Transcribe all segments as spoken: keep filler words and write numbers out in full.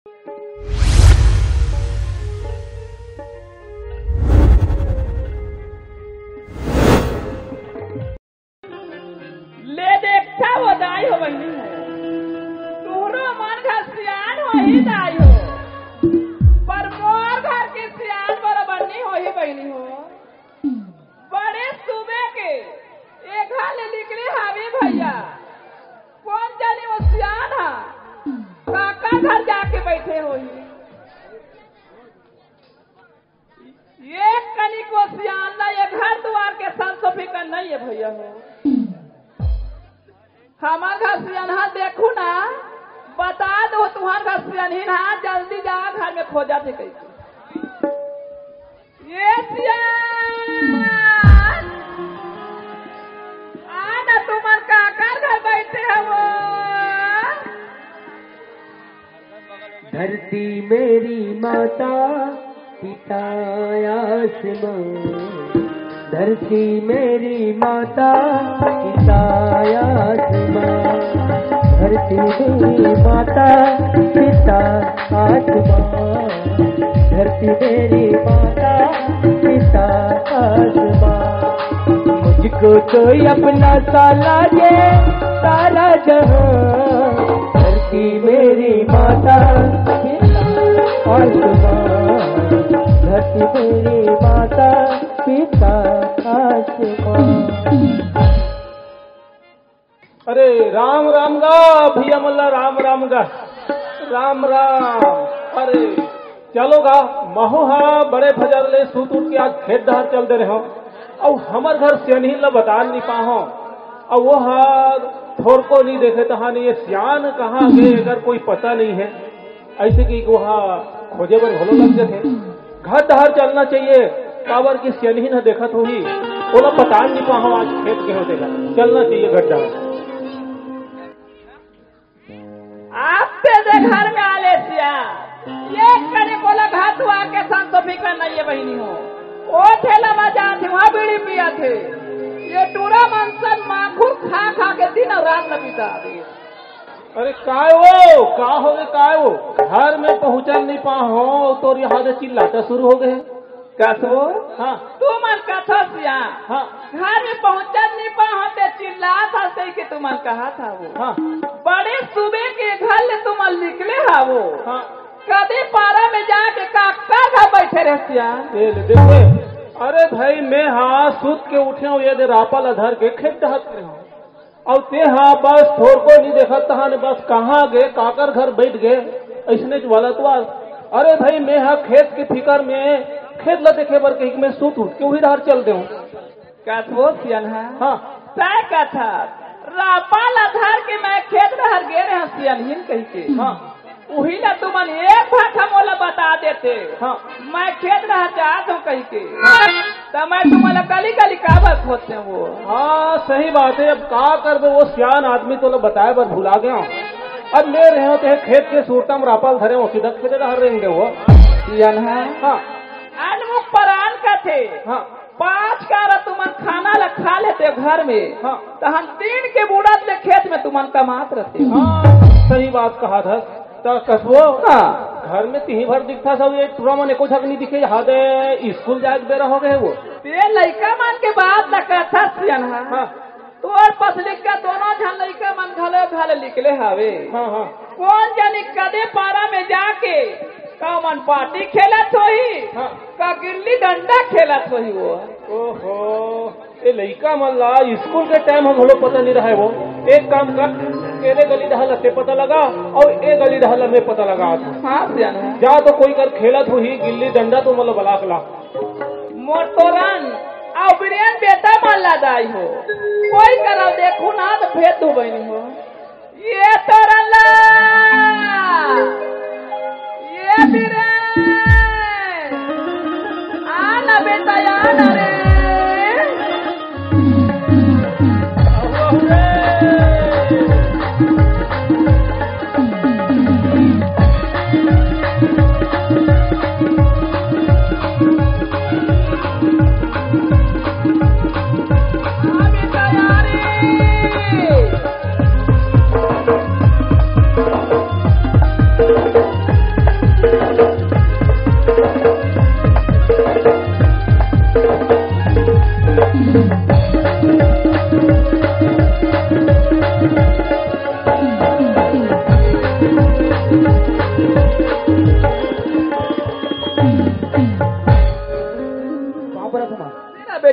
ले देखता हो दाई हो बहिनी हो, तुहरो मन घर सियान होही दाई हो, पर मोर घर के सियान बरोबर नी होही बहिनी हो। बड़े सुबह के ए घर ले निकले हावे भैया, कोन जानी वो सियान हा काकर घर जाके बैठे होही। एक कनिको सियान ला ये घर दुआर के संसो फिकर नहीं है भैया हो। हमार घर सियान हा देखू ना, बता दो तुम्हार घर सियान ही ना, जल्दी जा घर में खोजा थे कहीं। ये सियान आ ना, तुम्हार काकर घर बैठे हो वो। धरती मेरी माता, पिता आसमां। धरती मेरी माता, पिता आसमां। धरती मेरी माता, पिता आसमां। धरती मेरी माता, पिता आसमां। मुझको तो अपना सा लागे सारा जहां। धरती मेरी माता, पिता आसमां। धरती मेरी माता, पिता आसमां। अरे राम राम गा भैया मन ला, राम राम गा, राम राम। अरे चलो गा, महू हा बड़े भजर ले सूत उठ के आज खेत डहर चल दे रहे हो, अउ हमर घर सियनहिन ला बता नहीं पाहो, अउ वो हा थोरको नहीं देखे तहान ये सियान कहाँ गे, अगर कोई पता नहीं है, ऐसे कि वो हा खोजे बर घलो लग जथे। घर डहर चलना चाहिए, काबर कि सियनहिन ह देखत होही, ओला पता नहीं पाहो आज खेत के होते का। चलना चाहिए घर डहर। आप ते दे घर में आले सिया, ये करे बोला घर तू आके संग तो फिकर नहीं है बहिनी हो। ओ ठेला मा जात हे, वहाँ बीड़ी पिया थे। ये टूरा मनसन माखुर खा खा के दिन और रात न बिता दे। अरे काय वो, का हो गे काय वो? घर में पहुंचन नहीं पाहो, तोर यहाँ से चिल्लाता शुरू हो गए। कस वो? हाँ। तू मन कथस या? हाँ। घर में पहुंचन नहीं पाहो ते चिल्लात हस कही के तू मन कहा था वो। हाँ। बड़े सुबह के घर ले तू मन निकले हा वो। हाँ। कदे पारा में जाके काकर घर बैठे रहतिया? ये ले, देख ले। अरे भाई, मैं हाँ सुत के उठे हूँ, ये दे रापा ला धर के खेत डहत रहे हूँ। अउ ते हा बस थोरको नहीं देखत तहाने बस कहाँ गे, काकर घर बैठ गे, ऐसने वाला तो आज। अरे भाई, मैं हा खेत के फिकर में खेत ला देखे बर कही के मैं सूत उठ के उही डहर चल दे हूँ। कथो सियन हा? हाँ। तय कथा, रापा ला धर के मैं खेत डहर गे रहे सियनहिन कही के। हाँ। उही ला तुमन एक भाखा मोला बता देते। हाँ। मैं खेत डहर जात हूँ कही के। हाँ। त मैं तुमन ला कली कली काबर खोजते वो। हाँ, सही बात है। अब का करबे, वो सियान आदमी तो ला बताए बर भुला गया। अब ले रहे हो ते खेत के सूरतम रापा ला धरे हो, सीधा खेत डहर रेंग दे वो। सियन हा? हाँ। अनमुख परान कथे। हाँ। पाँच कारा तुमन खाना ला खा लेते घर में। हाँ। तहन तीन के बूड़त ले खेत में तुमन कमात रहते। हाँ, सही बात कहा था। त कसबो, हाँ। घर में तिही भर दिखता सब, ये टूरा मन एको झक नहीं दिखे, याद है स्कूल जाए के बेरा हो गए वो। ते लइका मन के बात ला कथा सियन हा। हाँ। तोर पसलिक का दोनों झन लइका मन घलो घल निकले हावे। हाँ, हाँ। कोन जनी कदे पारा में जाके का मन पाटी खेलत होही, हाँ। का गिल्ली डंडा खेलत होही वो। ओहो, ए लइका मन ला स्कूल के टाइम ह घलो पता नहीं रहे वो। एक काम कर, तेरे गली डहल ते पता लगा अउ ए गली डहल में पता लगा। हाँ, सियान है। जा तो कोई कर खेलत होही गिल्ली डंडा तो मोला बलाक ला। मोर तोरन अउ बिरियन बेटा मन ला दाई हो। कोई करा देखू ना तो भेद दू बहिनी हो। ये तोरन ला, ये बिरियन, आ ना बेटा, आ ना रे।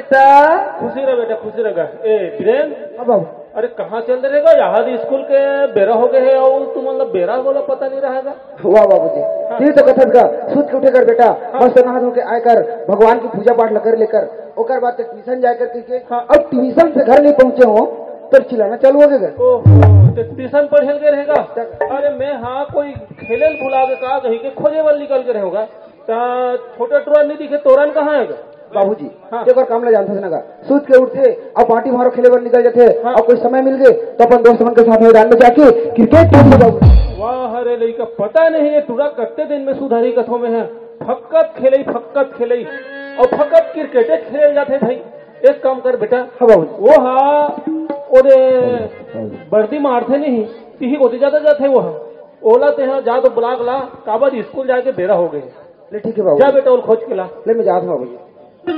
खुशी रह बेटा, खुशी रह। ए बीरेन, हाँ बाबू। अरे कहाँ चल दे रहेगा? यहाँ तो स्कूल के बेरा हो गए है और तू मतलब बेरा बोला पता नहीं रहेगा। वाह बाबूजी, हाँ। तू तो कथस का, सुत के उठे कर बेटा, हाँ। मस्त नहा धो के आए कर, भगवान की पूजा पाठ ल कर लेकर, ओकर बाद ते ट्यूशन जाए कर कह के, हाँ। अब ट्यूशन से घर नहीं पहुँचे हो तो चिल्लाना चालू हो गया। ओहो, ते ट्यूशन पढ़े ल गए रहेगा? अरे मैं हाँ कोई खेले ल भुला के का कही के खोजे बर निकल के रहेगा। ता छोटा टुरा नहीं दिखे, तोरन कहाँ है? बाबूजी, हाँ। एक और काम ला जानथस ना गा, सुत के उठथे, अब बांटी मारो खेले बर निकल जाथे, हाँ। अब कोई समय मिल गए तो अपन दोस्त मन के साथ मैदान में जाके क्रिकेट खेलथे बाबूजी। वाह रे लइका, पता नहीं ये टुरा कत्ते दिन में सुधरी कथों में है, फक्कत खेलई, फक्कत खेलई, और फक्कत क्रिकेट खेले जाथे भाई। एक काम कर बेटा, हाँ बाबूजी। वो हा, ओरे वर्दी मारथे नहीं, तिही ओती ज्यादा जाथे वो हा। ओला तेहा जा तो बुला के ला, काबर स्कूल जाके बेरा हो गए। ले ठीक है बाबू। जा बेटा, ओला खोज के ला। ले मैं जात हूँ बाबू जी। ये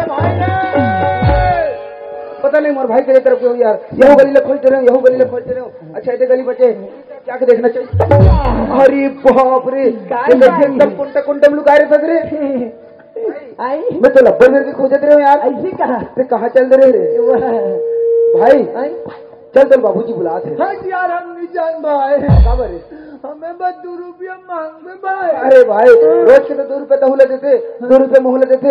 भाई रे! पता नहीं मोर भाई के तरफ के हो यार, यहू गली ले खोजते रहो, यहू गली ले खोजते रहो। अच्छा, इधर गली बचे, क्या के देखना चाहिए? अरे बाप रे, काय ये देखिए, भाई? एकदम कोंटा कोंटा में लुका रहे थे रे। आई? मैं तो लब्बर मेरे के खोजत रहे हूँ यार। ऐसी कहा? ते कहाँ चल रहे रे? वाह। भाई, आई? चल, चल, बाबूजी बुलात हे। हाँ यार, हम नहीं जान भाई। काबर रे? हमें बस दू रुपया मांग दे भाई। अरे भाई, रोज के तो दू रुपया तहू ला देथे, दू रुपया महू ला देथे,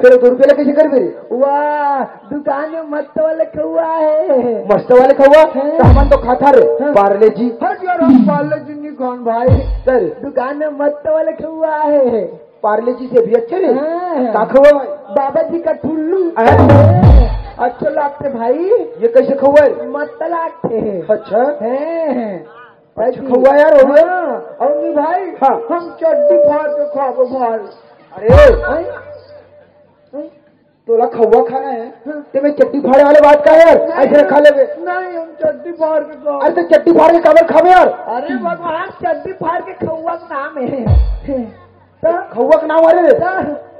फिर दू रुपया ला कैसे करबे रे? वाह, दुकान में मस्त वाला खउआ है। मस्त वाला खउआ? हाँ। तो हमन तो खाता रे, हाँ। पार्ले जी। हाँ यार, हम पार्ले जी नहीं खान भाई। सर। दुकान में मस्त वाला खउआ है। पार्ले जी से भी अच्छे रे। हाँ। का खउआ भाई? बाबा जी का ठुल्लू। अरे। अच्छा लागथे भाई। ये कैसे खउआ है? मस्त लागथे। अच्छा। हैं। अच्छा खउआ यार, वो भी। हाँ, और नहीं भाई, हाँ। हम चड्डी फाड़ के खाबो भाई। अरे। हैं? हैं? तोला खउआ खाना है? हाँ। ते में चड्डी फाड़े वाले बात का है यार? नहीं, ऐसे खा लेबे। नहीं, हम चड्डी फाड़ के खाबो। अरे तो चड्डी फाड़ के काबर खाबे यार? अरे भगवान, चड्डी फाड़ के खउआ का नाम है। तो खउआ के नाम अरे रे।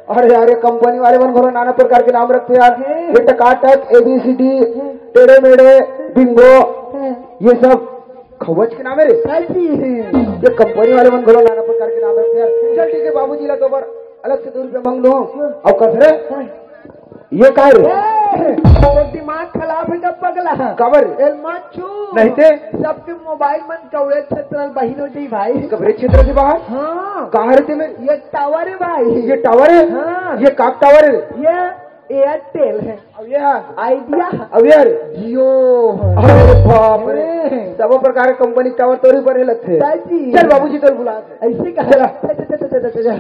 अरे यार, ये कंपनी वाले मन घलो नाना प्रकार के नाम रखथे यार। हैं। ये टकाटक, एबीसीडी, हैं। टेढ़े मेढ़े, बिंगो, हैं। ये सब खउआ के नाम है रे। सही है। ये कंपनी वाले मन घलो नाना प्रकार के नाम रखथे यार। चल ठीक है, बाबूजी ला तो बर अलग से दू रुपया मांग लो। हैं। अब कस रे? हैं। ये काय रे? ए, तो दिमाग खराब है का पगला? काबर? एल मत छू। नहीं ते? सबके मोबाइल मन कवरेज क्षेत्र में बाहिर हो जाई भाई। कवरेज क्षेत्र से बाहर? हाँ। कहाँ रहते में? ये टावर है भाई। ये टावर है? हाँ। ये काक टावर है? ये एयरटेल है। अब ये है? आइडिया। अब ये है? जियो। अरे बाप रे। हैं। सब प्रकार के कंपनी टावर तोरी पर ही लगते हैं। दादी। चल बाबूजी, चल बुला। ऐसे कहा? चला। चल, चल, चल, चल, चल, चल।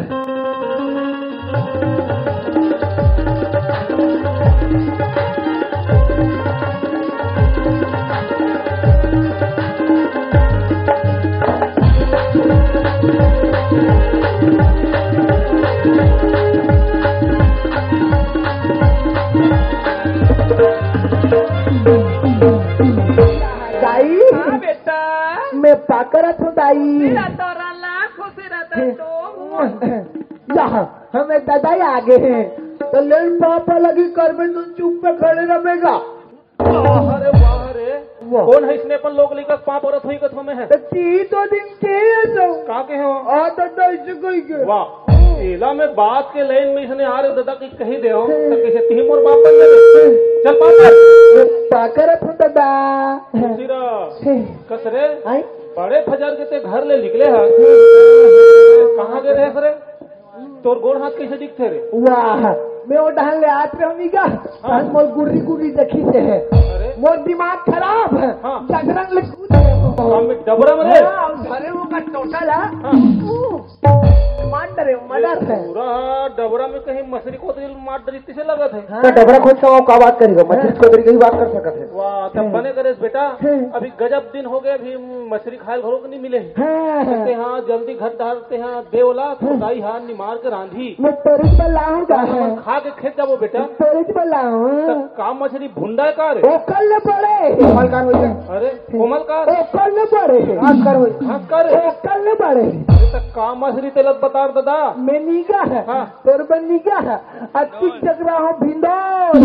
दाई, हाँ बेटा। मैं पाकर हूँ दाई। तेरा तोरा लाख खुशी रहता तो। यहाँ हमें दादा ही आगे हैं। तो ले पापा लगी कर में तुम चुप पे खड़े रहेगा। वाह रे, वाह रे। वाह। कौन है इसने अपन लोग लेकर पाँव परत हुई कथों में है? तो ती तो दिन के है तो। का के हो? आ तो दो इससे कोई के। वाह। एला में बात के लाइन में इसने आ रे दादा की कही दे हो, तो कैसे ती मोर बाप बन गए? चल पाकर। पाकर अपन दादा। सिरा। कस रे? आई? बड़े फजर के ते घर ले निकले हा। कहाँ गए रहे रे? तोर गोड़ हाथ कैसे दिखथे रे? वाह, मैं वो डहान ले आत रहे हमी का, हाँ। तहन मोर गुर्री गुर्री देखी से है। अरे। मोर दिमाग खराब है। हाँ। डगरन ले कूद रहे हो। हम डबरम रे। हाँ, हम धरे वो का टोटल है। हाँ। मार अरे, मर्डर है। पूरा डबरा में कहीं मछरी कोतरी मार डरी से लगत है। हाँ। तो डबरा खोद के वो का बात करेगा? मछरी हाँ। कोतरी की ही बात कर सकत है। वाह, तब हम्म। बने करेस बेटा। हम्म। अभी गजब दिन हो गए, अभी मछरी खाए घरों को नहीं मिले। हाँ। कहते हाँ, जल्दी घर डालते हैं, देवला, हम्म। दाई हाँ, निमार के रांधी। मैं तोरी बलाऊंगा। खा के खेत जाबो बेटा। तोरी बलाऊं। त का मछरी भुंडा का रे? ओकर ले बड़े। कोमलकार हो जाए। अरे, कोमलकार। ओकर ले बड़े। घास कर हो। घास कर। ओकर ले बड़े। अरे, त का मछरी तेला बता दादा। मैं नीगा है। हाँ। तोर बन नीगा है। अति चकरा हो भिंडोल।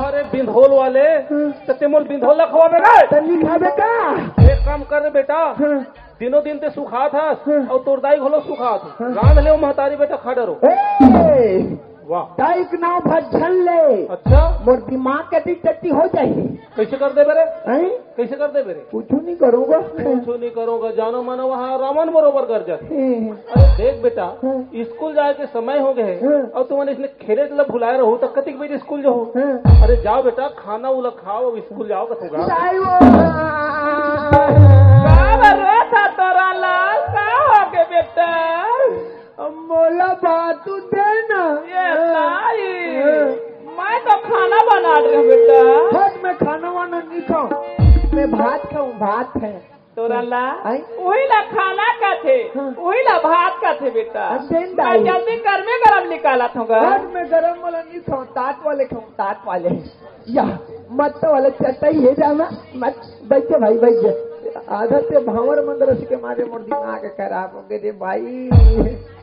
अरे, बिंधोल वाले। हम्म। त ते मोर बिंधोल ला खवाबे रे। त नी खाबे का? एक काम कर रे बेटा। हम्म। दिनों दिन ते सुखात हस, हम्म। अउ तोर दाई घलो सुखात हे। हम्म। रांध ले ओ महतारी बेटा, खा डरो। ए! वाह। दाई के नाव भर झन ले। अच्छा। मोर दिमाग के दी टट्टी हो जाही। कैसे कर देबे रे? हैं? कैसे कर देबे रे? कुछ नहीं करूँगा। कुछ नहीं करूँगा, जानो मानो वहाँ रावण बरोबर कर जाते। हम्म। अरे देख बेटा, हम्म। स्कूल जाए के समय हो गए हम्म। अउ तुमन इसने खेले ला भुलाए रहो त कतिक बजे स्कूल जाओ? हम्म। अरे जाओ बेटा, खाना उला खाओ, अउ स्कूल जाओ कथों गा। जाओ। का बर रोत हस तोरा लाल? का हो गे बेटा? अब मोला बातू दे ना। ए ताई, हम्म। मैं तो खाना बना रही हूँ बेटा। हट, मैं खाना वाना नहीं खाऊँ, मैं भात खाऊँ, भात है। तोरा ला आई? उही ला खाना कथे, हाँ। उही ला भात कथे बेटा। अब देन मैं दाई। जल्दी गर्मे गरम निकालत हूँ गा। आज मैं गरम वाला नहीं खाऊँ, तात वाले खाऊँ, तात वाले। या, मत तो वाले चटाई है जाना, मत, बैठ जा भाई, बैठ जा। आधा ते भांवर मंदरस के मारे मोर दिमाग खराब हो गए रे भाई।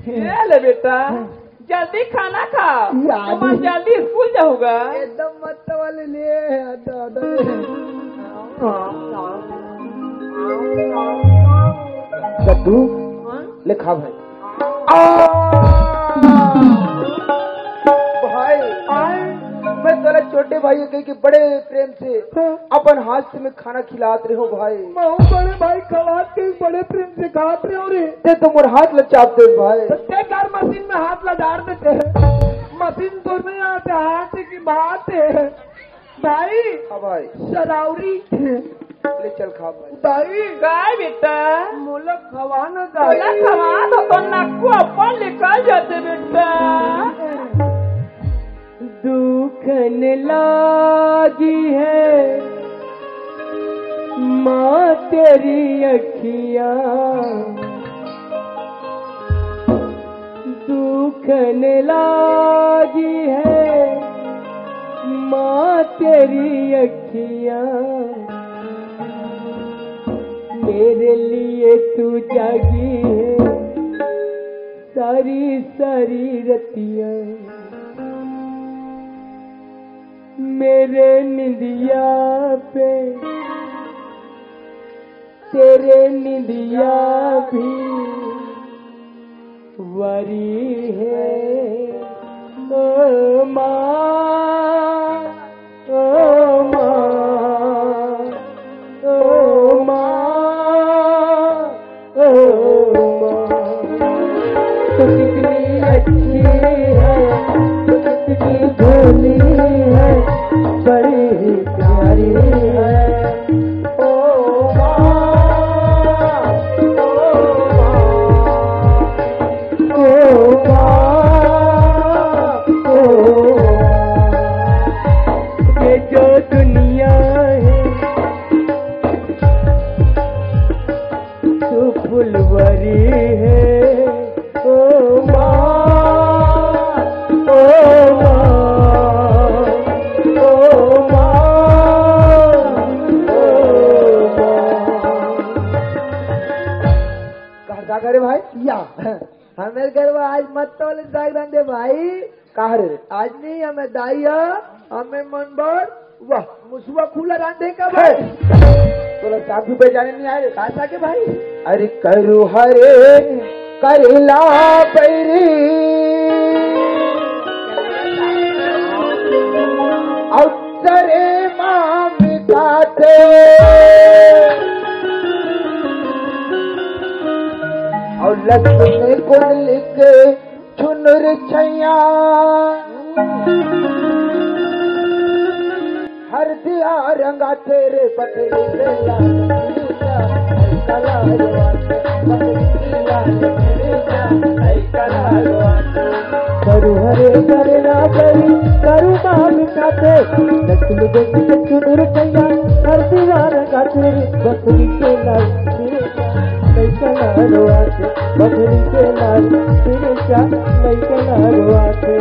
ये ले बेटा। हाँ। जल्दी खाना खा, यार। तुमन जल्दी स्कूल जाहूगा। एकदम मत वाले ले, दादा। दद्दू, हाँ? ले खा भाई। आ! भाई, आए। मैं तोला छोटे भाई कह के बड़े प्रेम से हाँ। अपन हाथ से मैं खाना खिलात रहे हो भाई। महू बड़े भाई खवात के बड़े प्रेम से खात रहे हो रे। ते तो मोर हाथ ला चाप दे भाई। तो ते कर मशीन में हाथ ला डाल देते हैं। मशीन तो नहीं आते, हाथ की बात है। भाई। हाँ भाई। सराउरी। ले चल खा भाई। भाई। काय बेटा? मोला खवा ना मोला दाई। खवा तो, तो नक्कू अपन निकल जाते बेटा। दुखन लागी है माँ तेरी अखियाँ, दुखन लागी है माँ तेरी अखियाँ, मेरे लिए तू जागी है सारी सारी रतियाँ। मेरे निंदिया पे, तेरे निंदिया भी वरी है। ओ माँ, ओ माँ, ओ माँ, ओ माँ। तू कितनी अच्छी है, तू कितनी भोली है, बड़ी ही प्यारी है। ओ माँ, ओ माँ, ओ माँ, ओ माँ। ये जो दुनिया है, तू फुलवरी है, ओ माँ, ओ माँ, ओ माँ, ओ माँ। कहाँ जा करे भाई? या, हमें गरबा आज मत तोले जागरण दे भाई। काह रे? आज नहीं, हमें दाई ह, हमें मन बर, वाह, मुसवा खुला रांधे का भाई। हे! तोला साधु पे जाने नहीं आए। कासा के भाई? अरे करू हरे करेला बैरी, अवसरे माम काते। और लक्ष्मी कुंडली के चुनुर छैया, हरदिया रंगा तेरे पथरी पे लाल टीका। करू हरे करे ना करी, करू मांग खाते, नचल बच के चुनुर कैया, हर दीवार गाते, बकरी के लाल, लइका लाल आते, बकरी के लाल, लइका लाल आते।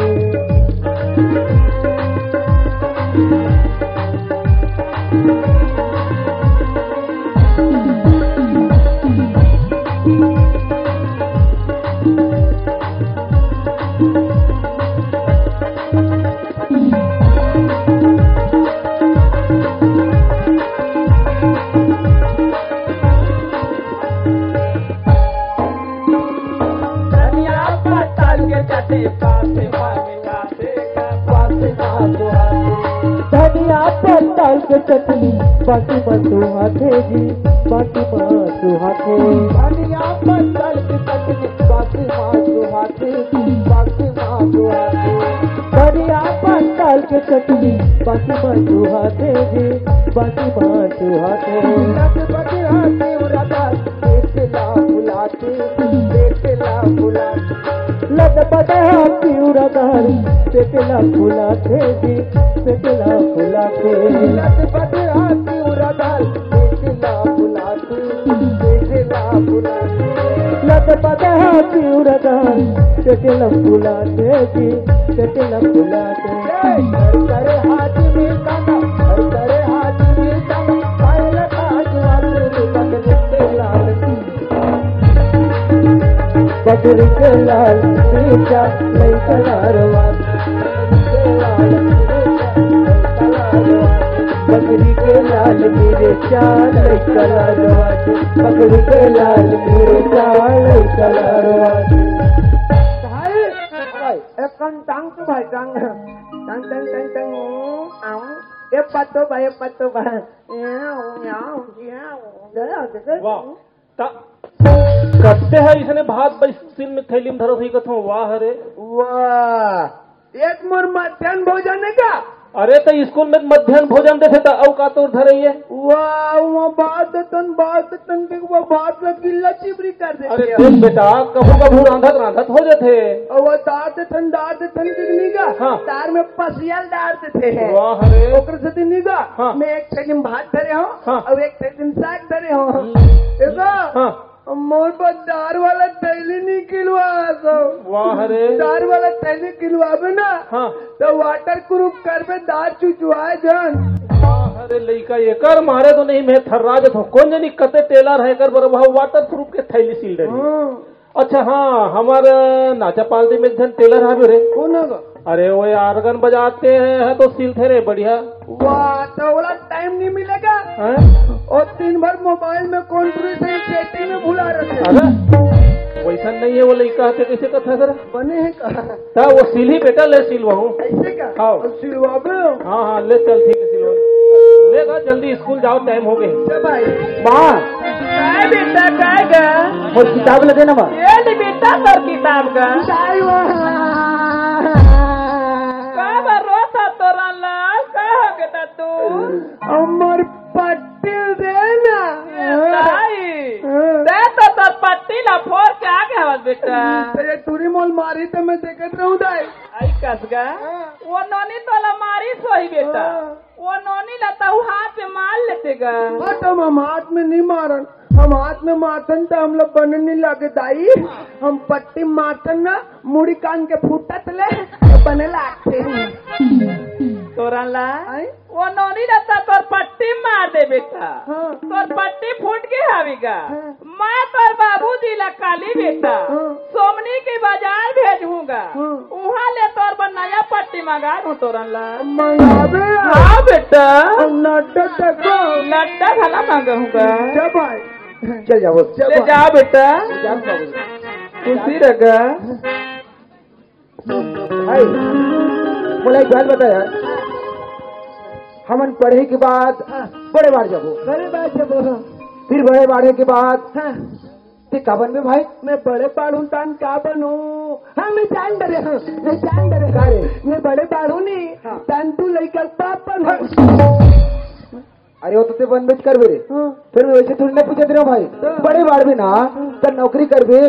धनिया पत्तल के चटनी, बासी माँ सुहाते। धनिया पत्तल के चटनी, बासी माँ सुहाते जी, बासी माँ सुहाते। धनिया पत्तल के चटनी, बासी माँ सुहाते जी, बासी माँ सुहाते। धनिया पत्तल के चटनी, बासी माँ सुहाते जी, बासी माँ सुहाते। लत बदरा देवरा दास, पेटला फुलाते, पेटला फुलाते। लत बदरा देवरा दास, पेटला फुलाते जी, पेटला फुलाते। लत बदरा देवरा दास, पेटला फुलाते, पेटला फुलाते। लत बदरा देवरा दास, पेटला फुलाते जी, पेटला फुलाते। ए, कर, कर हाथ में ताना, कर, कर हाथ में ताना, पायल ताज वाले पकड़ के लाल। बकरी के लाल मिर्चा लइका लारवा। बकरी के लाल मिर्चा लइका लारवा। बकरी के लाल मिर्चा लइका लारवा। भाई, भाई, एक कन टांग तो भाई, टांग। टांग, टांग, टांग, टांग, ओ, आऊ। ए पत्तो भाई, ए पत्तो भाई। ए, ओ, या, ओ, या, ओ। वाह। ता, कत्ते ह इसने भात बइस सील में थैली में धरत होही कथों, वाह रे। वाह, एक मोर मध्यान्ह भोजन हे का? अरे, त स्कूल में मध्यान्ह भोजन देथे, त अउ का तोर धरे ये? वाह, वहाँ बात तन, बात तन के वो बात में गिल्ला चिबरी कर देथे। अरे देख बेटा, कभू कभू रांधत रांधत हो जाथे। अउ वो दात तन, दात तन के नहीं का? हाँ। तार में पसियल डार देथे। वाह रे। ओकर सेती नहीं का? हाँ। मैं एक थैली में भात धरे हों। हाँ। अउ एक थैली में साग धरे हों। हम्म। देखो, हाँ। मोर बर दार वाला थैली निकलवा दो। वाह रे। दार वाला थैली निकलवाबे ना, हाँ। त waterproof करबे, दार चुचुआ जान। वाह रे लइका, एकर मारे तो नहीं मैं थर्रा जथों। कोन जनी कते tailor हे, एकर बर वाह waterproof के थैली सील डरही। हाँ। अच्छा हाँ, हमर नाचा पालती में एक झन tailor हावे रे। कोन हे गा? अरे वो organ बजाथे त सिलथे रे बढ़िया। वाह, त ओला time नहीं मिलेगा? हैं? अउ दिन भर mobile में कौन सी setting में भुला रखे। अरे, वइसन नहीं हे वो लइका, कइसे कथे जरा? बने हे का? त वो सिलही बेटा, ले सिलवाहूँ। अइसे का? हाँ। अउ सिलवाबे? हाँ, हाँ, ले चल, ठीक हे, सिलवा। ले गा, जल्दी स्कूल जाओ, time हो गे। अच्छा भाई। माँ। काय बेटा, काय गा? मोर किताब ल दे ना माँ। ये ले बेटा, तोर किताब गा। काय हुआ? का बर रोत हस तोरन लाल? का हो गे त तोर? हमर पट्टी दे ना। ए दाई, हाँ। ते तो तोर पट्टी ला फोर के आगे हवस बेटा। त ये टूरी मोला मारही त मैं देखत रहूँ दाई। अई कस गा, हाँ। वो नोनी तोला मारिस होही बेटा। हाँ। वो नोनी ला तहूँ हाथ में मार लेते गा। हट, हम, हम हाथ में नहीं मारन, हम हाथ में मारथन त हमला बने नहीं लागे दाई। हम पट्टी मारथन ना, मुड़ी कान के फूटत ले बने लागथे। तोरन ला, आय? वो नोनी ला त तोर पट्टी मार दे बेटा। हाँ। तोर पट्टी फूट गे हावे गा। हाँ। मैं तोर बाबूजी ला काली बेटा, हाँ। सोमनी के बाजार भेजहूँ गा। हाँ। उहाँ ले तोर बर नया पट्टी मंगा दूँ तोरन ला। मंगाबे? हाँ बेटा। अउ नड्डा तको? नड्डा घला मंगाहूँ गा। जब आए। चल जाओ, चल ले जाओ। जा बेटा। जा बाबू। खुशी रह गा। भाई, मोला एक बात बता यार, हमन पढ़े के बाद हाँ। बड़े बाढ़ जाबो। बड़े बाढ़ जाबो। फिर बड़े बाढ़े के बाद हाँ। ते का बनबे भाई? मैं बड़े बाढ़ हूँ, तान का बनूँ? हाँ, मैं जान डरे हूँ, मैं जान डरे हूँ। का रे? मैं बड़े बाढ़ हूँ नहीं, हाँ। तान तू लइका के बाप बनूँ। हाँ। अरे, वो तो ते बनबेच करबे रे। हाँ। फिर मैं वैसे थोड़ी ना पूछत रहे हूँ भाई। हाँ। बड़े बाढ़ में ना, त नौकरी करबे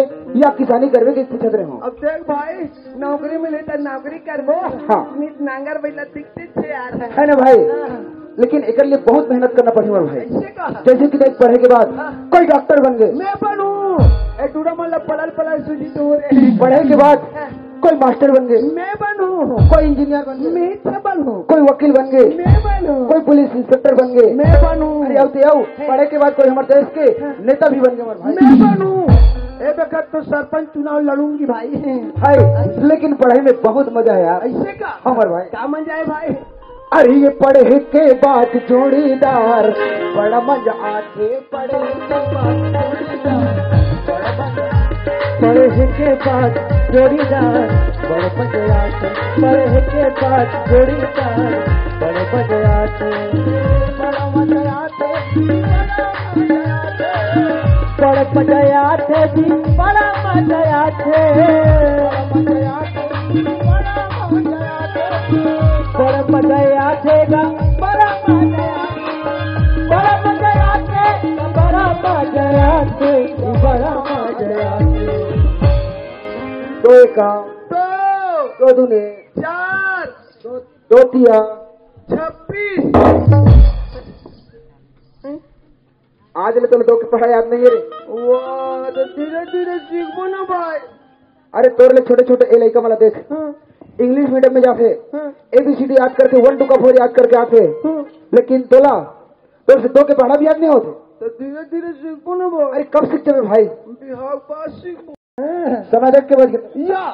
या किसानी करबे, के पूछत रहे हूँ। अब देख भाई, नौकरी मिले त नौकरी करबो। हाँ। नित नांगर बैला दिखते छे यार। है ना भाई? हाँ। लेकिन एकर लिए बहुत मेहनत करना पड़ी मोर भाई। ऐसे का? जैसे कि देख, पढ़े के बाद हाँ। कोई डॉक्टर बन गए। मैं बनूं। ए, टूरा मन ला पलल पलल सूजी तो रे। पढ़े के बाद हाँ। कोई मास्टर बन गए। मैं बनूं। कोई इंजीनियर बन गए। मैं तो बनूं। कोई वकील बन गए। मैं बनूं। कोई पुलिस इंस्पेक्टर बन गए। मैं बनूं। अरे, आओ तो आओ। है। पढ़े के बाद कोई हमारे देश के हाँ। नेता भी बन गए हमारे भाई। मैं बनूं। ए बखत तो सरपंच चुनाव लड़ूंगी भाई। है, लेकिन पढ़ाई में बहुत मजा है यार। ऐसे का? हमारे भाई। का मजा है भाई? अरे, ये पढ़े के बाद जोड़ीदार, बड़ा मजा आथे। पढ़े के बाद जोड़ीदार, बड़ा मजा। पढ़े के बाद जोड़ीदार, बड़ा मजा आथे। पढ़े के बाद जोड़ीदार, बड़ा मजा आथे। बड़ा मजा आथे, बड़ा मजा आथे। बड़ा मजा आथे जी, बड़ा मजा आथे। बड़ा मजा आथे गा, बड़ा मजा आथे, बड़ा मजा आथे, बड़ा मजा आथे, बड़ा मजा आथे। दो एका, दो। दो दूने, चार। दो, दो तिया। छब्बीस। आज ले तोला दो के पढ़ा याद नहीं है रे। वाह, तो धीरे धीरे सीखबो ना भाई। अरे तोर ले छोटे छोटे ए लइका मन ला देख। हाँ। इंग्लिश मीडियम में जाथे। हाँ। एबीसीडी याद करके, वन टू का फोर याद करके आथे। हाँ। लेकिन तोला, तोर से दो के पढ़ा भी याद नहीं होथे। तो धीरे धीरे सीखबो ना भाई। अरे कब सीख जाबे भाई? बिहाव बाद सीखबो। समय देख के बज गए। या,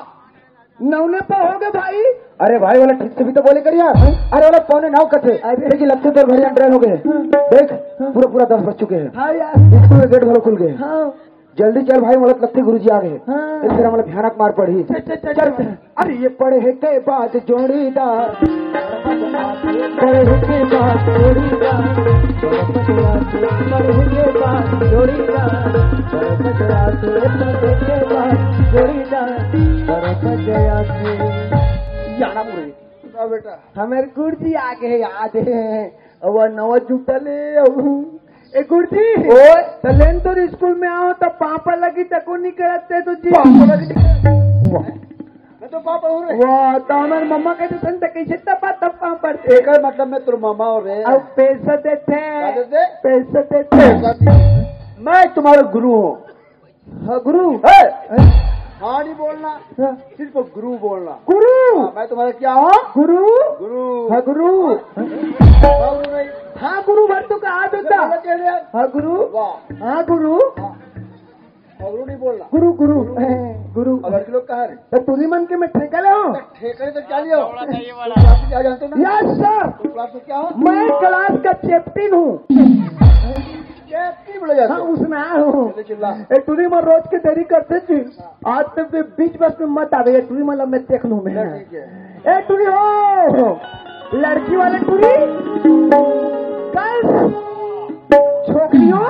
नौने पे हो गए भाई। अरे भाई, वाला ठीक से भी तो बोले कर यार। अरे वाला पौने नौ कथे। अरे। देखिए, लगते तो भैया अंडर हो गए। देख, पूरा पूरा दस बज चुके हैं। हाँ यार। स्कूल के गेट घलो खुल गए। हाँ। जल्दी चल भाई, मोला लगते गुरुजी आ गए। हाँ। इस तरह मतलब भयानक मार पड़ी। चल, चल, चल, चल। अरे ये पढ़े के बाद जोड़ीदार, पढ़े के बाद जोड़ीदार, पढ़े के बाद जोड़ीदार, पढ़े के बाद जोड़ीदार। याना मुरे। हाँ बेटा। हमारे गुरुजी आ गए याद है। अब नवा जूता ले आऊ। ए गुरुजी, ओए। त लेन तोर स्कूल में आओ त पापा लगी तको नहीं करते तो जी। पापा लगी? वाह। मैं तो पापा हूँ रे। वाह, त हमार मम्मा के तो संत कैसे तपा तपा पड़ते। एकर मतलब मैं तोर मम्मा हूँ रे। अब पैसा देते। क्या देते? पैसा देते। पैसा देते। मैं तुम्हारा गुरु हूँ। हाँ, गुरु। ए! हाँ, नहीं बोलना। हाँ। सिर्फ गुरु बोलना। गुरु। हाँ, मैं तुम्हारा क्या हूँ? गुरु। गुरु। हाँ, गुरु। हाँ, गुरु नहीं। हाँ, गुरु भर तो कहा देता। मैं कह दिया। हाँ, गुरु। वाह। हाँ, गुरु। हाँ। और गुरु नहीं बोलना। गुरु, गुरु। गुरु। ए, गुरु। अब लड़की लोग कहाँ रे? तो तुझी मन के मैं ठेका ले हूँ। ठेका ले तो क्या लिया? क्लास में क्या जानते हो ना? Yes sir. तुम क्लास में क्या हो? मैं क्लास का कैप्टन हूँ। कैप्टन बोला जाता हाँ, है। उसमें आया हूँ। चले चिल्ला। ए, टूरी में रोज के देरी करते जी। आज तक भी बीच बस में मत आवे। ए, टूरी मतलब मैं देख लूँ मैं। चल, ठीक है। ए, टूरी हो। लड़की वाले टूरी। गर्ल्स। छोकरियों।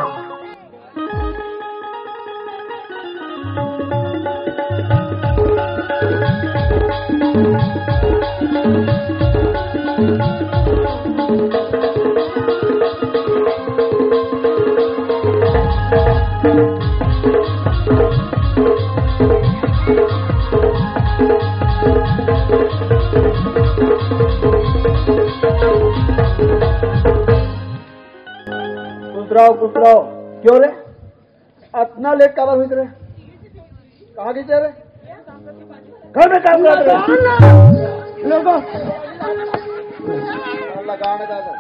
खुश रहो, खुश रहो। क्यों रे, अतना लेट काबर हुई रे? कहाँ गई रे? घर में काम करत रहे। लगान दादा।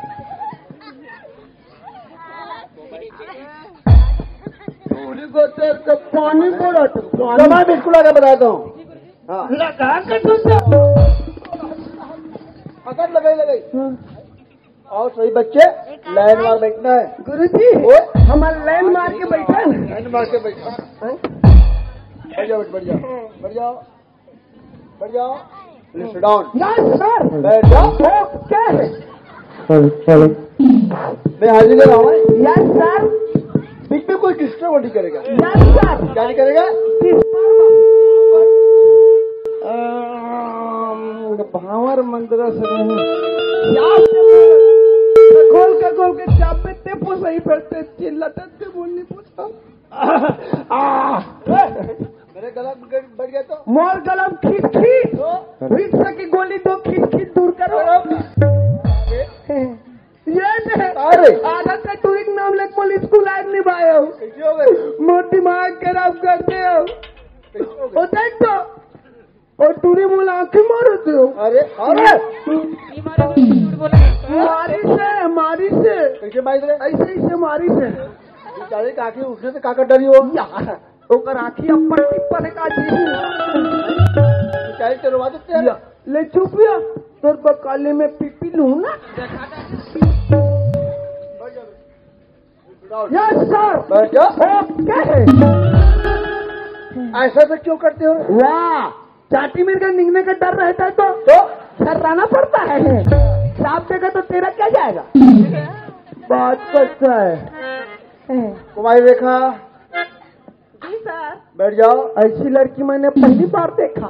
पूरी को तेरे से पानी पड़ा तू, पानी। तो मैं बिस्कुट लगा बताता हूँ। हाँ। लगा के तू तो। अगर लगाई, लगाई। हाँ। और सभी बच्चे लाइन मार बैठना है। गुरुजी, ओए। हमारा लाइन मार के बैठा ना। लाइन मार के बैठा। हाँ? बैठ जाओ, बैठ जाओ, बैठ जाओ, बैठ जाओ। Sit down। Yes sir. बैठ जाओ। ओके। चलो, चलो। मैं हाजिर कर रहा हूँ। Yes sir. बीच में कोई डिस्टर्ब नहीं करेगा। Yes sir. क्या नहीं करेगा? डिस्टर्ब। अम, भांवर मंदिर से नहीं। Yes sir. खोल के, खोल के चाप पे ते पोसई, फिर ते चिल्लाते ते बोलनी पोसा। आ, मेरे गला में गड़-, बढ़ गया तो? मोर गला में खींच, खींच। तो? रिक्शा की गोली दो, खींच, खींच दूर करो। अरे। ये ने। अरे। आदत से टूरी के नाम लेके बोल, स्कूल आए नहीं भाई हो। कैसे हो गए? मोर दिमाग खराब करते हो। कैसे हो गए? ओ देख तो। और टूरी मोला आंखें मारो दो। अरे, अरे। ये मारो, झूठ बोला। मारी से, मारी से। कैसे मारी रे? ऐसे ही से मारी से। बेचारे का आंखें उठने से का कर डरी हो? या, ओकर आंखी अप्पर टिप्पर है का जी? बेचारे चलवा देते हैं। या, ले चुप या, तोर बकाले में पीपी लूं ना। Yes sir. बैठ जा। ओके। ऐसा तो क्यों करते हो? वाह, चाटी मेरे का निकलने का डर रहता है तो तो? शर्राना पड़ता है। सांप देगा तो तेरा क्या जाएगा? बात करता है। कुमारी रेखा, जी सर। बैठ जाओ। ऐसी लड़की मैंने पहली बार देखा।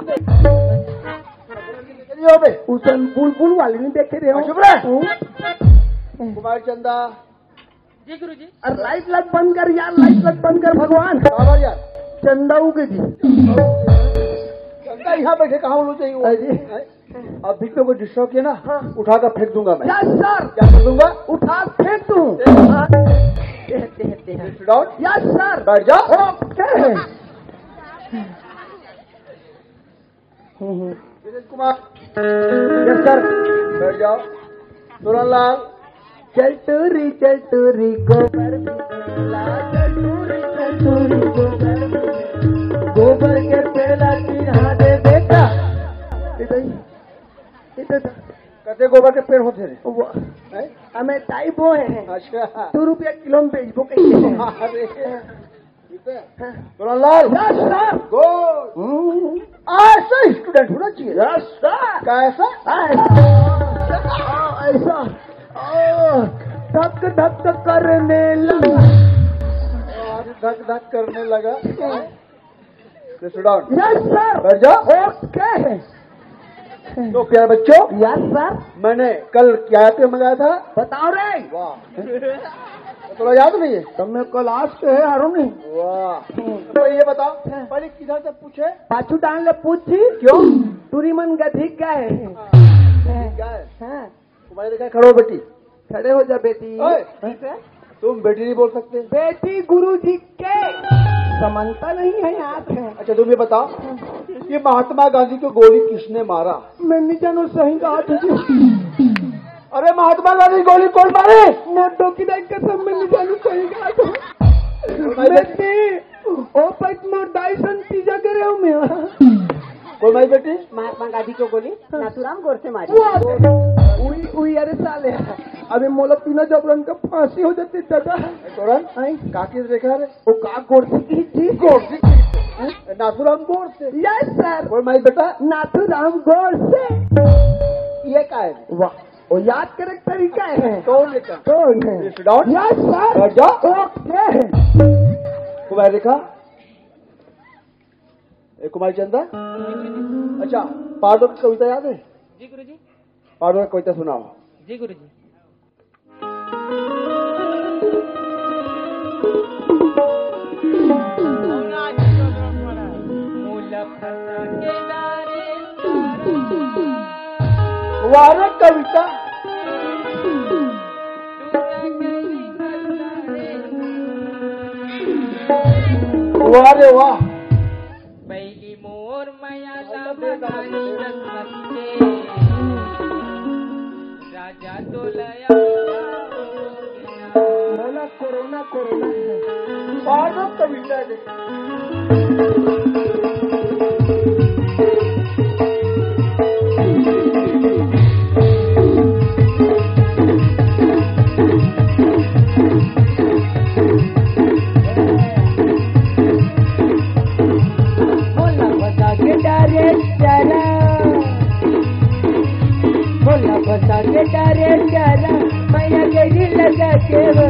चलिए बे। उसन बुलबुल वाली नहीं देखे रहे हो? चुप रहे। हूँ। कुमारी चंदा, जी गुरुजी। अरे लाइट लग बंद कर यार, लाइट लग बंद कर भगवान। बाबा यार। चंदा उगे जी। चंदा यहाँ बैठे कहाँ उल्लू चाहिए वो? अरे। हैं? अब बीच में कोई डिस्टर्ब किया ना, हाँ। उठा कर फेंक दूंगा मैं। Yes sir. क्या कर दूंगा? उठा फेंक दूं। हाँ। दे, दे, दे। Sit down। Yes sir. बैठ जा। ओके। हम्म, हम्म। विनीत कुमार। Yes sir. बैठ जाओ। सोनल लाल। चल टूरी, चल टूरी, गोबर भी दे ला। चल टूरी, चल टूरी, गोबर भी दे। गोबर के पेला चिन्हा दे बेटा। इधर, इधर। कते गोबर के पेड़ होते रे? वो, हैं? हमें ताई वो है। अच्छा। दो रुपया किलो में बेचबो कैसे? अरे। ठीक है। हाँ। Sonal Lal. Yes sir. Good. हम्म। ऐसा स्टूडेंट होना चाहिए। Yes sir. कैसा? ऐसा। हाँ, ऐसा। आ, धक धक करने लगा। और धक धक करने लगा। Sit down। Yes sir. बैठ जाओ। ओके। तो प्यारे बच्चों, यस सर। मैंने कल क्या पे मंगाया था? बताओ रे। वाह। तो थोड़ा याद नहीं है? तुमने कल आज के है, हारू नहीं? वाह। हम्म। तो ये बताओ, हाँ। पहले किधर से पूछे? पाछू डाल ले पूछ जी। क्यों? टूरी मन गधिक गए। हाँ, गधिक गए। हाँ। तुम्हारे देखा, खड़ो बेटी। खड़े हो जा बेटी। ओए, ठीक है? तुम बेटी नहीं बोल सकते। बेटी गुरु जी के। समानता नहीं है, आप है। अच्छा, तुम ये बताओ कि महात्मा गांधी को गोली किसने मारा? मैं नहीं जानू, सही कहा तुझे। अरे, महात्मा गांधी गोली कौन मारे? मोटो की दाई कसम, मैं नहीं जानू, सही कहा तू। भाई, मैं नहीं, ओ भाई, तुम डाइसन पिज्जा करे हो मैं। कोई भाई बेटी? महात्मा गांधी को गोली नाथूराम गोडसे मारी। वाह! उई, उई, अरे साले, अबे मोला बिना जबरन का फांसी हो जाती दादा। तोरन? आई? काकी देखा रे? वो का गोडसे की जी? गोडसे की। नाथूराम गोडसे। Yes sir. बोल माई बेटा। नाथूराम गोडसे। ये का है? वाह, वो याद करे का तरीका है। कौन है का? कौन है? Sit down। Yes sir. बैठ जा। ओके। कुमार रेखा। ए, कुमारी चंदा। अच्छा, पार्ट वन की कविता याद है? जी गुरुजी। पार्ट वन की कविता सुनाओ। जी गुरुजी। वाह रे कविता। वाह रे वाह। पहली मोर मया ला मतानी कसमत के, राजा तो लया बोला कोरोना, कोरोना। पागल कविता दे। भोला बता के डायरेक्टर, भोला बता के डायरेक्टर, मैया के दिल लगा के वो।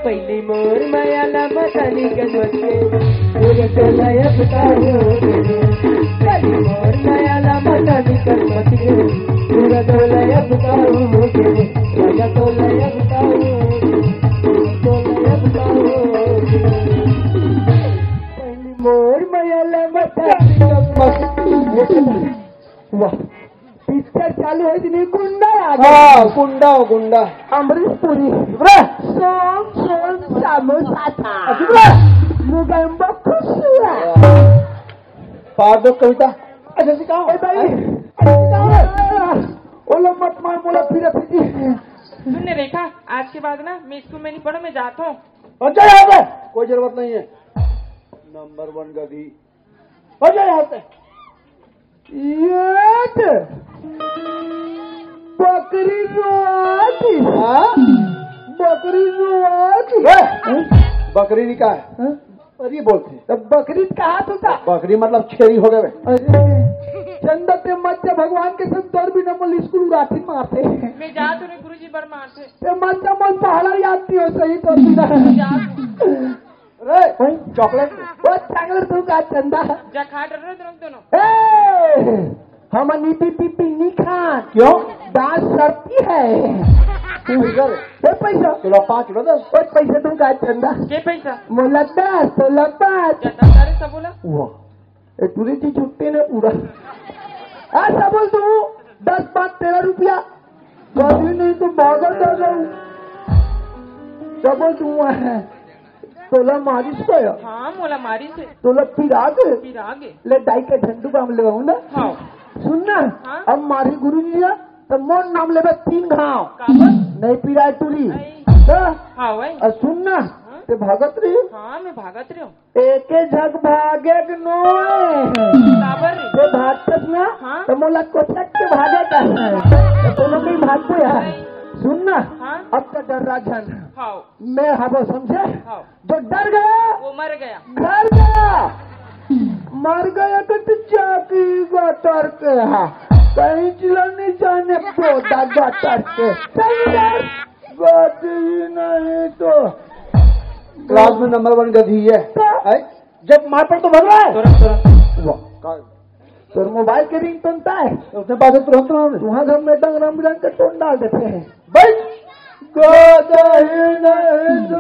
पहली मोर माया ला मतानी गणपत के, पूरे टोला अब का हो गए। पहली मोर माया ला मतानी गणपत के, पहली मोर मया ले बता। वाह, पिक्चर चालू होय दिस, गुंडा आ गया। हाँ, गुंडा, गुंडा। अमरीश पुरी। रे। सोम, सोम, सामोसा था। अरे। मुगम्बो खुश हुआ। पार दो कविता। अच्छा, सिखाओ। ए भाई, अच्छा, सिखाओ। ओला मत मार, मोला पीरा पीती। सुन ने रेखा, आज के बाद ना मैं स्कूल में नहीं पढ़ो, मैं जाता हूँ। अच्छा, यहाँ पे कोई जरूरत नहीं है। नंबर वन गधी। हो जा यहाँ से। ये दे। बकरी रोआती। हाँ? बकरी रोआती। ए, बकरी नहीं कहा है। हाँ? अरे बोलते। तो बकरी कहा तू था? बकरी मतलब छेरी हो गए। अरे, चंदा ते मत जा, भगवान के संग तोर भी नमल स्कूल उड़ाती मारते। मैं जा तो नहीं गुरुजी, बड़ मारते। ते मत जा, मन पहला याद नहीं हो सही तोर भी ना। जा तू। रे, भाई। चॉकलेट दे। ओ, चॉकलेट दूंगा, चंदा। जा खा डर रहे तुम दोनों। ए, हम नीति पीती नहीं खा। क्यों? दांत सड़ती है। तू इधर। ए, पैसा। चलो, पाँच किलो दस। ओ, पैसा दूंगा, चंदा। के पैसा? मोला दस, तोला पाँच। जा, दस तारीख से बोला। वाह। ए, टूरी जी छुट्टी ने पूरा। आ, सब बोल तू, दस, पाँच, तेरह रुपया। कभी नहीं तो भागल कर जाऊ। सब बोल तू है। तोला मारिस का या? हाँ, मोला मारिस हे। तोला पिरागे? पिरागे। ले दाई के झंडू बाम लेवाऊं ना? हाँ। सुन ना, हाँ? अब मारी गुरु जी ना, तो मोर नाम लेबे तीन घाव। काबर? नहीं पिराए टूरी। नहीं। हाँ? हाँ, वही। और सुन ना, हाँ? ते भागत रही। हाँ, मैं भागत रही हूँ। एके झक भागे के नोय। काबर रे? ते भागतस ना, हाँ? तो मोला कोचक के भागे का है। तो दोनों में भाग को यार। सुन ना, हाँ? अब तो डर राजन। हाँ। मैं हबो समझे? हाँ। जो डर गया, वो मर गया। घर गया। मर गया तो तू चाकी गटर के, हाँ। कहीं चिल्ला नहीं जाने पोदा गटर के। चल यार। बात ही नहीं तो। क्लास में नंबर वन गधी है। तो? है? जब मार पर तो भग रहा है। तुरंत, तुरंत। वाह, का-, तोर मोबाइल के रिंगटोन ता है। उसने पास तुरंत, तुरंत। वहाँ घर में डंग रंग बिरंग के टोन डाल देते हैं। बैठ। गधा ही नहीं तो।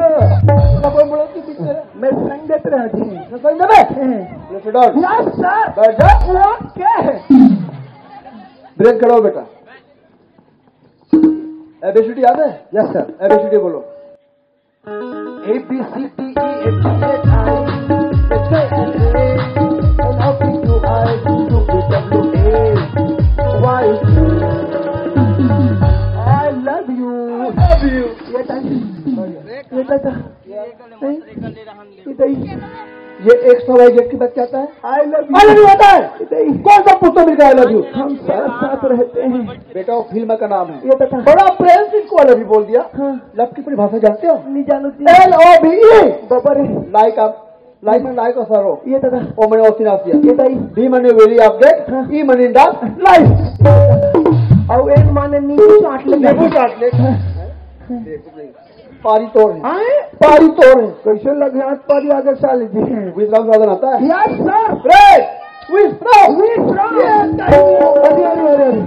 ना कोई बोलो कि पीछे। मैं संग देते रहे जी। मैं संग देते? हैं। ये तो डाल। Yes, sir। बैठ जा। OK। ब्रेक कराओ बेटा। एबीसीडी याद है? Yes, sir। एबीसीडी बोलो। A B C D E F G H I J K L M N O P Q R S T U V W X Y Z। I love you। I love you। ये time, ये time. नहीं, ये तो ही। ये x और Y Z के बाद क्या आता है? I love you। I love you आता है। ये तो ही। कौन सा पुस्तक मिल गया I love you? हम साथ साथ रहते हैं। बेटा, वो फिल्म का नाम है। ये बता। बड़ा प्रेम से इसको I love you बोल दिया। हाँ। लव की परिभाषा जानते हो? नहीं जानू जी। L O V E। बाबा रे। लाइक आप, लाइक में लाइक और सरो। ये दादा। ओ मैंने ओसिन आसिया। ये दाई। बी मैंने वेली आप गए। हाँ। ई मैंने इंडा। लाइफ। और एक माने नींबू चाट ले। नींबू चाट ले। हाँ। देखो नहीं। पारी तोड़ है। आए? पारी तोड़ है। कैसे लगे हाथ पारी आगे साले जी? विश्राम साधन आता है? Yes, sir। रे, विश्राम। विश्राम। ये अरे, अरे, अरे, अरे।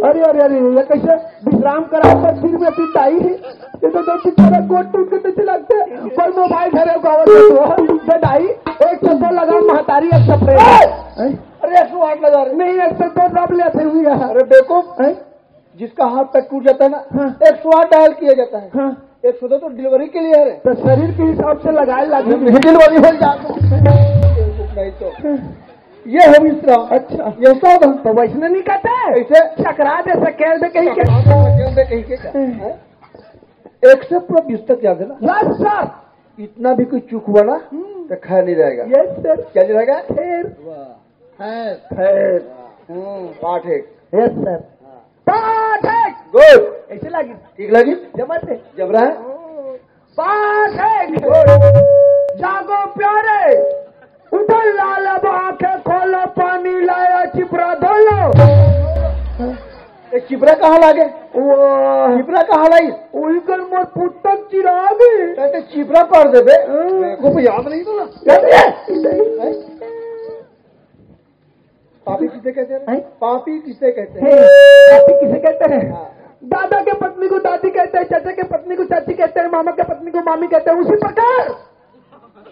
अरे, अरे, अरे, ये कैसे विश्राम करा पर सिर में पिटाई है? ये तो दो बेचारा गोट टूट के पीछे लगते हैं। पर मोबाइल धरे को आवाज दे दो। बधाई, एक सौ दो लगा महतारी, एक सौ प्रेम। ए! हैं? अरे, एक सौ आठ लगा रहे। नहीं, एक सौ दो दब लेते हुए यार। अरे, बेवकूफ। हैं? जिसका हाथ पैर टूट जाता है ना, हाँ। एक सौ आठ डायल किया जाता है। हाँ। एक सौ दो तो डिलीवरी के लिए है। तो शरीर के हिसाब से लगाए लागे। नहीं, डिलीवरी हो जाता है। नहीं तो। ये है विश्राम। अच्छा। ये साधन। तो वैसने नहीं कहते? कैसे? चकरा दे, सकेल दे कहीं के। चकरा दे, सकेल दे कहीं के क्या? हैं? एक से पूरा बीस तक याद है ना? Yes, sir। इतना भी कोई चूक हुआ ना, हम्म। तो खैर नहीं रहेगा। Yes, sir। क्या नहीं रहेगा? खैर। वाह। खैर। खैर। हम्म, पाठ एक। Yes, sir। हाँ। पाठ एक। Good। ऐसे लगी? ठीक लगी? जमा थे। जम रहा है? पाठ एक। Good। जागो प्यारे, उठो लाल, अब आंखें खोलो, पानी लाया, चिपरा धो लो। ये चिपरा कहाँ लागे? वाह। चिपरा कहाँ लाई? वही कर मोर पुस्तक चिरा गए। कहते चिपरा पढ़ देबे। हाँ। देखो, याद नहीं तो ना। याद है? हैं? पापी किसे कहते हैं? हैं? पापी किसे कहते हैं? हे, पापी किसे कहते हैं? हाँ। दादा के पत्नी को दादी कहते हैं, चाचा के पत्नी को चाची कहते हैं, मामा के पत्नी को मामी कहते हैं। उसी प्रकार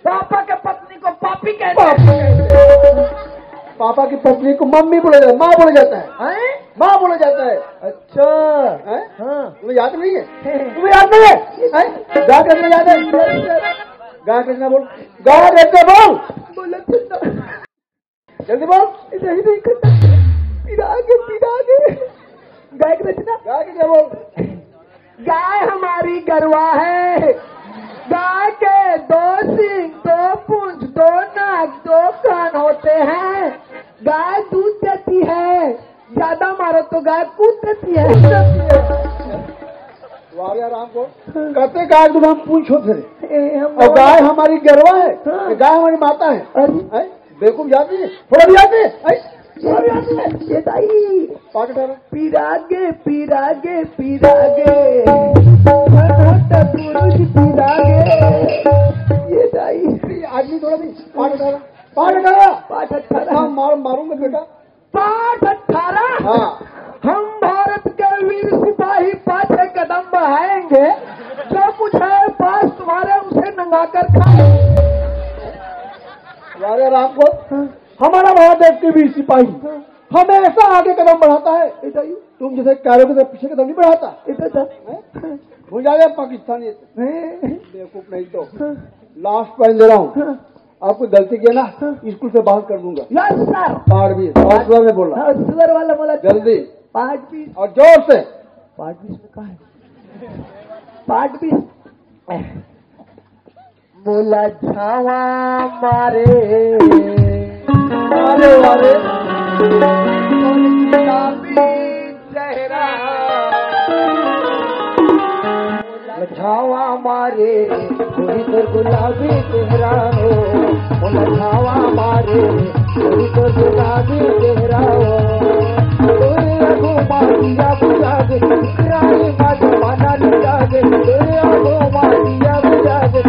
पापा के पत्नी को पापी कहते हैं। पापा की पत्नी को मम्मी बोला जाता है, माँ बोला जाता है। हैं? माँ बोला जाता है। अच्छा। हैं? हाँ। तुम्हें याद नहीं है? तुम्हें याद नहीं है? हैं? गा के रचना याद है? गा के रचना बोल। गा के रचना बोल। बोलो तो। जल्दी बोल। नहीं, नहीं करता। पिरागे, पिरागे। गाय की रचना। गाय की क्या बोल? गाय हमारी गरवा है। गाय के दो सींग, दो पूंछ, दो नाक, दो कान होते हैं। गाय दूध देती है, ज्यादा मारो तो गाय कूद देती है। वाह यार, हमको कहते गाय तो हम पूछो थे। ए, हम और गाय हमारी गरवा है, हाँ। गाय हमारी माता है। अरे। हैं? बेवकूफ याद नहीं है, थोड़ा भी याद नहीं है। हैं? थोड़ा भी याद नहीं है। ये दाई। पाठ उठा रहा। पिरागे, पिरागे, पिरागे। भगवत पुरुष पिरागे। ये दाई। ये आदमी थोड़ा भी पाठ उठा रहा। पाठ उठा रहा। पाठ उठा रहा। मार, मारूंगा बेटा। पाठ अठारह। हाँ। हम भारत के वीर सिपाही पाछे कदम बढ़ाएंगे, जो कुछ है पास तुम्हारे उसे नंगा कर खाएंगे। वारे राम को, हाँ। हमारा भारत देश के वीर सिपाही हाँ। हमेशा आगे कदम बढ़ाता है। इधर ही। तुम जैसे कारों की तरफ पीछे कदम नहीं बढ़ाता। इधर था। हैं? भूल जाओगे पाकिस्तानी। हैं? बेवकूफ नहीं तो। हाँ। लास्ट पॉइंट दे रहा हूँ। हाँ। आपको गलती किया ना, हाँ। स्कूल से बाहर कर दूंगा। Yes sir. पाठ भी, और सुअर में बोला। हाँ, सुअर वाला बोला। जल्दी। पाठ भी। और जोर से। पाठ भी इसमें कहाँ है? पाठ भी। बोला छावा मारे। अरे, अरे। गुलाबी चेहरा। छावा मारे, गोरी तोर गुलाबी चेहरा हो। मोला छावा मारे, गोरी तोर गुलाबी चेहरा हो। तोरे आगू मारिया बुझा दे, रानी मा जमाना लुटा दे। तोरे आगू मारिया बुझा दे,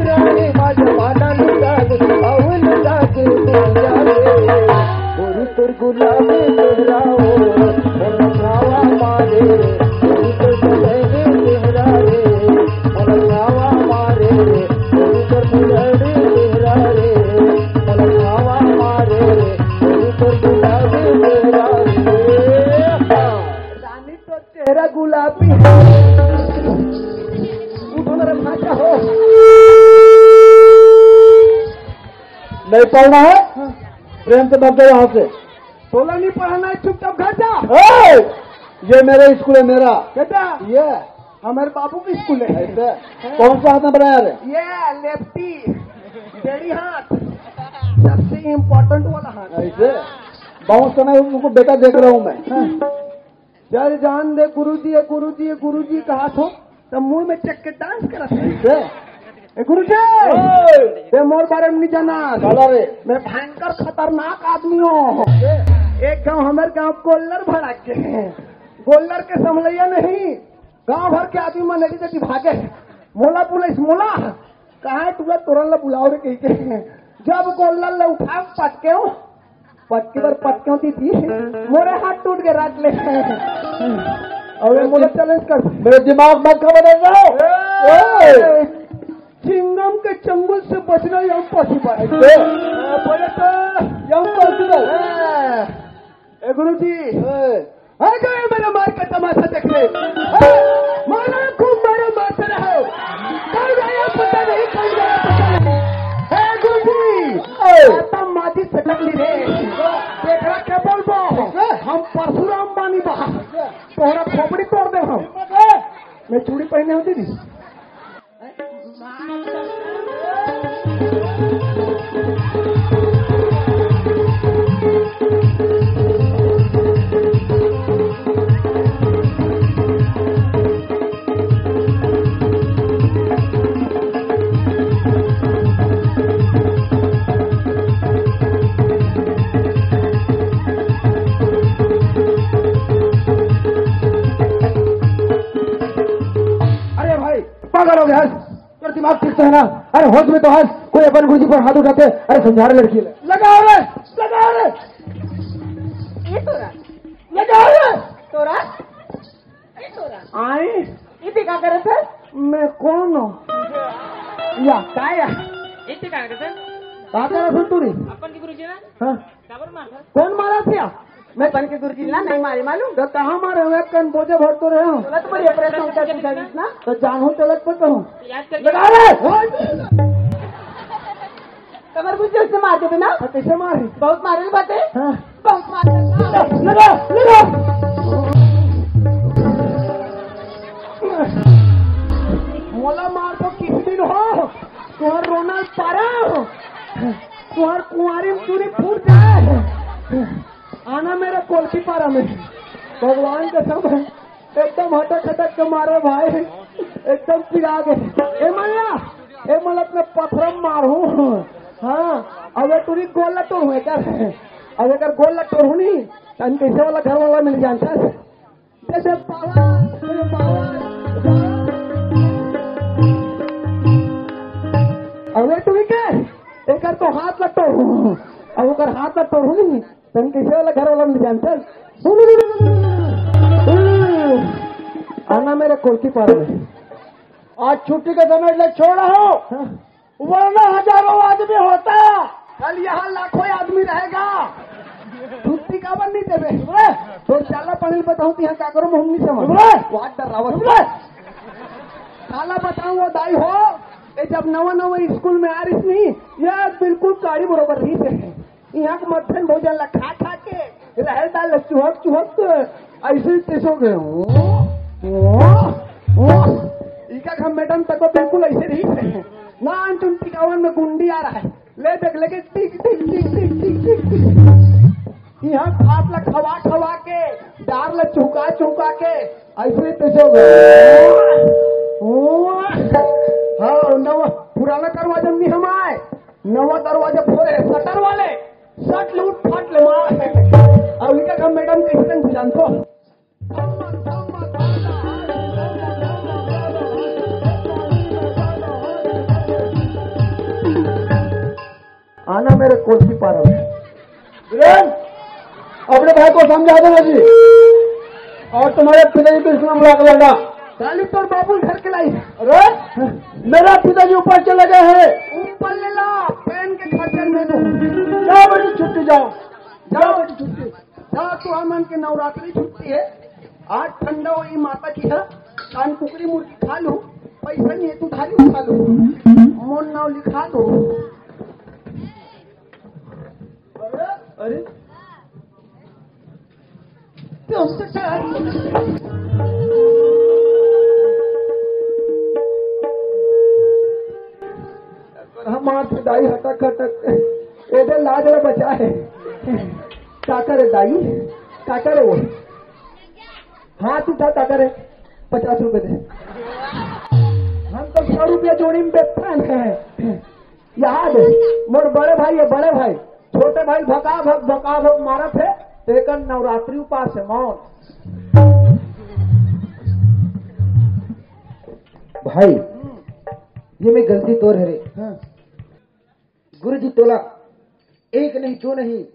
रानी मा जमाना लुटा दे। अउल जाके दुनिया दे। गोरी तोर गुलाबी चेहरा हो, मोला छावा मारे, गोरी तोर गुलाबी चेहरा रे, मोला छावा मारे, गोरी तोर गुलाबी चेहरा रे, मोला छावा मारे, गोरी तोर गुलाबी चेहरा रे। रानी तोर चेहरा गुलाबी है। उठो ना रे भांचा हो। नहीं पढ़ना है? हाँ। प्रेम से भाग जाओ यहाँ से। तोला नहीं पढ़ना है, चुपचाप घर जा। ए! ये मेरा स्कूल है, मेरा। बेटा, ये हमारे बाबू की स्कूल है। ऐसे? हाँ। कौन सा हाथ में बनाया रे? ये लेफ्टी, डेढ़ी हाथ, सबसे इम्पोर्टेंट वाला हाथ। ऐसे? बहुत समय उनको बेटा देख रहा हूँ मैं। हाँ। चल जान दे गुरुजी, ये गुरुजी, ये गुरुजी कहा थो, त मुंह में चेक के डांस करत हे। कैसे? ए गुरुजी, ओए! ते मोर बारे में नहीं जाना। काला रे? मैं भयंकर खतरनाक आदमी हूँ। कैसे? एक गांव, हमारे गांव गोल्लर भड़क गए। गोल्लर के संभलैया नहीं, गांव भर के आदमी मन एती तेती भागे। मोला पुलिस, मोला कहाँ टूरा तोरन ला बुलाओ रे कहिके। जब गोल्लर ला उठा पटकेव, पटके बर पटकेव दीदी, मोरे हाथ टूट के रख ले। अबे मोला चैलेंज कर। मेरे दिमाग मत खा बदल रहा हो। ए! चिंगम के चंगुल से बचना impossible। ए! बोले तो impossible। ए! ए गुरुजी, ए। आ गए मेरा मार का तमाशा देखने। ए, मारा खूब मारा, मारते रहो। कौन आया पता नहीं, कौन गया पता नहीं। ए गुरुजी, ए। आता माजी सटक ली रे। देख रहा क्या बोल बा? हम परशुराम बानी बा। तोहरा खोपड़ी तोड़ दे हम। मैं चूड़ी पहने होती थी। अरे भाई, पागल हो गया है? तेरा दिमाग ठीक तो है ना? अरे होश में तो है, कोई अपन गुरुजी पर हाथ उठाते, अरे समझा रहे लड़की ले। लगाओ रे, लगाओ रे। इति का करत हे? मैं कौन हूँ? या, का या? इति का करत हे? का करत हो तू रे? अपन के गुरुजी ना? हाँ। काबर मारत हे? कौन मारत हे? मैं अपन के गुरुजी ला नहीं मारे मालूम? तो कहाँ मारे हुए? कन बोझे भर तो रहे हो। गलत बड़ी ऑपरेशन कर तू जानिस ना? तो जानहूँ तो लग पता हूँ। याद करके लगा ले। कमर गुरुजी से मार देबे ना? हाँ, कैसे मारे? बहुत मारे बाते। हाँ। बहुत मारे ना। लगा, लगा। मोला मार तो किस दिन हो? तुहर रोना पारा हो। तुहर कुंवारी में चूरी फूट जाए। आना मेरे कोलकी पारा में। भगवान कसम है, एकदम हटक हटक के मारे भाई, एकदम पिरा गए। ए मल्ला, ए मल्ला अपने पथरम मारू। हाँ, अब ये टूरी गोल ला तोड़ू एकर। अब एकर गोल ला तोड़ू नहीं, तन कैसे वाला घर वाला मिल जानता है। जैसे पावा, जैसे पावा। अब ये टूरी के, एकर तो हाथ ला तोड़ू, अब ओकर हाथ ला तोड़ू नहीं। तन कैसे वाला घर वाला मिल जानता है। आना मेरे कोलकी पारा में। आज छुट्टी के समय ले छोड़ा हो, हाँ। वरना हजारों आदमी होता। कल यहाँ लाखों आदमी रहेगा। छुट्टी काबर नहीं देबे? चुप रह। तोर चाला पानी बताऊं तो यहाँ का करो, हम नहीं समझ। चुप रह। वाट डरावत। चुप रह। काला बताऊं वो दाई हो, ये जब नवा नवा स्कूल में आ रही थी, ये बिल्कुल काड़ी बरोबर रही थे। यहाँ के मध्यान्ह भोजन ला खा खा के, रहर दाल ला चुहक चुहक के, ऐसे ही तैसे हो गए। ओ, ओ, ओ। इका घर मैडम तक बिल्कुल ऐसे रही थे। नान तुम टिकावन में गुंडी आ रहा है। ले देख, लेके टिक, टिक, टिक। यहाँ भात ला खवा खवा के, दार ला चुहका चुहका के, ऐसे ही तैसे हो गए। ओ, ओ। हाँ, नवा पुराना दरवाजा में नहीं हम आए। नवा दरवाजा फोड़े, शटर वाले, शट लूट फाट ले मार। अब इनका काम मैडम कैसे नहीं जानतो? आना मेरे कोठी पारा में। वीरेन, अपने भाई को समझा देना जी। और तुम्हारे पिताजी को इसमें बुला के लाना। काली तोर बाबू घर के लाई। अरे, मेरा पिताजी ऊपर चले गए हैं। ऊपर ले ला, पेन के खर्चन में दो। जाओ बेटी, छुट्टी जाओ। जाओ बेटी, छुट्टी। जा, तू हमन के नवरात्रि छुट्टी है। आज ठंडा होई माता की है। कान कुकरी मुर्गी खा लू, पैसा नहीं है, तू थाली उठा लू। मोन नाव लिखा दो। अरे, अरे। हमार तो दाई हटक हटक एदे लाज ला बचा है। का करे दाई? का करे वो? हाथ उठा, का करे? पचास रुपए दे। हम तो सौ रुपया जोड़ी में बेचता है। याद है, मोर बड़े भाई है, बड़े भाई, छोटे भाई भका भक, भका भक मारत है, तो एक नवरात्रि उपास है, मौत। भाई, ये में गलती तोर है रे। हाँ। गुरुजी तोला एक नहीं, दो नहीं,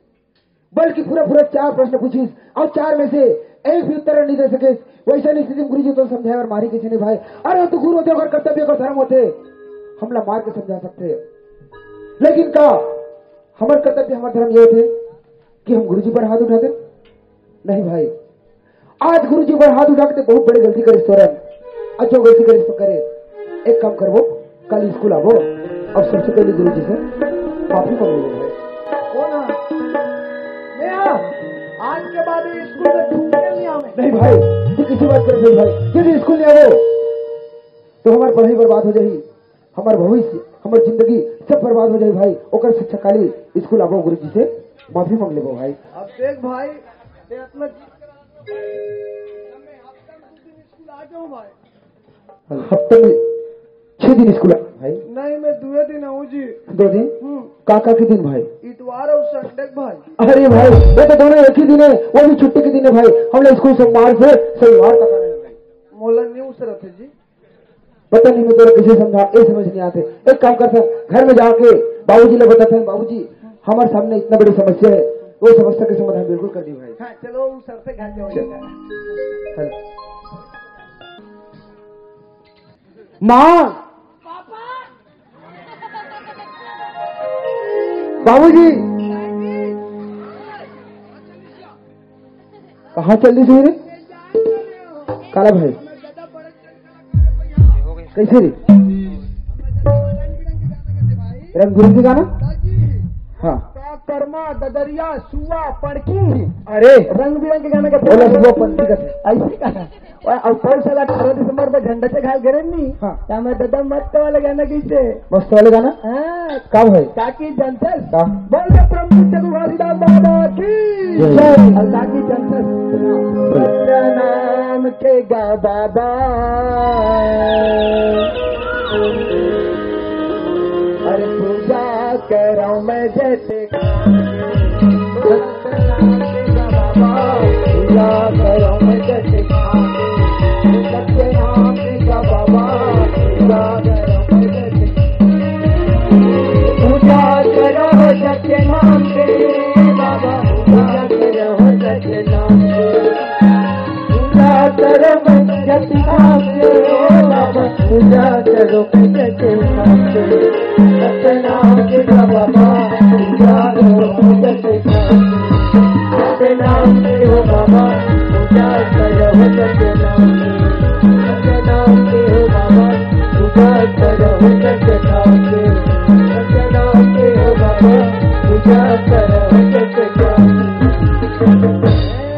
बल्कि पूरा पूरा चार प्रश्न पूछिस और चार में से एक भी उत्तर नहीं दे सके। वैसा स्थिति में गुरुजी तो समझाए और मारी किसी ने भाई। अरे, तो गुरु होते, ओकर कर्तव्य, ओकर धर्म होते, हमला मार के समझा सकते हैं। लेकिन का हमर कर्तव्य, हमर धर्म ये होते कि हम गुरुजी पर हाथ उठा दे? नहीं भाई, आज गुरुजी पर हाथ उठा के बहुत बड़ी गलती करे तोरन। आज जो गलती करे तो करे, एक काम करबो, कल स्कूल आबो और सबसे पहले गुरुजी से माफी मांग लेबो भाई। कौन है? मैं हाँ। आज के बाद ये स्कूल में छुट्टी नहीं आवे। नहीं भाई, तू किसी बात कर नहीं भाई, यदि स्कूल नहीं आबो तो हमारी पढ़ाई बर्बाद हो जाएगी। हमार भविष्य, हमार जिंदगी सब बर्बाद हो जाए भाई। ओकर शिक्षा काली स्कूल आबो, गुरुजी से माफी मांग लेबो भाई। अब देख भाई, ते इतना जिद करा, मैं हफ्ता में दो दिन स्कूल आ जाऊं भाई। हफ्ते में छह दिन स्कूल आ भाई। नहीं, मैं दुए दिन आऊं जी। दो दिन? हम्म। का का के दिन भाई? इतवार और संडे के भाई। अरे भाई, ये तो दोनों एक ही दिन है, वो भी छुट्टी के दिन है भाई। हम लोग स्कूल सोमवार से शनिवार तक आ रहे हैं भाई। मोला नहीं उसरत है जी। पता नहीं मैं तेरे किसे समझा, ये समझ नहीं आते। एक काम करते हैं, घर में जाके बाबूजी ने बताते हैं, "बाबूजी, हमारे सामने इतना बड़ी समस्या है, वो समस्या के समाधान बिल्कुल कर दी भाई।" हाँ, चलो, वो सर से घर जाओ। चल। हेलो। माँ, बाबूजी, कहाँ चल दिस रे? काला भाई, कैसे रे? रंग बिरंग के गाना। हाँ। का कर्मा, ददरिया, सुआ, पड़की। अरे, रंग बिरंग के गाना के बोला, सुआ पंछी का थे। ऐसे का? और, और कौन साला अठारह दिसंबर पर झंडा चघाल करे नहीं? हाँ। तो हमारे दादा मस्त वाला गाना कैसे? मस्त वाला गाना? हाँ। का भाई? ताकि जनता का? बोल दे प्रभु चंद्रभाषी दास बाबा की जय। जय। और ताकि जनता प्रणाम के गा बाबा। अरे पूजा करो मैं जैसे पूजा करो सत्यनाम के बाबा, पूजा करो सत्यनाम के। पूजा करो सत्यनाम के बाबा, पूजा करो सत्यनाम के। सत्यनाम के बाबा, पूजा करो सत्यनाम के। सत्यनाम के हो बाबा, पूजा करो सत्यनाम के। सत्यनाम के हो बाबा, पूजा करो सत्यनाम के। सत्यनाम के हो बाबा, पूजा करो सत्यनाम के।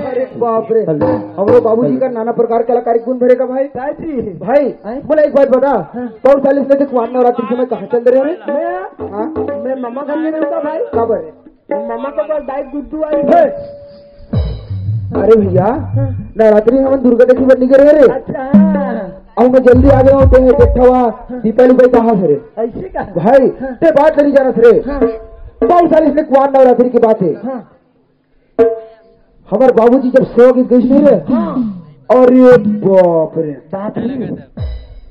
अरे बाप रे, हमरो बाबूजी का नाना प्रकार कलाकारी गुण भरे का भाई। दाई जी। भाई, हैं? मोला एक बात बता, हाँ। कौन साल इसने कुआर नवरात्रि के समय कहाँ चल रहे रे? मैं? हाँ? मैं ममा घर में रहता भाई। का बर? ममा के पास दाई गुड्डू आई है। अरे भैया, हाँ। नवरात्रि में हमन दुर्गा देखे बर निकले रे। अच्छा, हाँ। अउ मैं जल्दी आ गया हूँ, ते बैठा हुआ, हाँ। दीपाली भाई कहाँ से रे? ऐसे का? भाई, हाँ। ते बात नहीं जाना रे। हाँ। कौन साल इसने कुआर नवरात्रि की बात है? हाँ। हमारे बाबूजी जब सेवा गीत गइस नहीं रे, हाँ। अरे बाप रे, बाप रे।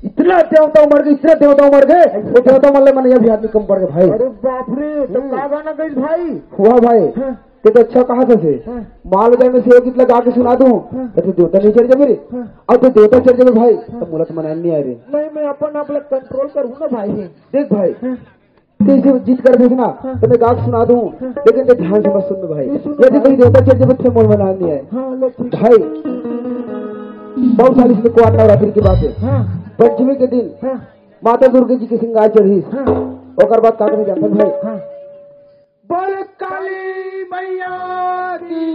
इतना देवता उमड़ गए, इतना देवता उमड़ गए, वो देवता मन ले मन ये भी आदमी कम पड़ गए भाई। अरे बाप रे, तो हम्म। का गाना गइस भाई? वाह भाई, हाँ। ते तो अच्छा कहा था से। हाँ। मान लो मैं सेवा गीत लगा के सुना दूं, हाँ। तो तू देवता नहीं चढ़ जाबे रे। हाँ। अब तू देवता चढ़ जाबे भाई, हाँ। तो मोला तो मनाए नहीं आए रे। नहीं, मैं अपन आप लोग कंट्रोल करूँ ना भाई। देख भाई, हाँ। ते इसे जिद कर देखना, हाँ। तो मैं गा के सुना दूं, हाँ। लेकिन ते ध्यान से मत सुन भाई। नहीं सुनूं यदि भाई। कहीं देवता चढ़ जाबे तो मोला मनाए नहीं आए। हाँ, लो ठीक। भाई, बहुत साल इसमें कुआर नवरात्रि की बात है। हाँ। पंचमी के दिन हाँ। माता दुर्गा जी के श्रृंगार चढ़ीस। हाँ। ओकर बाद का करे जानथन भाई? हाँ। बोल काली मैया की।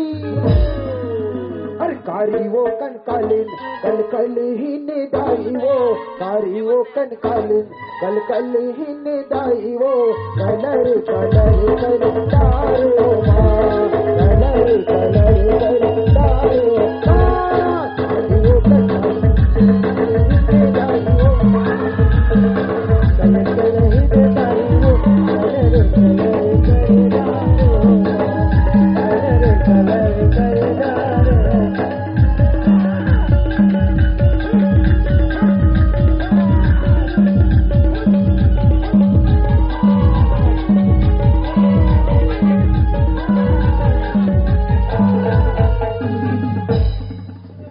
अरे कारी वो कंकालिन, कल कल ही निदाई वो, कारी वो कंकालिन, कल कल ही निदाई वो, कलर कलर कलर माँ, कलर कलर कलर माँ।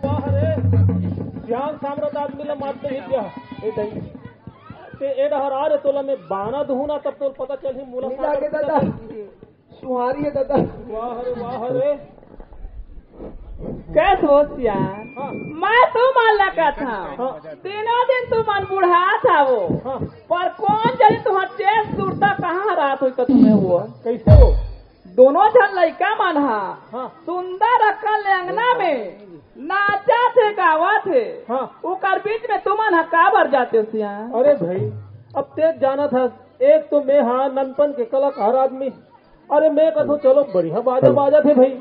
वाह रे, ज्ञान साम्राज्य आदमी ला मारते ही क्या? ए दई। ते ए डहर आ रे, तोला मैं बाना दुहूं ना, तब तोला पता चलही, मोला मिला के सागर दादा। पिता सुहारी है दादा। वाह रे, वाह रे। कैस हो सियान? हाँ। मैं तुमन ला कथंव। हाँ। दिनों दिन तुमन बुढ़ात हवो। हाँ। पर कोन जनी तुम्हर चेत सुरता कहाँ रात होई का तुम्हें वो? कैसे हो? दोनों झन लइका मन हा हाँ। सुंदर अकन ले अंगना में नाचत हे, गावत हे। हाँ। ओकर बीच में तुमन हा काबर जाते हो सियान? अरे भाई, अब तें जानत हस, एक तो मैं हा ननपन के कलाकार आदमी। अरे मैं कथंव चलो बढ़िया बाजा बाजत हे भाई,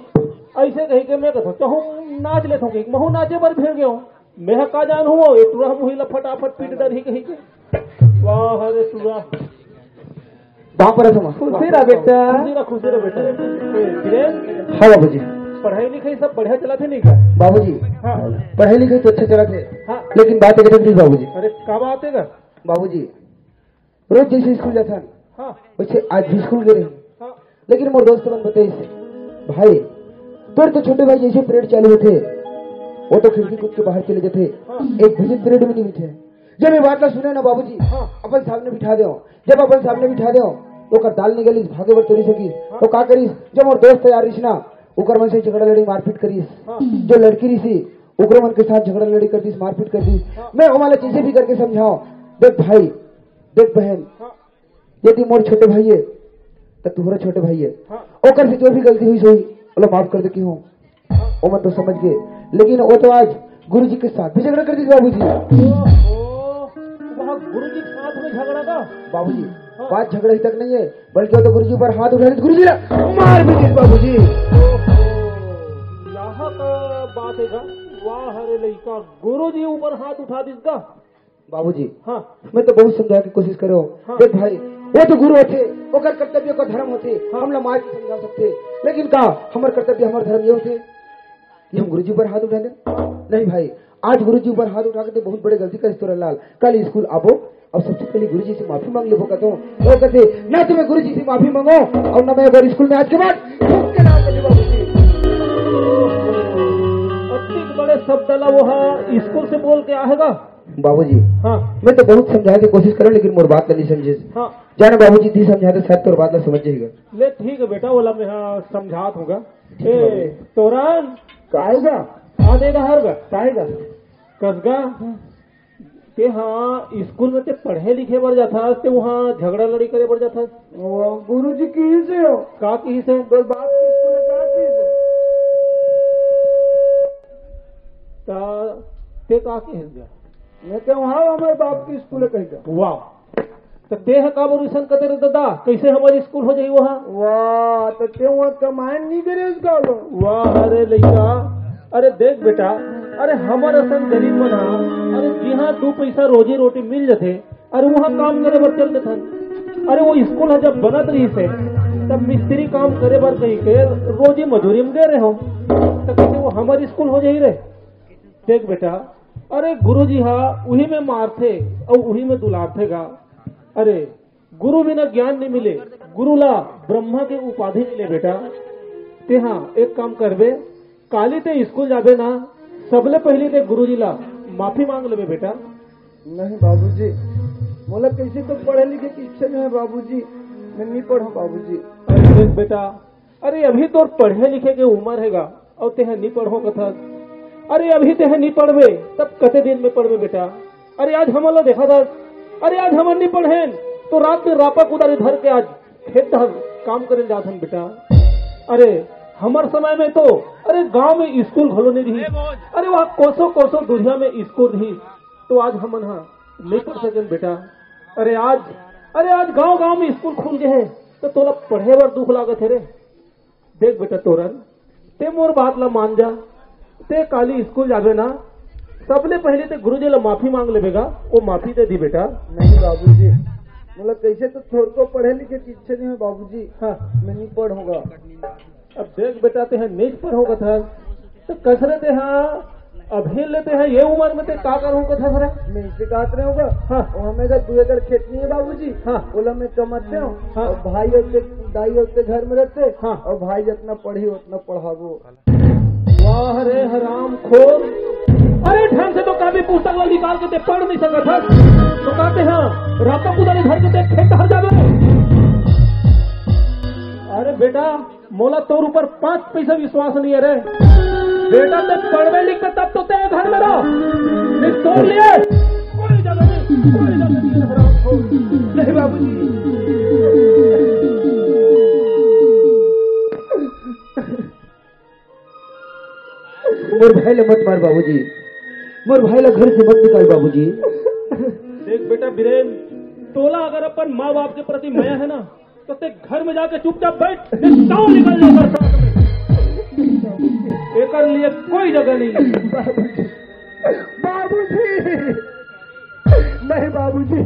ऐसे कहिके मैं कथंव चहूँ नाच लेथंव, कहिके महूँ नाचे बर भिड़ गेंव। मैं ह का जानहूँ, ए टूरा मुही ला फटाफट पीट डरही कहिके। वाह रे टूरा। बाप रे तुम। खुशी रह बेटा। खुशी रह, खुशी रह बेटा। ए, किरण, हाँ बाबूजी। पढ़ाई लिखाई सब बढ़िया चलत हे नहीं का? बाबूजी, हाँ। पढ़ाई लिखाई तो अच्छा चलत हे, हाँ। लेकिन बात एक ठन बाबूजी। अरे, का बात हे का? बाबूजी, रोज जैसे स्कूल जाथन, हाँ। वैसे आज भी स्कूल गे रहेंव। हाँ। लेकिन मोर दोस्त मन बताइस, भाई, तोर तो छोटे भाई जैसे परेड चालू होथे, वो तो खिड़की कूद के बाहर चले जाथे, हाँ। एक बजे परेड में नहीं मिलथे। जब ये बात ला सुने ना बाबूजी, हाँ। अपन सामने बिठा दे। जब अपन सामने बिठा दे, तो ओकर दाल निकलिस, भागे बर तो नहीं सकिस। हाँ। तो का करिस? जब मोर दोस्त यार रिस ना, ओकर मन से झगड़ा लड़ी, मारपीट करिस। हाँ। जो लड़की रिसी, ओकरो मन के साथ झगड़ा लड़ी कर दिस, मारपीट कर दिस। हाँ। मैं ओमन ला जैसे भी करके समझाओ, देख भाई, देख बहन, हाँ। यदि मोर छोटे भाई है, तो तुम्हारा छोटे भाई है। हाँ। ओकर से जो भी गलती हुई सही, ओला माफ कर दे की हूँ। ओमन तो समझ गए, लेकिन वो तो आज गुरुजी के साथ भी झगड़ा कर दिस बाबूजी। ओहो, वहाँ गुरुजी के साथ में झगड़ा था? बाबूजी, हाँ। बात झगड़ा ही तक नहीं है, बल्कि वो तो गुरुजी पर हाथ उठा दिस, गुरुजी ला मार भी दिस बाबूजी। ओहो, यहाँ का बात है का? वाह रे लइका, गुरुजी ऊपर हाथ उठा दिस का? बाबूजी, हाँ। मैं तो बहुत समझाए के कोशिश करे हूँ। हाँ। देख भाई, वो तो गुरु होथे, ओकर कर्तव्य, ओकर धर्म होथे, हाँ। हमला मार के समझा सकथे, लेकिन का हमर कर्तव्य, हमर धर्म ये होथे कि हम गुरुजी पर हाथ उठा दें? नहीं भाई, आज गुरुजी पर हाथ उठा के ते बहुत बड़े गलती करिस तोर लाल। कल स्कूल आबो, अब सबसे पहले गुरुजी से माफी मांग लेबो कहता हूँ। वो कहते, "ना तो मैं गुरुजी से माफी मांगो और ना मैं अगर स्कूल में आज के बाद थूक के ना कभी बाबूजी।" अतिक बड़े शब्द ला वो हा स्कूल से बोल के आएगा। बाबूजी, हाँ। मैं तो बहुत समझाए के कोशिश करे हूँ, लेकिन मोर बात ला नहीं समझे। हाँ। जाने बाबूजी, दी समझा दे, शायद तोर बात ला समझ जाएगा। ले ठीक है बेटा, ओला मैं हाँ समझात हूँ गा। ठीक है ए, बाबूजी। तोरन। काहे गा? आ देगा हर गा। काहे गा? कस गा। ते हाँ स्कूल में ते पढ़े लिखे बर जाथस, ते वहाँ झगड़ा लड़ी करे बर जाथस। वो गुरुजी किहिस हे हो। का किहिस हे? तोर बाप के स्कूल में का किहिस हे? ता ते का किहिस गा? मैं कहे, "हाँ, हमारे बाप के स्कूल है," कही का। वाह। त ते ह काबर अइसन कते रे ददा? कइसे हमर स्कूल हो जाही वहाँ? वाह, त ते वहाँ कमाए नहीं करे उसका लो। वाह, अरे लइका, अरे देख बेटा, अरे हमर असन गरीब मन ह, अरे जिहाँ दू पैसा रोजी रोटी मिल जथे, अरे वहाँ काम करे बर चल देथन। अरे वो स्कूल ह जब बनत रहिस हे, तब मिस्त्री काम करे बर कही के रोजी मजूरी में गे रहे हो। त कइसे वो हमर स्कूल हो जाही रे? देख बेटा, अरे गुरुजी हा उही में मारथे अउ उही में दुलारथे गा। अरे गुरु बिना ज्ञान नहीं मिले, गुरु ला ब्रह्मा के उपाधि मिले बेटा। ते हाँ एक काम करबे, काली ते स्कूल जाबे ना, सबले पहली ते गुरुजी ला माफी मांग लेबे बेटा। नहीं बाबूजी, मोला कइसे तो पढ़े लिखे की इच्छा नहीं है बाबूजी, मैं नहीं पढ़ूं बाबूजी। अरे देख बेटा, अरे अभी तोर पढ़े लिखे के उमर हे गा, अउ तेह नी पढ़ो कथस। अरे अभी तेह नी पढ़बे, तब कते दिन में पढ़बे बेटा? अरे आज हमन ला देखा था, अरे आज हमन नी पढ़ेन, तो रात में रापा कुदारी धर के आज खेत डहर काम करे जात हन बेटा। अरे हमर समय में तो, अरे गांव में स्कूल घलो नहीं रही। अरे वहाँ कोसों कोसों दूरिया में स्कूल रही, तो आज हमन हा नहीं पढ़ सकेन बेटा। अरे आज, अरे आज गांव गांव में स्कूल खुल गए हैं, तो तोला पढ़े बर दुख लागत है रे। देख बेटा तोरन, ते मोर बात ला मान जा, ते काली स्कूल जाबे ना, सबले पहले ते गुरुजी ला माफी मांग लेबे गा, वो माफी दे दी बेटा। नहीं बाबूजी, मतलब कैसे तो थोड़को पढ़े लिखे की इच्छा नहीं है बाबूजी। हाँ। मैं नहीं पढ़ूंगा। अब देख बेटा, ते हा नीच पढ़ो कथस, तो कसरे ते हा अभी लेते हैं ये उम्र में ते का करूं कथस रे? मैं इसे कहत रहे होगा। हाँ। वो हमें का दो एकड़ खेत नहीं है बाबूजी। हाँ। ओला मैं कमाते हूँ। हाँ। और भाई और के, दाई और के घर में रहते। हाँ। और भाई जितना पढ़ी उतना पढ़ाबो। वाह रे हरामखोर, अरे ढंग से तो कापी पुस्तक ला निकाल के ते पढ़ नहीं सकत हस, तो कहते हैं रापा कुदारी धर के ते खेत हर जाबे। अरे बेटा, मोला तोर ऊपर पांच पैसा विश्वास नहीं है रे। बेटा, ते पढ़बे लिखबे तब तो ते घर में रह, नहीं तोर लिए कोई जगह नहीं, कोई जगह नहीं है हरामखोर। नहीं बाबूजी। मोर भाई ला मत मार बाबूजी, मोर भाई ला घर से मत निकाल बाबूजी। देख बेटा बीरेन, तोला अगर अपन माँ बाप के प्रति मया है ना, तो ते घर में जाके चुपचाप बैठ, नहीं तो निकल जाओ बरसात में। एकर लिए कोई जगह नहीं है। बाबूजी, नहीं बाबूजी,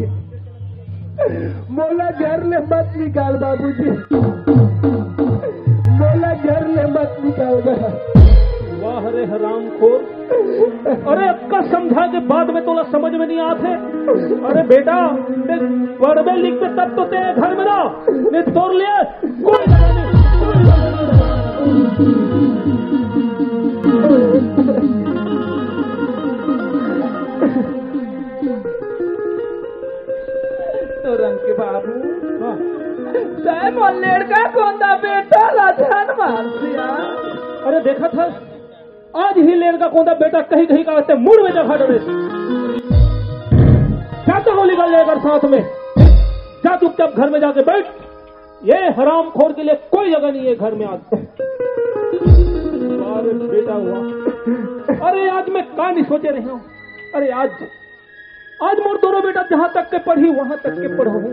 मोला घर ले मत निकाल बाबूजी, मोला घर ले मत निकाल बा। वाह रे हरामखोर, अरे अक्का समझा के बाद में तोला समझ में नहीं आते। अरे बेटा, ते पढ़बे लिखबे तब तो ते घर में रह, नहीं तोर लिए कोई जगह नहीं, कोई जगह नहीं। अरे देखा था, आज ही लेन का कोंदा बेटा कहीं कहीं का ते मुड़ में जगह डरे। जाता हो निकल जाएगा साथ में। जा चुपचाप घर में जाके बैठ। ये हरामखोर के लिए कोई जगह नहीं है घर में आज। अरे बेटा हुआ। अरे आज मैं का नहीं सोचे रहे हूँ। अरे आज, आज मोर दोनों बेटा जहाँ तक के पढ़ी वहाँ तक के पढ़ाऊँ,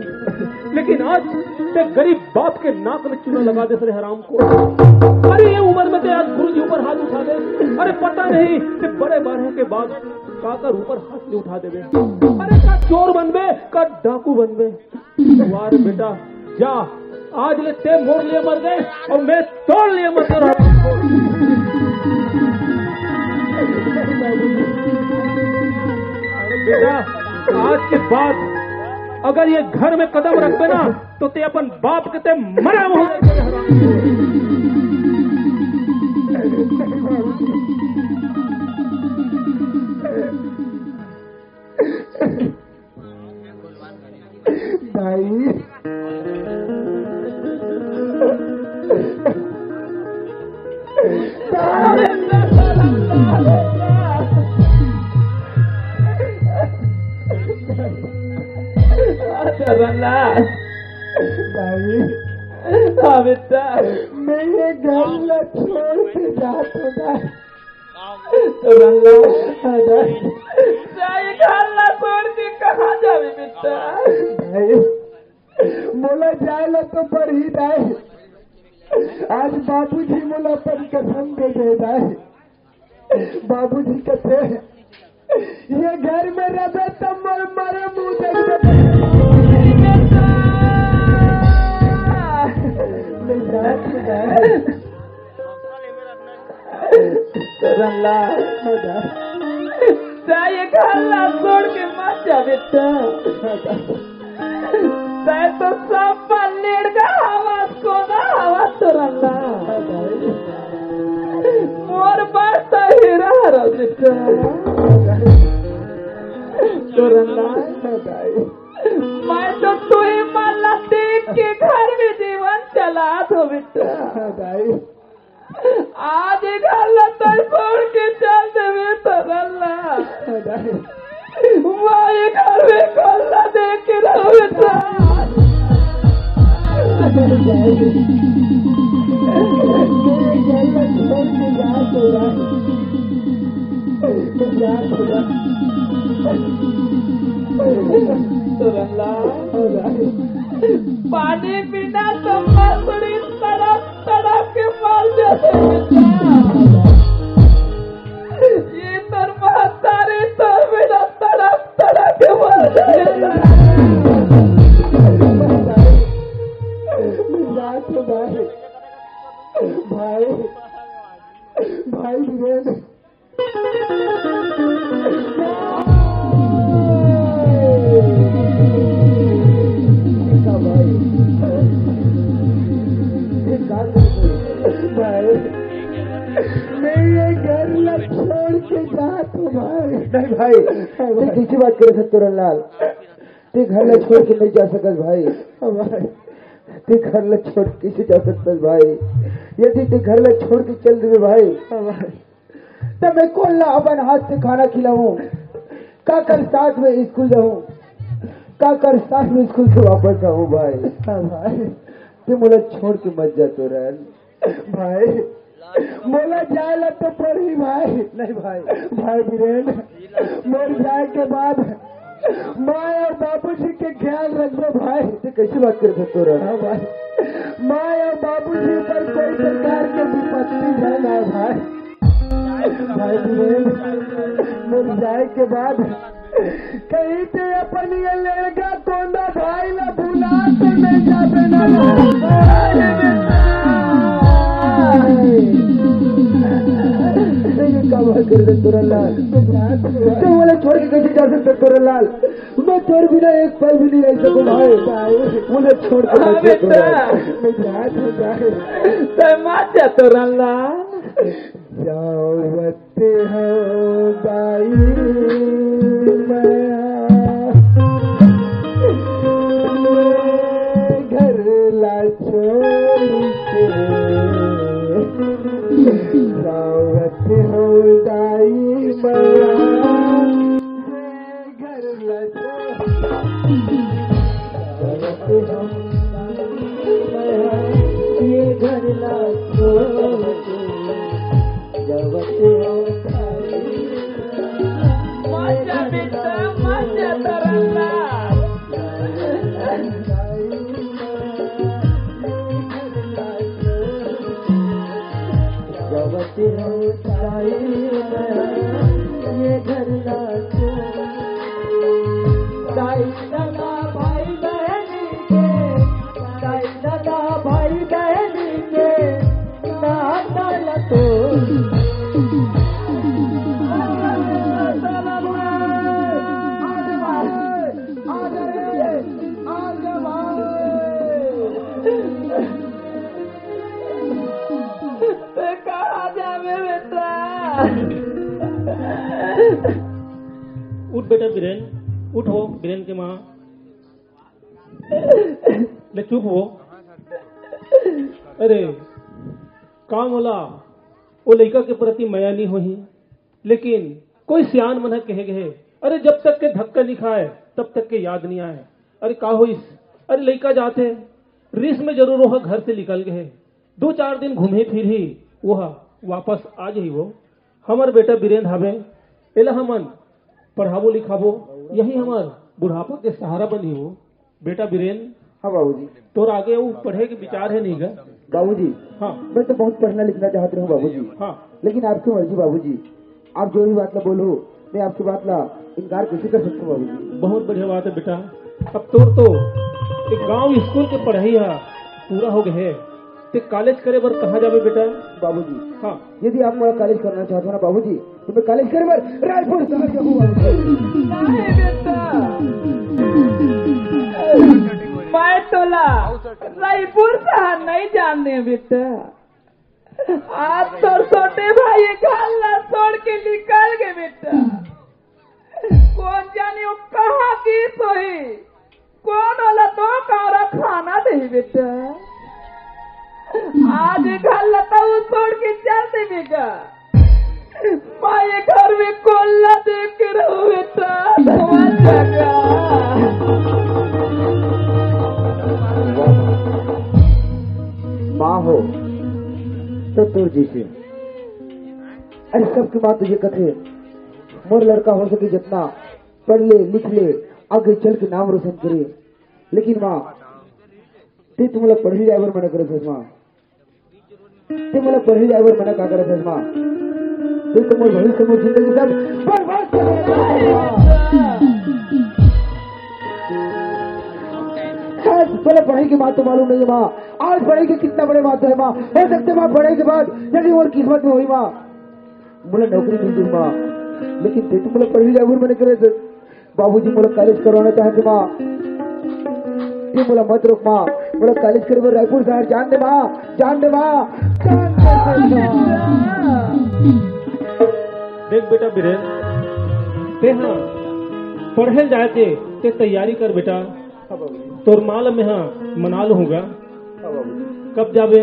लेकिन आज ते गरीब बाप के नाक में चूना लगा दे रे हराम को। अरे ये उम्र में ते आज गुरु जी ऊपर हाथ उठा दे। अरे पता नहीं कि बड़े बारह के बाद काकर ऊपर हाथ नहीं उठा देवे। अरे का चोर बनबे, का डाकू बनबे। वाह रे बेटा, जा, आज ले ते मोर लिए मर गए और मैं तोर लिए मर रहा। अरे बेटा, आज के बाद अगर ये घर में कदम रखबे ना, तो ते अपन बाप के ते मरा हुआ। दाई। दाई। हाँ बेटा। मैं ये घर ला छोड़ के जात हूँ दाई। तो रंगा, दाई। दाई, घर ला छोड़ के कहाँ जावे बेटा? दाई, मोला जाए ला तो पड़ही दाई। आज बाबूजी मोला अपन कसम दे दे दाई। बाबूजी कथे, ये घर में रहे तब मर मरे मुंह देखबे। बेटा। नहीं जात दाई। रंगला, जा ये घर ला छोड़ के मत जा बेटा। तै तो सब पर लेड़ का हवास को ना हवास तो रंगला। मोर बात तो हीरा हरा बेटा। तो रंगला, मैं तो तू ही मन ला देख के घर में जीवन चलात हो बेटा। आज ये घर ला तै छोड़ के चल देवे तो रंगला। मैं ये घर में कोल्ला देख के रहूं तो। तो रंगला। पानी बिना तो मछली तड़प तड़प के मर जाथे बेटा। ये तोर महतारी तोर बिना तड़प तड़प के मर जाथे। भाई, भाई, भाई वीरेंद्र। भाई, मैं ये घर ला छोड़ के जात हूँ भाई। नहीं भाई, तू कैसी बात करे सकते रंगलाल? तू घर ला छोड़ के नहीं जा सकत भाई। भाई, तू घर ला छोड़ के कैसे जा सकत भाई? यदि तू घर ला छोड़ के चल देवे भाई, भाई, तब मैं कोन ला अपन हाथ से खाना खिलाऊं? काकर साथ में स्कूल जाऊं? काकर साथ में स्कूल से वापस आऊं भाई? हाँ भाई। तू मोला छोड़ के मत जा तोरन। भाई, मोला जाए ला तो पड़ही भाई। नहीं भाई। भाई वीरेंद्र, मोर जाए के बाद माँ और बाबूजी के ख्याल रखबे भाई। तू कैसी बात करे सकते रहा? हाँ भाई, माँ और बाबूजी पर कोई प्रकार के विपत्ति झन आए भाई। भाई वीरेंद्र, मोर जाए के बाद कहीं ते अपन ये लड़का कोंदा भाई ला भुला तो नहीं जाबे ना। ये का बात कर दे तोरन लाल? तो बोले छोड़ के कैसे जा सकते तोरन लाल? मैं तोर बिना एक पल भी नहीं रह सकूं भाई। मुझे छोड़ के हाँ मत जा बेटा। तोरन। मैं जात हूँ भाई। तै मत जा तोरन लाल। जावत हो दाई मया, घर ला छोड़ के। मजा बेटा, मजा तरल्ला। ते कहाँ जाबे बेटा? उठ बेटा बीरेन, उठ हो बीरेन के माँ। ले चुप हो। अरे, का मोला ओ लइका के प्रति मया नहीं होही? लेकिन कोई सियान मन ह कहे गए, अरे जब तक के धक्का नहीं खाए तब तक के याद नहीं आए। अरे का होइस? अरे लइका जात हे, रिस में जरूर ओह घर से निकल गए, दो चार दिन घूमे फिर ही वो ह वापस आ जाही। वो हमर बेटा बीरेन हवे, एला हमन पढ़ाबो लिखाबो, यही हमर बुढ़ापा के सहारा बनही वो। बेटा बीरेन, हाँ बाबूजी। तोर आगे वो पढ़े के विचार है नहीं गा? बाबूजी, हाँ। मैं तो बहुत पढ़ना लिखना चाहते हूँ बाबूजी। हाँ। लेकिन आपकी मर्जी बाबूजी, आप जो भी बात ला बोलो, मैं आपकी बात ला इनकार कैसे कर सकता हूँ बाबूजी? बहुत बढ़िया बात है बेटा। अब तोर तो एक गांव स्कूल के पढ़ाई है, पूरा हो गए है, ते कॉलेज करे बर कहाँ जाबे बेटा? बाबूजी, हाँ। यदि आप मोला कॉलेज करना चाहते हो ना बाबूजी, तो मैं कॉलेज करे बर रायपुर शहर जाहूँ बाबूजी। नहीं बेटा, मैं तोला रायपुर शहर नहीं जाने बेटा। आज तोर छोटे भाई ये घर ला छोड़ के निकल गए बेटा। कोन जानी वो कहाँ गिस होही, कोन ओला दो कौरा खाना देही बेटा। आज ये घर ला तो छोड़ के चल देबे गा। मैं ये घर में कोन ला देख के रहूँ बेटा, समझ जा गा। माँ हो, तो तू जी से अरे सबके माँ तुझे कथे, मोर लड़का हो सके जितना पढ़ ले, लिख ले, आगे चल के नाम रोशन करे। लेकिन माँ, ते तो मोला पढ़े जाए बर मना करे हस माँ। ते मोला पढ़े जाए बर मना का करे हस माँ? ते तो मोर भविष्य, मोर जिंदगी सब बर्बाद कर देगा। शायद पहले पढ़ाई के बात तो मालूम नहीं है माँ। आज पढ़ाई के कितना बड़े बात है माँ। हो सकते माँ पढ़ाई के बाद यदि मोर किस्मत में होही माँ, मोला नौकरी मिल जाही माँ, लेकिन ते तो मोला पढ़े जाए बर मना करे हस। बाबूजी मोला कॉलेज करवाना चाहथे माँ, ते मोला मत रोक माँ, मोला कॉलेज करे बर रायपुर शहर जान दे माँ, जान दे माँ, जान दे माँ। देख बेटा बीरेन, ते हाँ पढ़े जाए के ते तैयारी कर बेटा। हाँ बाबूजी। तोर माँ ला मैं हाँ मना लूँगा। हाँ बाबूजी। कब जाबे?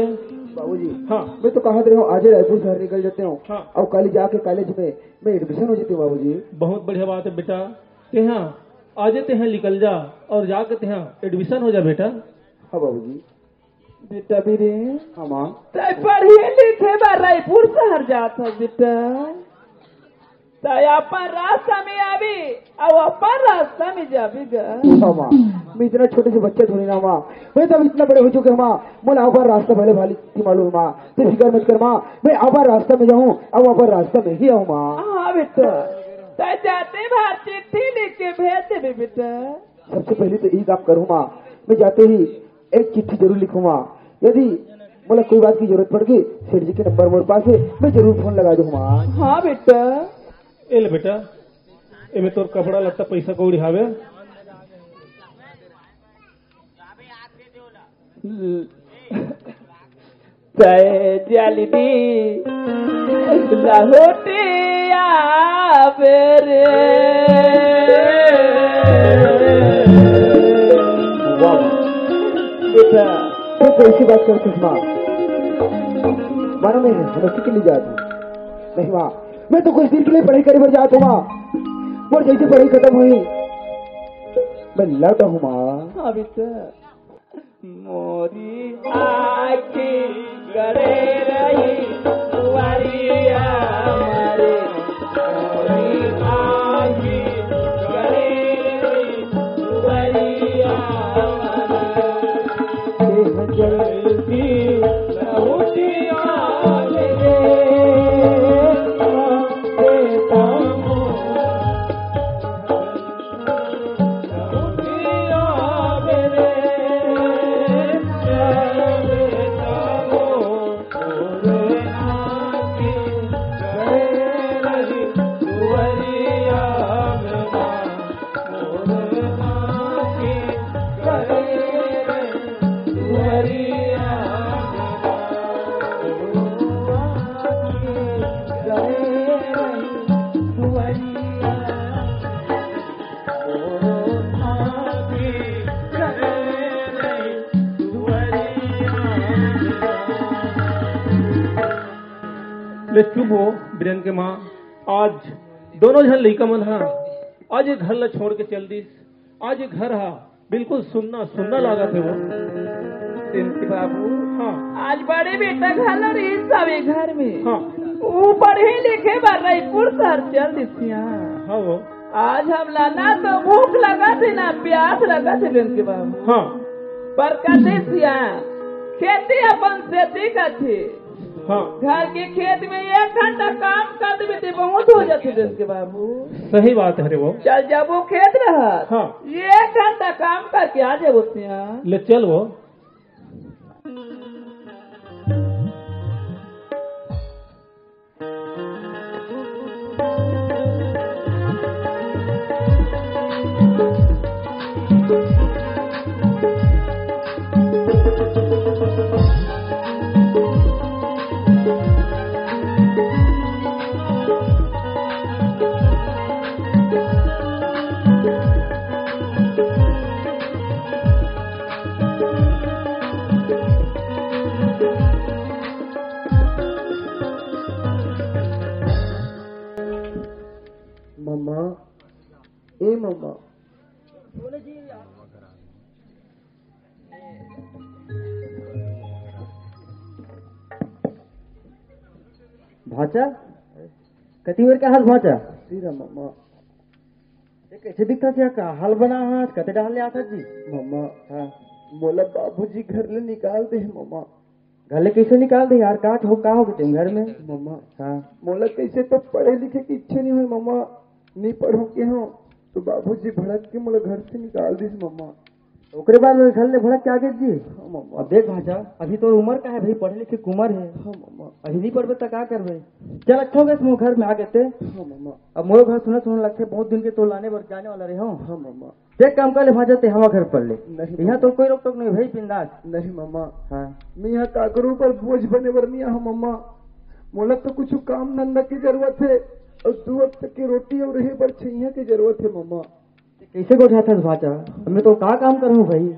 बाबूजी, हाँ। मैं तो कहत रहे हूँ आज ही रायपुर शहर निकल जाते हूँ। हाँ। और कल जाके कॉलेज में मैं एडमिशन हो जाते हूँ बाबूजी। बहुत बढ़िया बात है बेटा, ते हाँ आज ते हाँ निकल जा और जाके ते हाँ एडमिशन हो जा बेटा। हाँ बाबूजी। बेटा बीरेन। हाँ माँ। तै पढ़े लिखे बर रायपुर शहर जात हस बेटा। तै अपन रास्ता में आबे, अउ अपन रास्ता में जाबे गा। हाँ माँ, मैं इतना छोटे से बच्चा थोड़ी ना माँ, मैं तो अब इतना बड़े हो चुके हूँ माँ, मोला अपन रास्ता भले भाली नहीं मालूम माँ, ते फिकर मत कर माँ, मैं अपन रास्ता में जाहूँ, अउ अपन रास्ता में ही आहूँ माँ। हाँ बेटा, तै जाते बार चिट्ठी लिख के भेज देबे बेटा। सबसे पहले तो यही काम करूँ माँ, मैं जाते ही एक चिट्ठी जरूर लिखूँ माँ। यदि मोला कोई बात की जरूरत पड़ गई, सेठ जी के नंबर मोर पास है, मैं जरूर फोन लगा दूँ माँ। हाँ बेटा। ए ले बेटा, एमे तोर कपड़ा लत्ता पैसा कौड़ी हावे। तै जल्दी लहुटिया बेरे। वाह, बेटा, तू कैसी बात करती माँ? मानो मैं हंसी के लिए जाती। नहीं माँ, मैं तो कुछ दिन के लिए पढ़ाई करे बर जात हूँ माँ। मोर जैसे पढ़ाई खत्म हुई, मैं लौट हूँ माँ। हाँ बेटा। मोरी आँखी गड़े रही दुआरिया मारे, मोरी आँखी गड़े रही दुआरिया मारे। जल्दी लहुटिया रे, बेटा मोर। ले चुप हो, बिरन के माँ। आज दोनों झन लइका मन ह आज ये घर ला छोड़ के चल दिस। आज ये घर ह बिल्कुल सुन्ना सुन्ना लागत हे वो। पिंकी बाबू, हाँ। आज बड़े बेटा घलो रहिस हवे घर में। हाँ। वो पढ़े लिखे बर रायपुर शहर चल दिस। हाँ वो। आज हमला ना तो भूख लगत हे, ना प्यास लगत हे, पिंकी बाबू। हाँ। पर कथे सिया, खेती अपन सेती कथे। हाँ। घर के खेत में एक घंटा काम कर देबे ते बहुत हो जाथे, पिंकी बाबू। सही बात हे रे वो। चल जब वो खेत रहत, हाँ। एक घंटा काम करके आ जाबो सिया। ले चल वो। मम्मा, ए मम्मा। भांचा, कति बेर के हाल भांचा? सीरा मम्मा। ये कैसे दिखता क्या का हाल बना हाथ कते डाल ले आता जी? मम्मा, हाँ। मोला बाबूजी घर ले निकाल दे मम्मा। घर ले कैसे निकाल दे यार? का हो, का हो गए तुम घर में? मम्मा, हाँ। मोला कैसे तो पढ़े लिखे की इच्छा नहीं हुई मम्मा। नहीं पढ़ो के हो तो बाबूजी भड़क के मोला घर से निकाल दिस मम्मा। ओकरे बाद में घर ले भड़क के आ गए जी। हाँ, मम्मा। अब देख भांचा, अभी तोर उम्र का है भाई, पढ़े लिखे के उम्र है। हाँ, मम्मा। अभी नहीं पढ़बे तो का करबे? चल अच्छा हो गया तुम घर में आ गए ते। हाँ, मम्मा। अब मोरो घर सुना सुना लगथे, बहुत दिन के तो लाने बर जाने वाला रहे हो। हाँ, मम्मा। एक काम कर ले भांचा, ते हमार घर पढ़ ले। नहीं, यहाँ मम्मा। तो कोई रोक टोक नहीं भाई, बिंदास। नहीं, मम्मा। हाँ। मैं यहाँ काकरो पर बोझ बने बर नहीं आया हूँ, मम्मा। मोला तो कुछ काम धंधा की जरूरत है और दो वक्त की रोटी और रहे बर छैया की जरूरत है, मम्मा। कैसे गोठियाथस भांचा? अब मैं तो का काम करूँ भाई?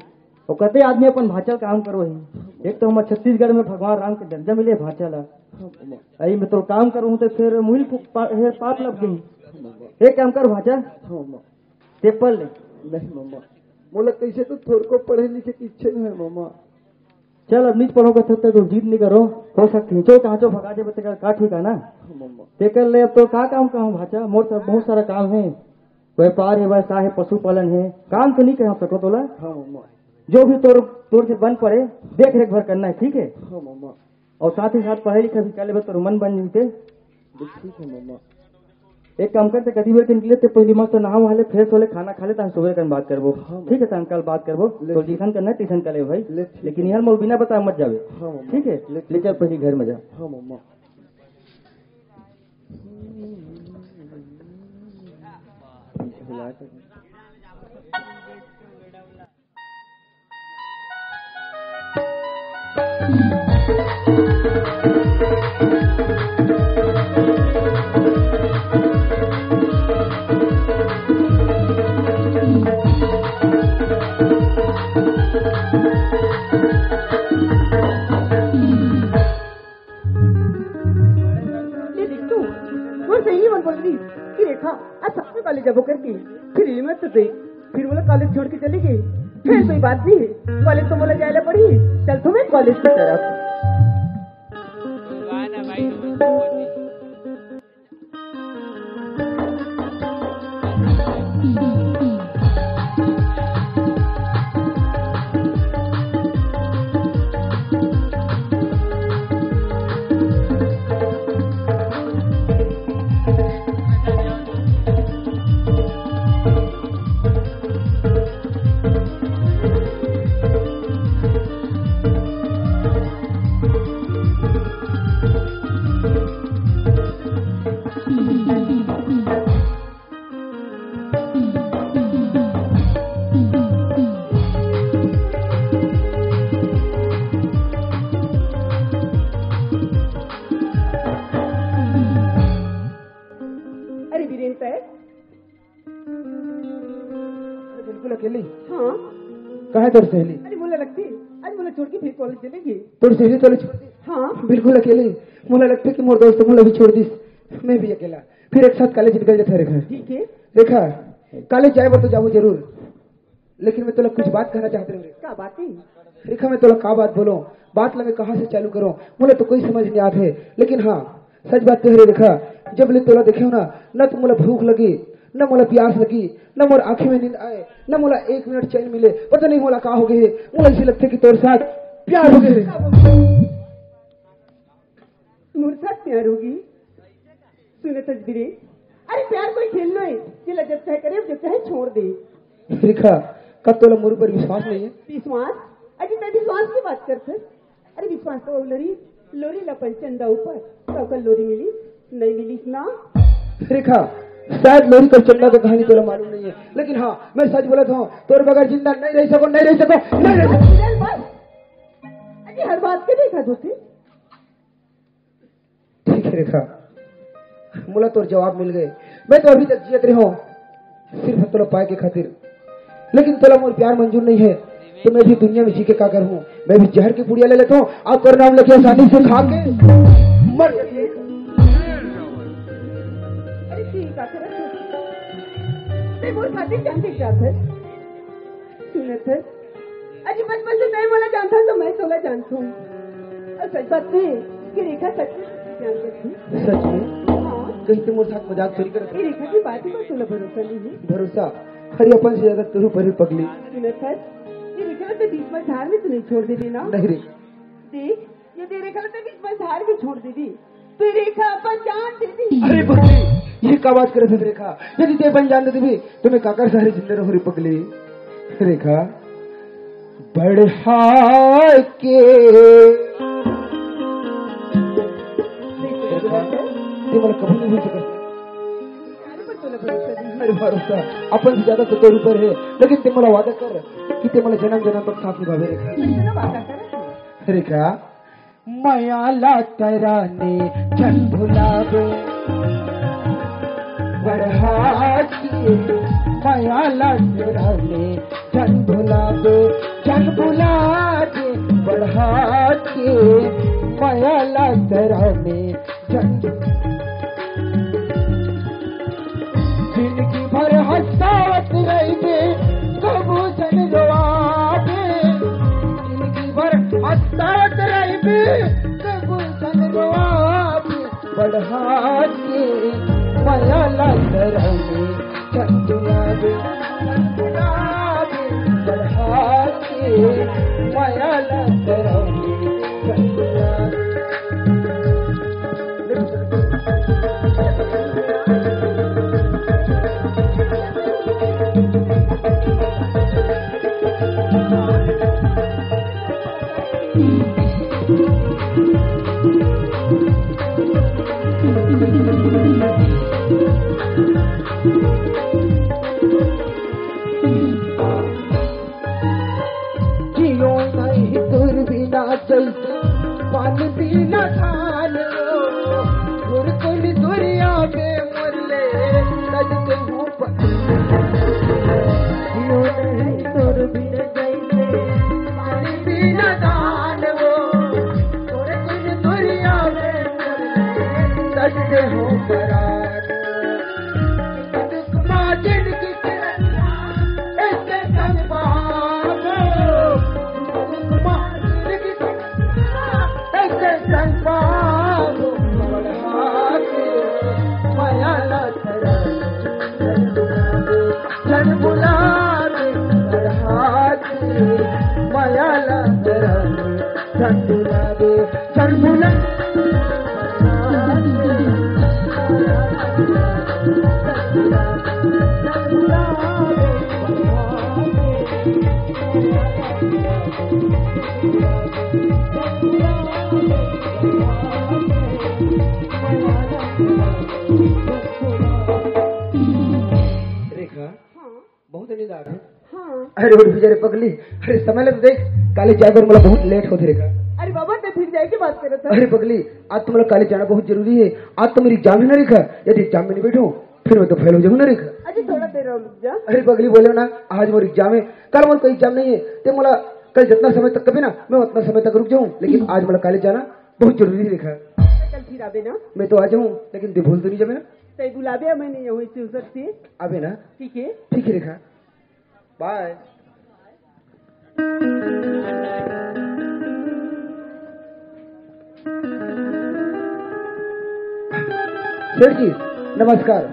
और कते आदमी अपन भांचा काम करो ही। एक तो हमर छत्तीसगढ़ में भगवान राम के दर्जा मिले भांचा ला। हाँ, मम्मा। अई मैं तो काम करूँ तो फिर मुहिल पु-, पा-, हे पाप लग गई। हाँ, मम्मा। एक काम कर भांचा, हाँ, मम्मा। ते पढ़ ले। नहीं, मम्मा। मोला कैसे तो थोड़को पढ़े लिखे की इच्छा नहीं है, मम्मा। चल, अब नीच पढ़ो कथे तो जिद नहीं करो। हो सकती है, चल, कहाँ चो भगा दे, बच्चे का, का ठीक है ना? हाँ, मम्मा। ते कर ले, अब तो का काम कहूँ भांचा, मोर तो बहुत सारा काम है। व्यापार है, व्यवसाय है, पशुपालन है, काम तो नहीं कह सको तोला। हाँ, मम्मा। जो भी तोर, तोर से बन पड़े, देख रेख भर करना है, ठीक है? हाँ, मम्मा। और साथ ही साथ पढ़े लिखे भी कर लेबे, तोर मन बन जइते। ठीक है, मम्मा। एक काम करते, कति बेर के निकले ते, पहली मस्त नहा वहा ले, फ्रेश हो ले, खाना खा ले, तहन सुबह कन बात करबो। हाँ, ठीक है, तहन कल बात करबो। ले तो ठीक। ट्यूशन करना है, ट्यूशन कर ले भाई। ले ठीक लेकिन है। यार, मोर बिना बताए मत जावे। हाँ, मम्मा। ठीक है? ले ले ठीक चल, है। पहली घर में जा। हाँ, मम्मा। ले बिट्टू, मोर कि रेखा, आज साथ में कॉलेज जाबो करके, फिर ये मत दे, फिर मोला कॉलेज छोड़ के चली गई। फिर कोई बात नहीं है, कॉलेज तो मोला जाए ला पड़ी। चल तो मैं कॉलेज की तरफ। अरे वीरेन, तै? अरे बिल्कुल अकेली। हाँ। कहाँ है तोर सहेली? अरे मोला लगथे, आज मोला छोड़ के फिर कॉलेज चलेगी। तोर सहेली तोला छोड़ दिस? हाँ। बिल्कुल अकेली। मोला लगथे कि मोर दोस्त मोला भी छोड़ दिस, मैं भी अकेला। फिर एक साथ कॉलेज निकल जाथे रेखा। ठीक है। रेखा, कॉलेज जाए बर तो जाबो जरूर, लेकिन मैं तोला कुछ बात कहना चाहत रहेंव रे। का बात है? रेखा, मैं तोला का बात बोलों, बात ला मैं कहाँ से चालू करों, मोला तो कोई समझ नहीं आत है। लेकिन हाँ, सच बात तो है रे रेखा, जब ले तोला देखे हों ना, ना तो मोला भूख लगे, ना मोला प्यास लगे, ना मोर आँखें में नींद आए, ना मोला एक मिनट चैन मिले। पता नहीं मोला का हो गए हे, मोला ऐसे लगथे कि तोर साथ प्यार हो गए हे। मोर साथ प्यार होगे? सुनत हस वीरे, अरे प्यार कोई खेल नोहे, जेला जब चाहे करे, जब चाहे छोड़ दे। रेखा, का तोला मोर ऊपर विश्वास नहीं है? विश्वास? अजी तैं विश्वास के बात करथस? अरे विश्वास तो लोरी, लोरी ला अपन चंदा ऊपर, तो ओकर लोरी मिली, नहीं मिली ना? रेखा, शायद लोरी कर चंदा के कहानी तोला मालूम नहीं है, लेकिन हाँ, मैं सच बोलत हूँ, तोर बगैर जिंदा नहीं रह सकों, नहीं रह सकों, नहीं रह सकों। बस, बस। अजी हर बात के देखा दूसरी। ठीक है रेखा, मोला तोर जवाब मिल गए। मैं तो अभी तक जियत रहे हूँ सिर्फ तोला पाए के खातिर, लेकिन तोला मोर प्यार मंजूर नहीं है, तो मैं भी दुनिया में जी के का करूँ? मैं भी जहर की पुड़िया ले लेता हूँ और तोर नाम लेके आसानी से खा के मर जाती है। अरे ठीक है, तेरा छोटी, मैं मोर खातिर जान के क्या है? सुनत है, अजी बचपन से तैं मोला जानथस तो मैं तोला जानथों। और सच बात तो ये कि रेखा सच में तुझे प्यार करती। सच में? हाँ। कहीं तैं मोर साथ मजाक तो नहीं करत? ये रेखा की बात पर तोला भरोसा नहीं है। भरोसा? अरे अपन से ज्यादा तोर ऊपर हे पगली। सुनत है, ये रेखा तो बीच मझधार में तो नहीं छोड़ देबे ना? नहीं रे। देख, यदि रेखा ला तैं बीच मझधार में छोड़ देबे, तो रेखा अपन जान दे दी। अरे पगली, ये का बात करत हस रेखा? यदि तैं अपन जान दे देबे, तो मैं काकर सहारे जिंदा रहूं रे पगली? रेखा, बढ़ा के रेखा, तैं मोला कभी नहीं भूल सकत। अरे भरोसा, अपन से ज्यादा तो तोर ऊपर है, लेकिन तैं मोला वादा कर कि तैं मोला जन्म जन्म तक साथ निभाबे रेखा। रेखा, मया ला तराने झन भुलाबे। बढ़ा के मया ला तराने झन भुलाबे, झन भुलाबे। बढ़ा के मया ला तराने झन जिंदगी भर हंसावत रहिबे, कबू झन रोआबे। जिंदगी भर हंसावत रहिबे, कबू झन रोआबे। बढ़ा के मया ला तराने झन भुलाबे, झन भुलाबे। बढ़ा के मया ला तराने झन भुलाबे। रेखा, हाँ। बहुत नींद आ रहा है। हाँ। अरे उठ जा रे पगली, अरे समय ले तो देख, काले जाए बर मोला बहुत लेट होथे रेखा। अरे बाबा, ते फिर जाए के बात करत है। अरे पगली, आज तो मोला काले जाना बहुत जरूरी है, आज तो मेरी एग्जाम है ना रेखा, यदि एग्जाम में नहीं बैठूं फिर मैं तो फेल हो जाऊं ना रेखा। अरे थोड़ा देर और रुक जा। अरे पगली बोले ना, आज मोर एग्जाम है, कल मोर कोई एग्जाम नहीं है, ते मोला कल जितना समय तक कभी ना मैं उतना समय तक रुक जाऊं, लेकिन आज मोला काले जाना बहुत जरूरी है रेखा। कल फिर आबे ना। मैं तो आ जाऊं, लेकिन ते भूल तो नहीं जाबे ना। तै बुलाबे, मैं नहीं हूँ ट्यूशन से। आबे ना। ठीक है। ठीक है रेखा, बाय। सेठ जी, नमस्कार।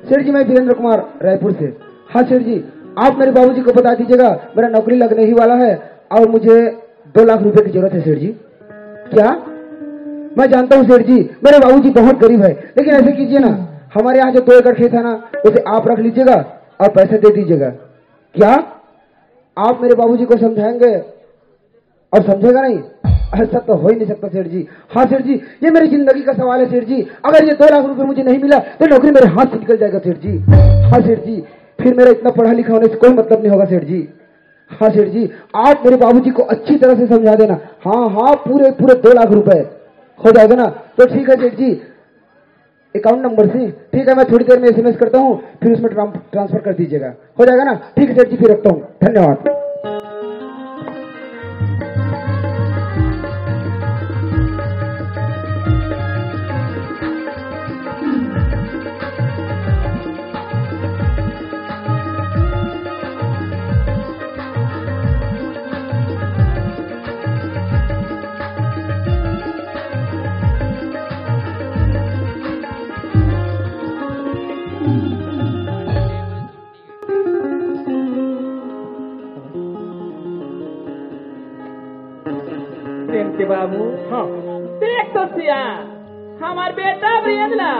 सेठ जी, मैं वीरेंद्र कुमार, रायपुर से। हाँ सेठ जी, आप मेरे बाबूजी को बता दीजिएगा, मेरा नौकरी लगने ही वाला है और मुझे दो लाख रुपए की जरूरत है सेठ जी। क्या? मैं जानता हूँ सेठ जी, मेरे बाबूजी बहुत गरीब है, लेकिन ऐसे कीजिए ना, हमारे यहाँ जो दो एकड़ खेत है ना, उसे आप रख लीजिएगा और पैसे दे दीजिएगा। क्या आप मेरे बाबूजी को समझाएंगे और समझेगा नहीं? ऐसा तो हो ही नहीं सकता सेठ जी। हाँ सेठ जी, ये मेरी जिंदगी का सवाल है सेठ जी। अगर ये दो लाख रुपए मुझे नहीं मिला तो नौकरी मेरे हाथ से निकल जाएगा सेठ जी। हाँ सेठ जी, फिर मेरा इतना पढ़ा लिखा होने से कोई मतलब नहीं होगा सेठ जी। हाँ सेठ जी, आप मेरे बाबूजी को अच्छी तरह से समझा देना। हाँ हाँ, पूरे पूरे दो लाख रुपए हो जाएगा ना? तो ठीक है सेठ जी, अकाउंट नंबर से। ठीक है, मैं थोड़ी देर में एसएमएस करता हूँ, फिर उसमें ट्रां-, ट्रांसफर कर दीजिएगा। हो जाएगा ना? ठीक है सेठ जी, फिर रखता हूँ, धन्यवाद। प्रेम के बाबू। हाँ। देख तो सिया, हमार बेटा वीरेंद्र ला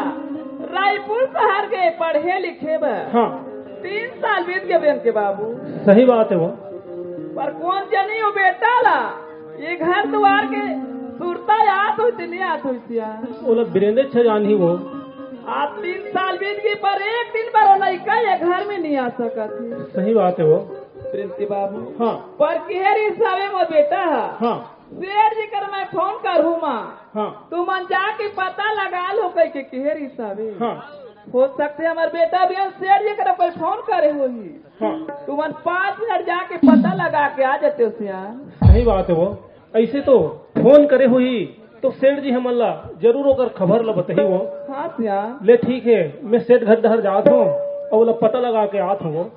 रायपुर शहर के पढ़े लिखे बर। हाँ। तीन साल बीत गए प्रेम के बाबू। सही बात है वो। पर कौन जनी वो बेटा ला ये घर दुआर के सुरता याद होती नहीं आत होती यार। ओला बिरेंदे छ जान ही वो। आज तीन साल बीत गई, पर एक दिन बर वो लइका ये घर में नहीं आ सकत है। सही बात है वो। प्रेम के बाबू। हाँ। पर किहेर हिसाबे मोर बेटा है। हाँ। सेठ जी कर मैं फोन करूँ माँ। हाँ। तुमन जाके पता लगा लो कह के किहेर हिसाबे। हाँ। हो सकते हमार बेटा भी सेठ जी कर कोई फोन करे होही। हाँ। तुमन पाँच मिनट जाके पता लगा के आ जाते हो सियान। सही बात है वो। ऐसे तो फोन करे हुई तो सेठ जी हमन ला जरूर ओकर खबर ला बताही वो। हाँ सियान। ले ठीक है, मैं सेठ घर डहर जात हूँ और ओला पता लगा के आत हूँ वो।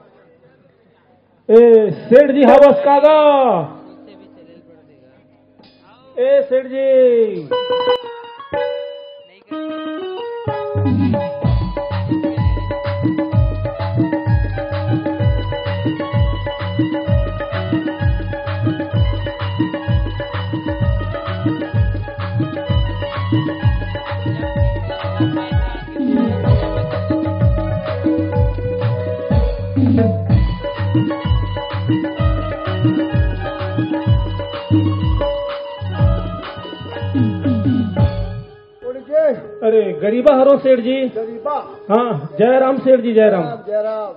ए सेठ जी, हवस का गा? ए सेठ जी। अरे गरीबा हरो सेठ जी। गरीबा। हाँ, जय राम सेठ जी, जय राम। जय राम।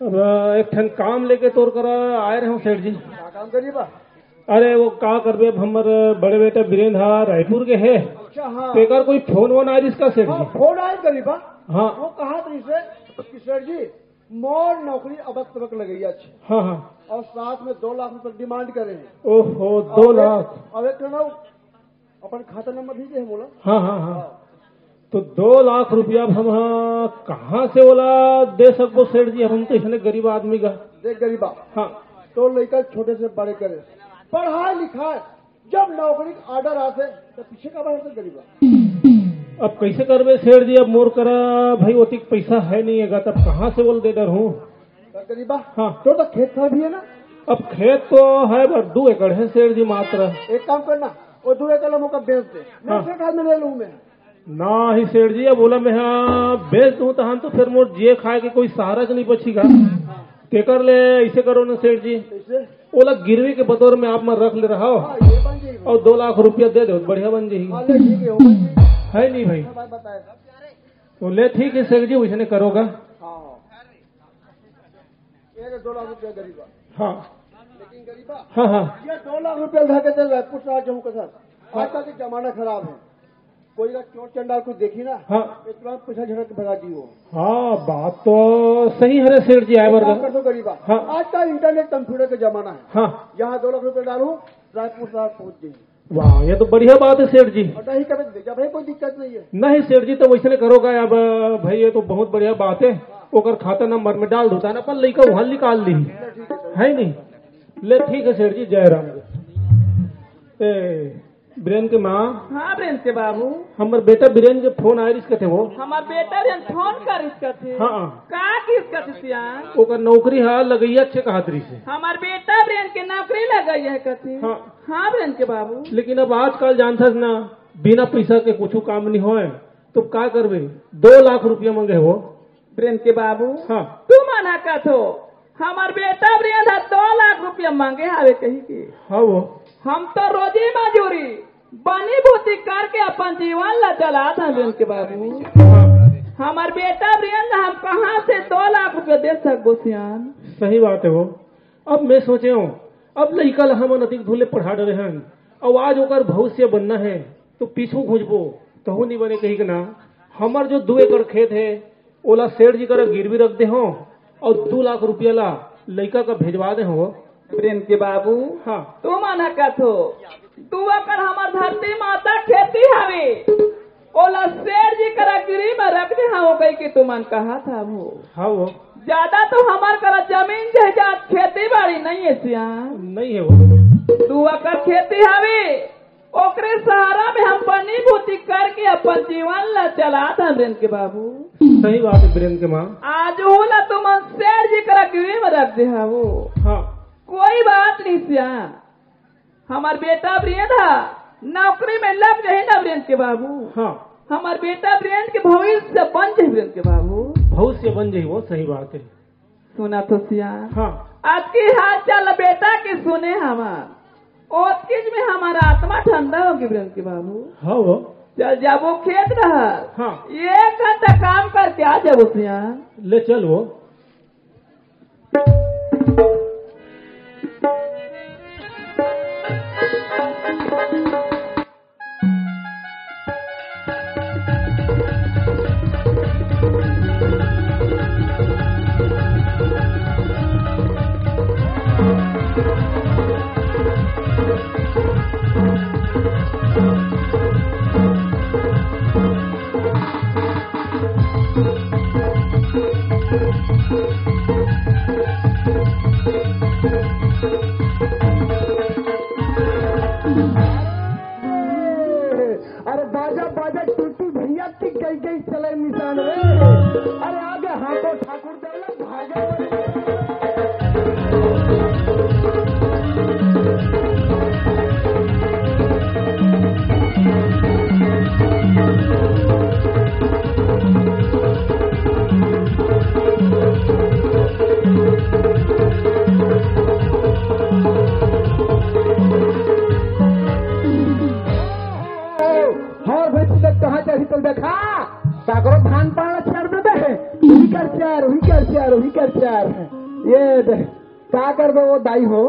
अब एक ठन काम लेके तोर करा आए रहे हूँ सेठ जी। का काम गरीबा? अरे वो का करबे, अब हमर बड़े बेटा बीरेन ह रायपुर के हे। अच्छा, हाँ। तेकर कोई फोन वोन आय रिहिस का सेठ जी? फोन आय गरीबा। हाँ। वो कहा था इसे कि सेठ जी, मोर नौकरी अबक तबक लगइया छे। हाँ हाँ। और साथ में दो लाख रुपए डिमांड करे हैं। ओहो, दो लाख। अब एक ठन अपन खाता नंबर भी दे मोला। हाँ हाँ हाँ। तो दो लाख रुपया अब हम कहाँ से ओला दे सकबो सेठ जी? हम तो इसने गरीब आदमी का। देख गरीबा। हाँ। तो लइका छोटे से बड़े करे, पढ़ाई लिखाई, जब नौकरी का ऑर्डर आथे तो पीछे का बाहर से गरीबा। अब कैसे करबे सेठ जी? अब मोर करा भाई ओतिक पैसा है नहीं है, तब कहाँ से ओला दे डरहूँ? तो गरीबा। हाँ। तो, तो खेत खार भी है ना? अब खेत तो है, पर दू एकड़ है सेठ जी मात्र। एक काम करना, वो दू एकड़ ला मोका बेच दे, मैं हाँ। सेठ हाथ में ले लूँ मैं। ना ही सेठ जी, अब ओला मैं हाँ बेच दूँ तहन तो फिर मोर जिए खाए के कोई सहारा च नहीं बची गा। तेकर ले ऐसे करो ना सेठ जी, कैसे? ओला गिरवी के बतौर में आप मन रख ले रहा हो हाँ, ये बन जाएगी। और दो लाख रुपया दे दो, बढ़िया बन जाएगी। हाँ, ले ठीक है, हो गई। है नहीं भाई? मैं बात बताया था। तो ले ठीक है सेठ जी, वैसने करोगा। हाँ, हाँ। ये ले दो लाख रुपया गरीबा। हाँ। लेकिन गरीबा, हाँ, हाँ। ये दो लाख रुपया धर के चल रहा है, पूछ रहा जम्मू के साथ। हाँ। आजकल के जमाना खराब है, कोई का चोर चंडाल कुछ देखी ना, हाँ। ये तुरंत पैसा झड़क के भगा दी हो। हाँ, बात तो सही है रे सेठ जी, आए एक काम बरगा। कर दो गरीबा, हाँ। आजकल इंटरनेट कंप्यूटर का जमाना है। हाँ। यहाँ दो लाख रुपया डालू, रायपुर शहर पहुँच जाएगी। वाह, ये तो बढ़िया बात है सेठ जी। और नहीं कभी भेजा भाई, कोई दिक्कत नहीं है। नहीं सेठ जी, तो वैसने करोगा अब भाई, ये तो बहुत बढ़िया बात है। ओकर खाता नंबर में डाल देता है ना, अपन लइका वहाँ निकाल ली, है नहीं? ले ठीक है सेठ जी, जय राम। ए, बीरेन के माँ। हाँ बीरेन के बाबू। हमर बेटा बीरेन के फोन आए रिस कथे वो। हमार बेटा बीरेन फोन करिस कथे। हाँ। का किस कथे सियान? ओकर नौकरी हा लगैया अच्छे कहत रिस है। हमार बेटा बीरेन के नौकरी लगैया है कथे। हाँ। हाँ बीरेन के बाबू। लेकिन अब आजकल जानथस ना, बिना पैसा के कुछ काम नहीं होए, तो का करबे? दो लाख रुपया मांगे हो। बीरेन के बाबू, हाँ। तू मना कथो, हमार बेटा बीरेन हा दो लाख रुपया मांगे हवे कही के। हाँ वो। हम तो रोजी मजूरी, बनी भूती करके अपन जीवन ला चलात हन बीरेन के बाबू। हाँ। हमार बेटा बीरेन ला हम कहाँ से दो लाख रुपया दे सकबो सियान? सही बात है वो। अब मैं सोचे हूँ, अब लइका ला हमन अतिक धुले पढ़ा डरे हन, अउ आज ओकर भविष्य बनना है, तो पीछू घुंचबो, तहू नहीं बने कही के ना। हमर जो दू एकड़ खेत है, ओला सेठ जी करा गिरवी रख दे हो, अउ दू लाख रुपया ला लइका का भेजवा दे हो। बीरेन के बाबू, हाँ। तू मना कथो, तू अगर हमर धरती माता खेती हवे, ओला सेठ जी करा गिरवी में रख दे हो, कही के तुमन कहा था वो। हाँ वो। ज्यादा तो हमार करा जमीन जायदाद खेती बाड़ी नहीं है सियान। नहीं है वो। दू एकड़ खेती हवे, ओकरे सहारा में हम बनी भूती करके अपन जीवन ला चलात हन बीरेन के बाबू। सही बात है बीरेन के माँ। आज ओला तुमन सेठ जी करा गिरवी में रख दे हवो। हाँ। कोई बात नहीं सियान, हमार बेटा बीरेन हा नौकरी में लग जाही ना बीरेन के बाबू। हाँ। हमार बेटा बीरेन के भविष्य बन जाही बीरेन के बाबू। भविष्य बन जाही वो, सही बात है। सुना तो सियान। हाँ। अतकी हाल चाल बेटा के सुने हमार, ओतकीच में हमार आत्मा ठंडा होगे बीरेन के बाबू। हाँ वो। चल जाबो खेत डहर। हाँ। एक घंटा काम करके आ जाबो सियान। ले चल वो। अरे बाजा बाजा टूटी भैया की गई गई चले निशान रे। अरे आगे हाथों ठाकुर दौलत भागे। हर भैंसी तक कहाँ चढ़ी तो देखा, सागरो धान पान ला छेड़ देबे। उही कर चार, उही कर चार, उही कर चार। ये दे, का करबे वो दाई हो,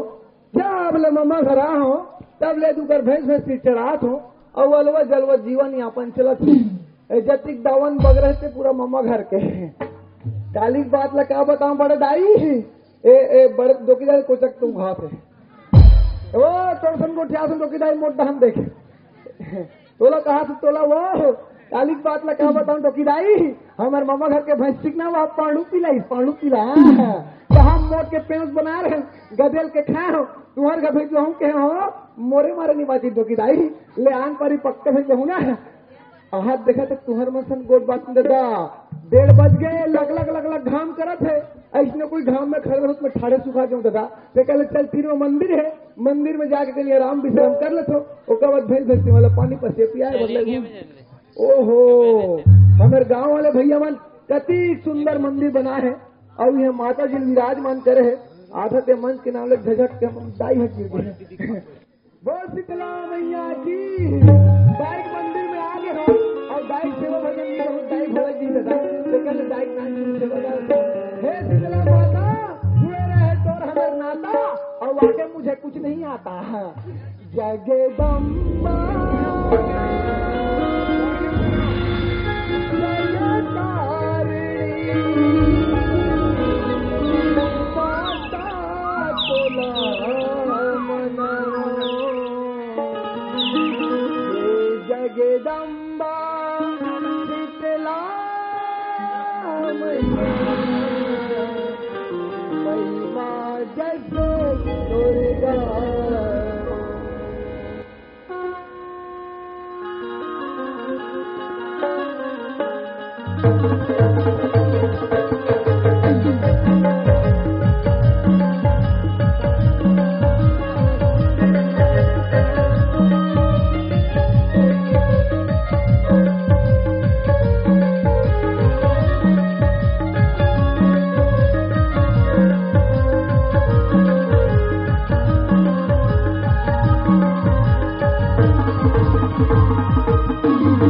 जब ले ममा घर आ हो, तब ले दू कर भैंस भैंसी चरात हो, अउ अलवा जलवा जीवन यापन चलत हो। ए जतिक दावन बगरह ते पूरा ममा घर के। काली बात ला का बताऊं बड़े दाई, ए, ए, बड़े डोकी दाई कोचक तुम घात है। ओ, तोर सन गोठिया सन डोकी दाई मोट दहन देखे। तोला कहा से तोला वो, काली बात ला का बताऊं डोकी दाई, हमर ममा घर के भैंस ठीक ना, वह पांडू पिलाई, पांडू पिला। तो हम मोट के पेंस बना रहे, गदेल के खाए हो, तुम्हारे घर भेज हूं के हो, मोरे मारे नहीं बाजी डोकी दाई, ले आन पारी पक्का भेज हूं ना। आहत देखा तो तुहर मन सन गोठ बात दादा, डेढ़ बज गए, लग लग लग लग घाम करत है। अइसने कोई घाम में खड़े रहो, मैं ठाड़े सुखा जाऊं दादा। ते कहले, "चल, तीर में मंदिर हे, मंदिर में जाके कनी आराम विश्राम कर लेथो, ओकर बाद भेल भेल वाला पानी पसे पियाए बदले घूम।" ओहो, हमर गांव वाले भैया मन कति सुंदर मंदिर बनाए हे, अउ ये माता जी विराजमान करे हे। आधा ते मंच के नाम ले झझक के हम दाई हट गिर। बोल शीतला मैया की। दाई मंदिर में आ गए हो अउ दाई सेवा भजन नहीं करो, दाई भोला जी दादा। तो कल दाई नाम की सेवा दादा। हे शीतला माता, जुड़े रहे तोर हमर नाता, अउ आगे मुझे कुछ नहीं आता है। जगदम्बा जगतारिणी, माता तोला मनवा। हे जगदम्बा शीतला मैया, महिमा जग दुर्गा।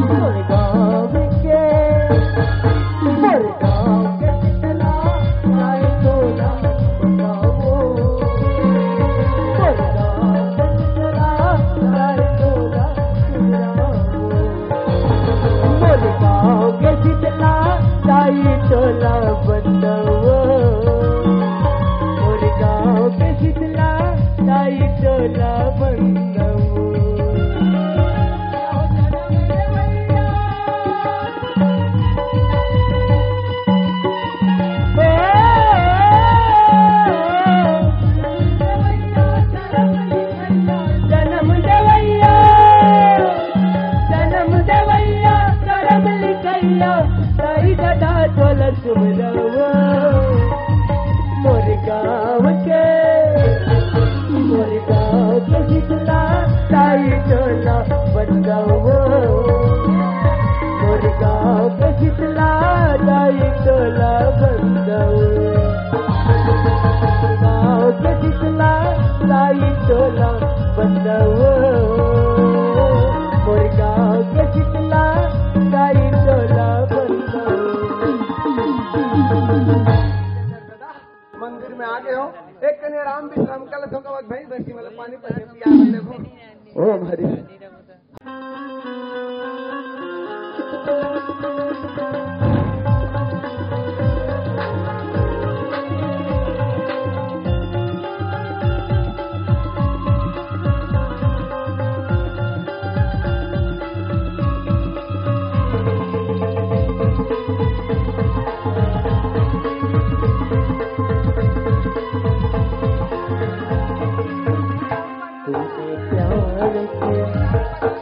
मोर गाँव के, मोर गाँव के शीतला, आई तोला बताओ। मोर गाँव के शीतला, आई तोला सुनाओ। मोर गाँव के शीतला, आई तोला बताओ। मोर गाँव के शीतला, आई तोला बताओ। जनम देवैया, जनम देवैया, करम लिखैया, ताई दादा तोला सुमरवा। मोर गाँव के, मोर गाँव के शीतला, ताई तोला बंदवो। मोर गाँव के शीतला, ताई तोला बंदवो। गाँव के शीतला, ताई तोला बंदवो। मोर गाँव के शीतला, ताई तोला बंदवो। मंदिर में आ गए हो, एक कने आराम विश्राम कर लेथो, ओकर बाद भैंस भैंसी वाला पानी पसे पिया के देखो। ओम हरि। तूने प्यार की,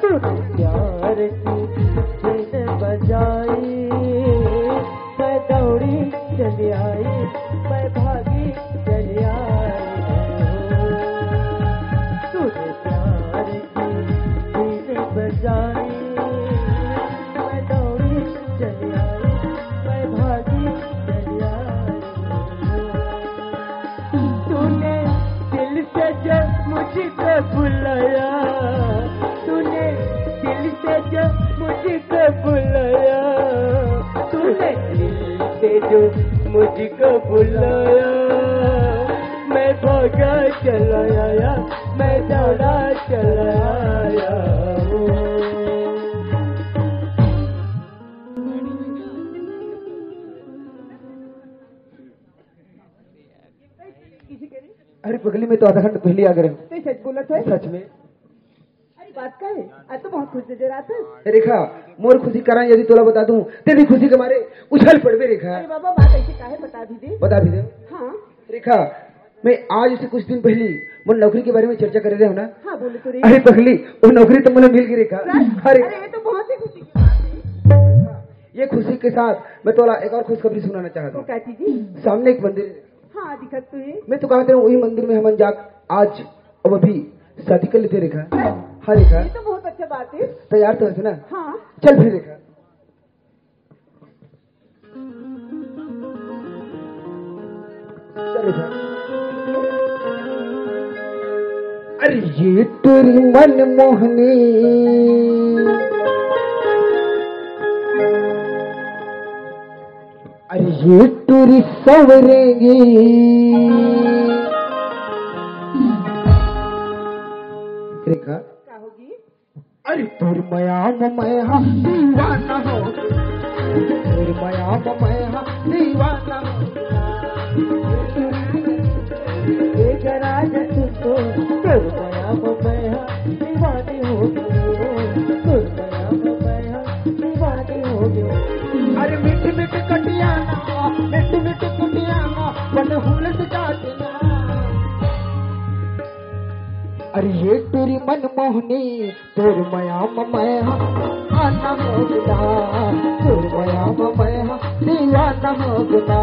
तूने प्यार की बीन बजाई, मैं दौड़ी चली आई, मैं भागी चली आई। तूने प्यार की बीन बजाई, मैं दौड़ी चली आई, मैं भागी चली आई। तूने दिल से जो मुझको बुलाया, तूने दिल से जो मुझको बुलाया, तूने दिल से जो मुझको बुलाया, मैं भागा चला आया, मैं दौड़ा चला आया हूँ। अरे पगली, मैं तो आधा घंटा पहले आ गए हूँ। ते सच बोलत है? सच में। अरे बात का है, आज तो बहुत खुश नजर आत है। रेखा, मोर खुशी कारण यदि तोला बता दूं, ते भी खुशी के मारे उछल पड़बे रेखा। अरे बाबा, बात ऐसे काहे बता भी दे? बता भी दे। हाँ। रेखा, मैं आज से कुछ दिन पहले मोर नौकरी के बारे में चर्चा करे रहे हो ना। हाँ, बोले तो रे। अरे पगली, वो नौकरी तो मुझे मिल गई रेखा। सच? अरे। अरे, ये तो बहुत ही खुशी की बात है। ये खुशी के साथ मैं तोला एक और खुशखबरी सुनाना चाहता हूँ। काची जी? सामने एक मंदिर। हाँ, दिखत तो है। मैं तो कहते हूँ वही मंदिर में हमन जाके आज अब अभी शादी कर लेते रेखा। हाँ रेखा। ये तो बहुत अच्छा बात है। तैयार तो है ना? हाँ। चल फिर रेखा। चलो सर। अरे ये तेरी मनमोहनी, अरे ये तेरी सवरेंगी। रेखा। क्या होगी? अरे तोर मया म मैं हा दीवाना हो, तोर मया म मैं हा दीवाना हो। ए जरा जस तो तोर मया म मैं हा दीवानी हो गयो, तोर मया म मैं हा दीवानी हो गयो। अरे मिठ मिठ कटियाना, मिठ मिठ कटियाना, मन हुलस जाते ना। अरे ये टूरी मनमोहनी, तोर मया म मैं हा दीवाना हो गया, तोर मया म मैं हा दीवाना हो गया।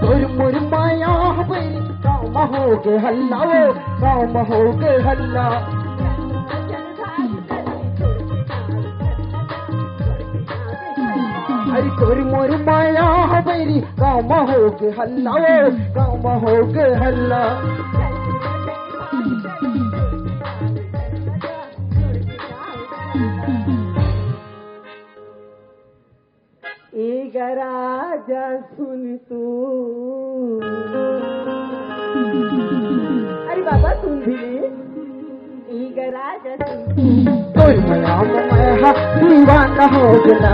तोर मोर माया हवे, गाँव म हो गे हल्ला वो, गाँव म हो गे हल्ला। अरे तोर मोर माया हवे रे, गाँव म हो गे हल्ला वो, गाँव म हो गे हल्ला। ए ग राजा सुन तू। अरे बाबा सुन भी ले। ए ग राजा सुन तू। तोर मया म मैं हा दीवाना हो गया,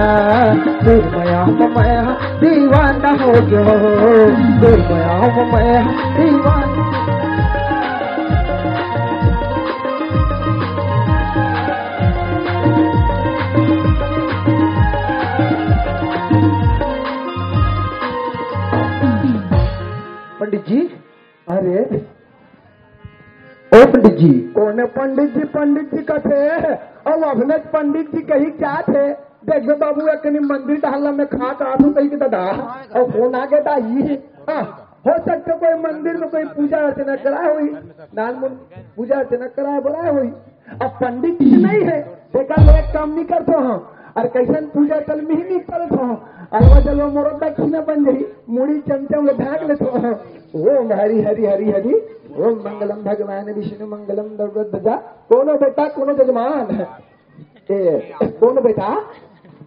तोर मया म मैं हा दीवाना हो गया, तोर मया म मैं हा दीवाना। पंडित जी। अरे ओ पंडित जी। कोन पंडित जी, पंडित जी कथे? अब अभिनय पंडित जी कही क्या थे? देखबे बाबू, एकनी मंदिर डहल्ला में खा का आथू कही के दादा। और फोन आ गया दाई। हाँ, हो सकता कोई मंदिर में कोई पूजा अर्चना करा होई, नानमुन पूजा अर्चना करा बड़ा होई। अब पंडित जी नहीं है, देखा ले काम नहीं करते हो। और कैसन पूजा चल मिही नहीं करत हो। अलवा जलवा मोरो दक्षिणा बन जाई, मुड़ी चमचम ले ढाक लेते हो। ओम हरि हरि हरि हरि, ओम मंगलम भगवान विष्णु मंगलम दरगत ध्वजा। कोनो बेटा, कोनो जजमान। ए, कोनो बेटा?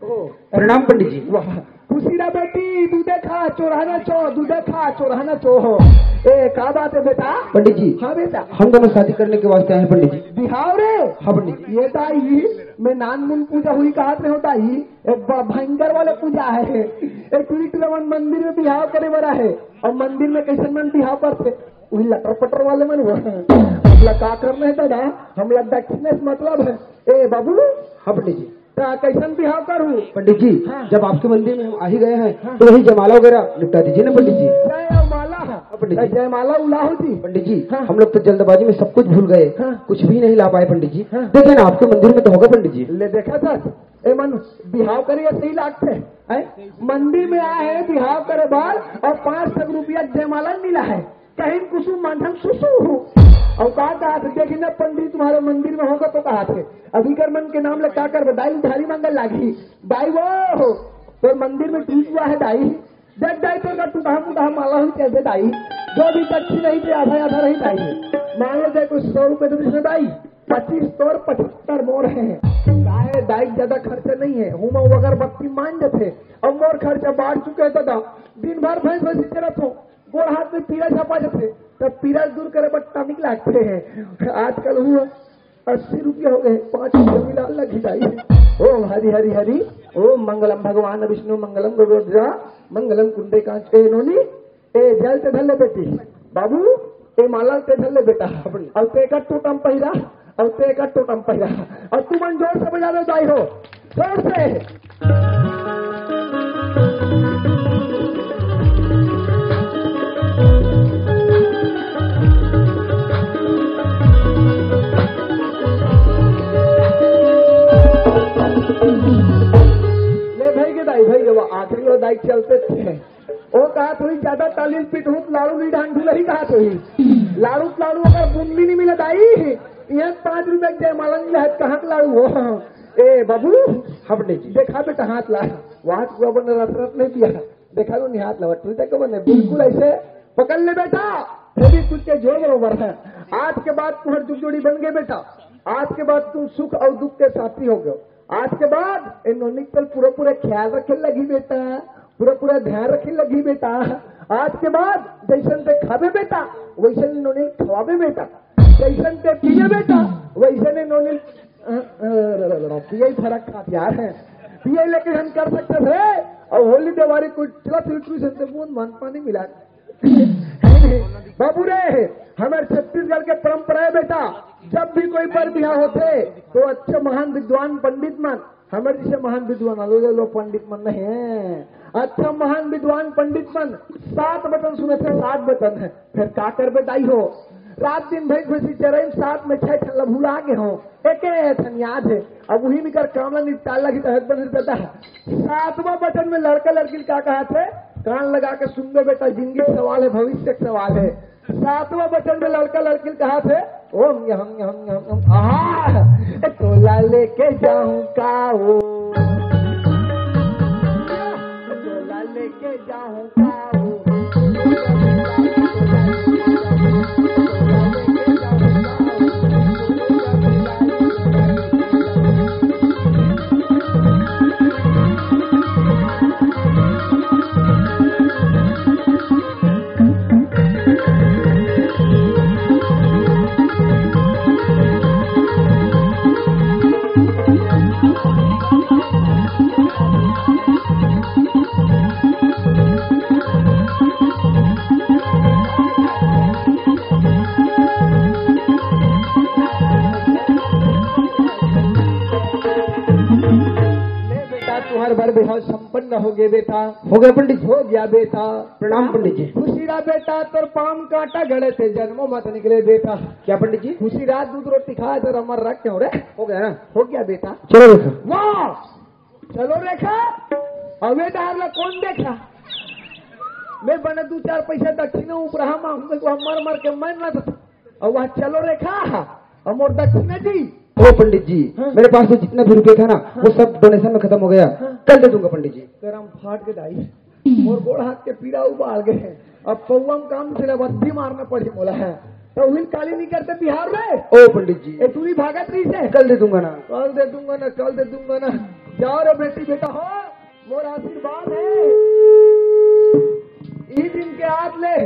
ओ, प्रणाम पंडित जी। वाह, खुशी रह बेटी, दूधे खा, चोरहना चो, दूधे खा, चोरहना चो हो। ए, का बात है बेटा? पंडित जी। हाँ बेटा। हम दोनों शादी करने के वास्ते आए हैं पंडित जी। बिहाव रे? हाँ पंडित जी। ये दाई, मैं नानमुन पूजा हुई कहा थे हो दाई, एक बड़ा भयंकर वाला पूजा है। एक टूरी टूरा मन मंदिर में बिहाव करे वाला है, और मंदिर में कैसे मन बिहाव करते, वही लटर पटर वाले मन हो। हमला का करना है दादा, हमला दक्षिणा से मतलब है। ए बाबू। हाँ पंडित जी। ता कैसन बिहाव करूँ? पंडित जी, हाँ। जब आपके मंदिर में हम आ ही गए हैं, हाँ। तो वही जयमाला वगैरह निपटा दीजिए ना पंडित जी। जयमाला। हाँ, पंडित जी। जयमाला उलाहो जी। पंडित जी, हाँ। हम लोग तो जल्दबाजी में सब कुछ भूल गए, हाँ। कुछ भी नहीं ला पाए पंडित जी। हाँ। देखिए ना, आपके मंदिर में तो होगा पंडित जी। ले देखा था, ए मन बिहाव करे सही लागते हैं। मंदिर में आए हैं बिहाव करे बार और पाँच सौ रुपया जयमाला मिला है। कहीं कुसुम माध्यम सुसु हो। और का कहा थे, देखी ना पंडित तुम्हारे मंदिर में होगा तो कहा थे, अभी कर मन के नाम ले का कर दाई उधारी मांगल लागी। दाई वो हो, तो मंदिर में टूट हुआ है दाई। देख दाई तो का तू कहा मुँह माला हुई कैसे दाई, जो भी दक्षिण नहीं थे आधा आधा रही दाई। मान लो चाहे कोई सौ रुपये तो इसमें दाई, पच्चीस तोर पचहत्तर मोर है। काहे दाई ज्यादा खर्चा नहीं है, हूँ मैं अगरबत्ती मान देते। अब मोर खर्चा बाढ़ चुके है दादा, दिन भर भैंस भैंस चरत हो। गोड़ हाथ में पीरा छपा जाथे, तब पीरा दूर करे बर टॉनिक लागथे। आजकल वो अस्सी रुपया हो गए, पाँच रुपया मिला लगी दाई। ओम हरि हरि हरि, ओम मंगलम भगवान विष्णु, मंगलम गरुड़ध्वजा, मंगलम कुंडे कांच। ए नोनी, ए जल ते धर ले बेटी, बाबू, ए माला ते धर ले बेटा, अब ते एकर टोटम पहिरा, अब ते एकर टोटम पहिरा, अब तू मन जोर से बजा दो दाई हो, जोर से। ले भाई के दाई, भाई के वो आखिरी वो दाई चलते थे। ओ कहा तो ही ज्यादा तालील पीट हूँ, लाड़ू नहीं ढांढू नहीं कहा तो ही। लाड़ू, लाड़ू अगर बूंदी नहीं मिले दाई, ये पाँच रुपए के जयमाला नहीं है, कहाँ के लाड़ू हो? ए बाबू, हम नहीं जी। देखा बेटा हाथ ला, वहाँ को अपन रस रस नहीं दिया। देखा लो नहीं हाथ ला, तू देखो मैंने बिल्कुल ऐसे पकड़ ले बेटा, वो भी तुझके जोर बरोबर है। आज के बाद तुम्हारे जुग जोड़ी बन गए बेटा, आज के बाद तुम सुख और दुख के साथी हो गए। आज के बाद ए नोनी के पूरा पूरा ख्याल रखे लगी बेटा, पूरा पूरा ध्यान रखे लगी बेटा। आज के बाद जैसन ते खाबे बेटा, वैसन नोनी खवाबे बेटा, जैसन ते पीबे बेटा, वैसन ए नोनी अ, अ, पिए फरक खात यार है, पिए लेके हम कर सकते थे। और होली दिवाली कुछ चला फिर ट्यूशन से बूंद मन पानी मिला। बाबू रे, हमारे छत्तीसगढ़ के परंपरा है बेटा, जब भी कोई पर बिहाव होते तो अच्छे महान विद्वान पंडित मन, हमारे जैसे महान विद्वान आलो लो पंडित मन नहीं है, अच्छा महान विद्वान पंडित मन सात बचन सुने थे, सात बचन है। फिर का कर बेटाई हो, रात दिन भैंस भैंसी चराई, सात में छह ठन ला भुला गए हो, एक ठन याद है। अब वही निकर काम ला निपटाल लगी तो हक बन देता है। सातवां बचन में लड़का लड़की का कहा थे, कान लगा के सुन लो बेटा, जिंदगी के सवाल है, भविष्य के सवाल है। सातवां बचन में लड़का लड़की कहा थे, ओम यम यम यम यम, आहा, ए तोला लेके जाऊं का ओ, ए तोला लेके जाऊं का ओ। ले बेटा, तुहर बर बिहाव संपन्न हो गए बेटा। हो गया पंडित जी। हो गया बेटा। प्रणाम पंडित जी। खुशी रहा बेटा, तोर पाम कांटा गड़े थे, जन्मों मत निकले बेटा। क्या पंडित जी? खुशी रहा, दूध रोटी खाए तो अमर रख क्यों रे? हो गया ना? हो गया बेटा। चलो बेटा। वाह, चलो रेखा, अबे डार ला कौन देखा? मैं बने दो चार पैसा दक्षिणा उपराहा मांगूंगा, तो मर मर के मैं ना था। और वह चलो रेखा, और मोर दक्षिणा जी। ओ पंडित जी, हाँ। मेरे पास तो जितना भी रुपया था ना, हाँ। वो सब डोनेशन में खत्म हो गया। हाँ। कल दे दूंगा पंडित जी। करम फाट के दाई, मोर गोड़ हाथ के पीड़ा उबाल गए हैं। अब पौवा में काम से बत्ती मारना पड़ी मोला है। तो उहिल काली नहीं करते बिहार में। ओ पंडित जी। ए, तू नहीं भागत रही से? कल दे दूंगा ना। कल दे दूंगा ना, कल दे दूंगा ना। जाओ रे बेटी बेटा हो, मोर आशीर्वाद है। ई दिन के आज ले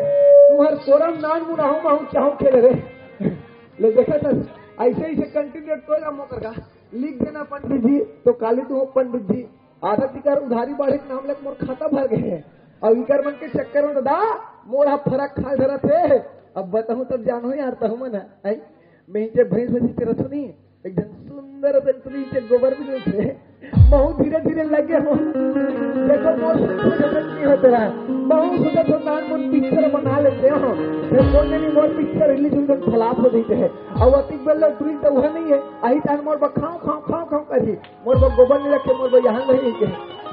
तुम्हार सोरम नान मुनाहू माहू चाहू खेले रे। ले देखा था, ऐसे ही से कंटिन्यू टोला मोकर का लिख देना पंडित जी, तो काली तू हो पंडित जी। आधा तिकर उधारी बाढ़े के नाम लेके मोर खाता भर गए है। अब इकर मन के चक्कर में दादा मोर हा फरक खाल धरत है। अब बताऊं तब जानो यार तहु मन है। आई, मैं इनके भैंस भैंस के रथुनी, एक दिन सुंदर जंतुनी के गोबर भी नहीं थे। बहुत धीरे धीरे लगे हो। देखो मोर सुख जतन नहीं हो तेरा। बहुत सुंदर सुंदर मन पिक्चर बना लेते हो। फिर कौन नहीं मोर पिक्चर रिलीज हुई तो फ्लॉप हो जाते हैं। अब अतिक बेल ट्रीट तो वह नहीं है। आई तान मोर बखाओ खाओ खाओ खाओ करी। मोर बर गोबर नहीं रखे, मोर बर यहाँ नहीं रखे।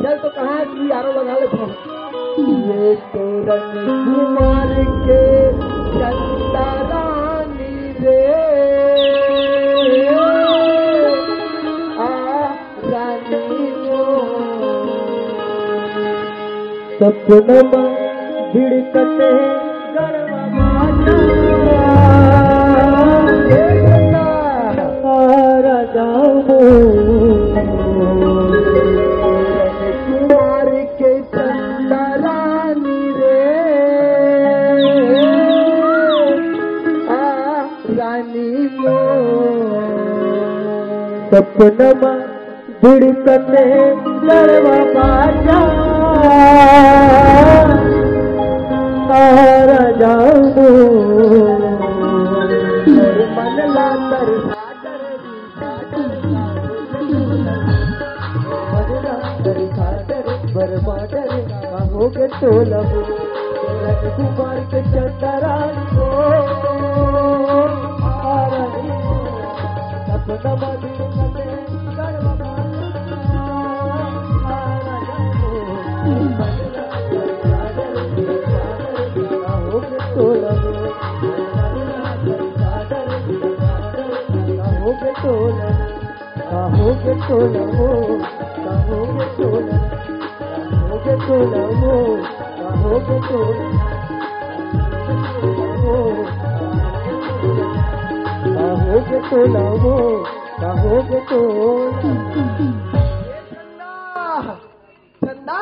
चल तो कहाँ है कि यारो लगा ले फोन। ये तो रंग कुमार के चंदा रानी रे, आ रानी ओ। सपन मंदिर कटे गढ़वा माता। राजा कुमार के चंदा रानी रे। सपना मा धड़कने लड़वा बाजा, आ राजा मोर, मन ला तरसा बरबाडर का होगे टोला वो, राजकुमार के चंदरा को आ रही हो, सपना मधुर में गड़वा आ रहा हो। का होगे टोला वो, का होगे टोला वो। का होगे टोला वो, का होगे टोला, का होगे टोला वो, का होगे टोला, का होगे टोला वो, का होगे टोला। ए चंदा, चंदा,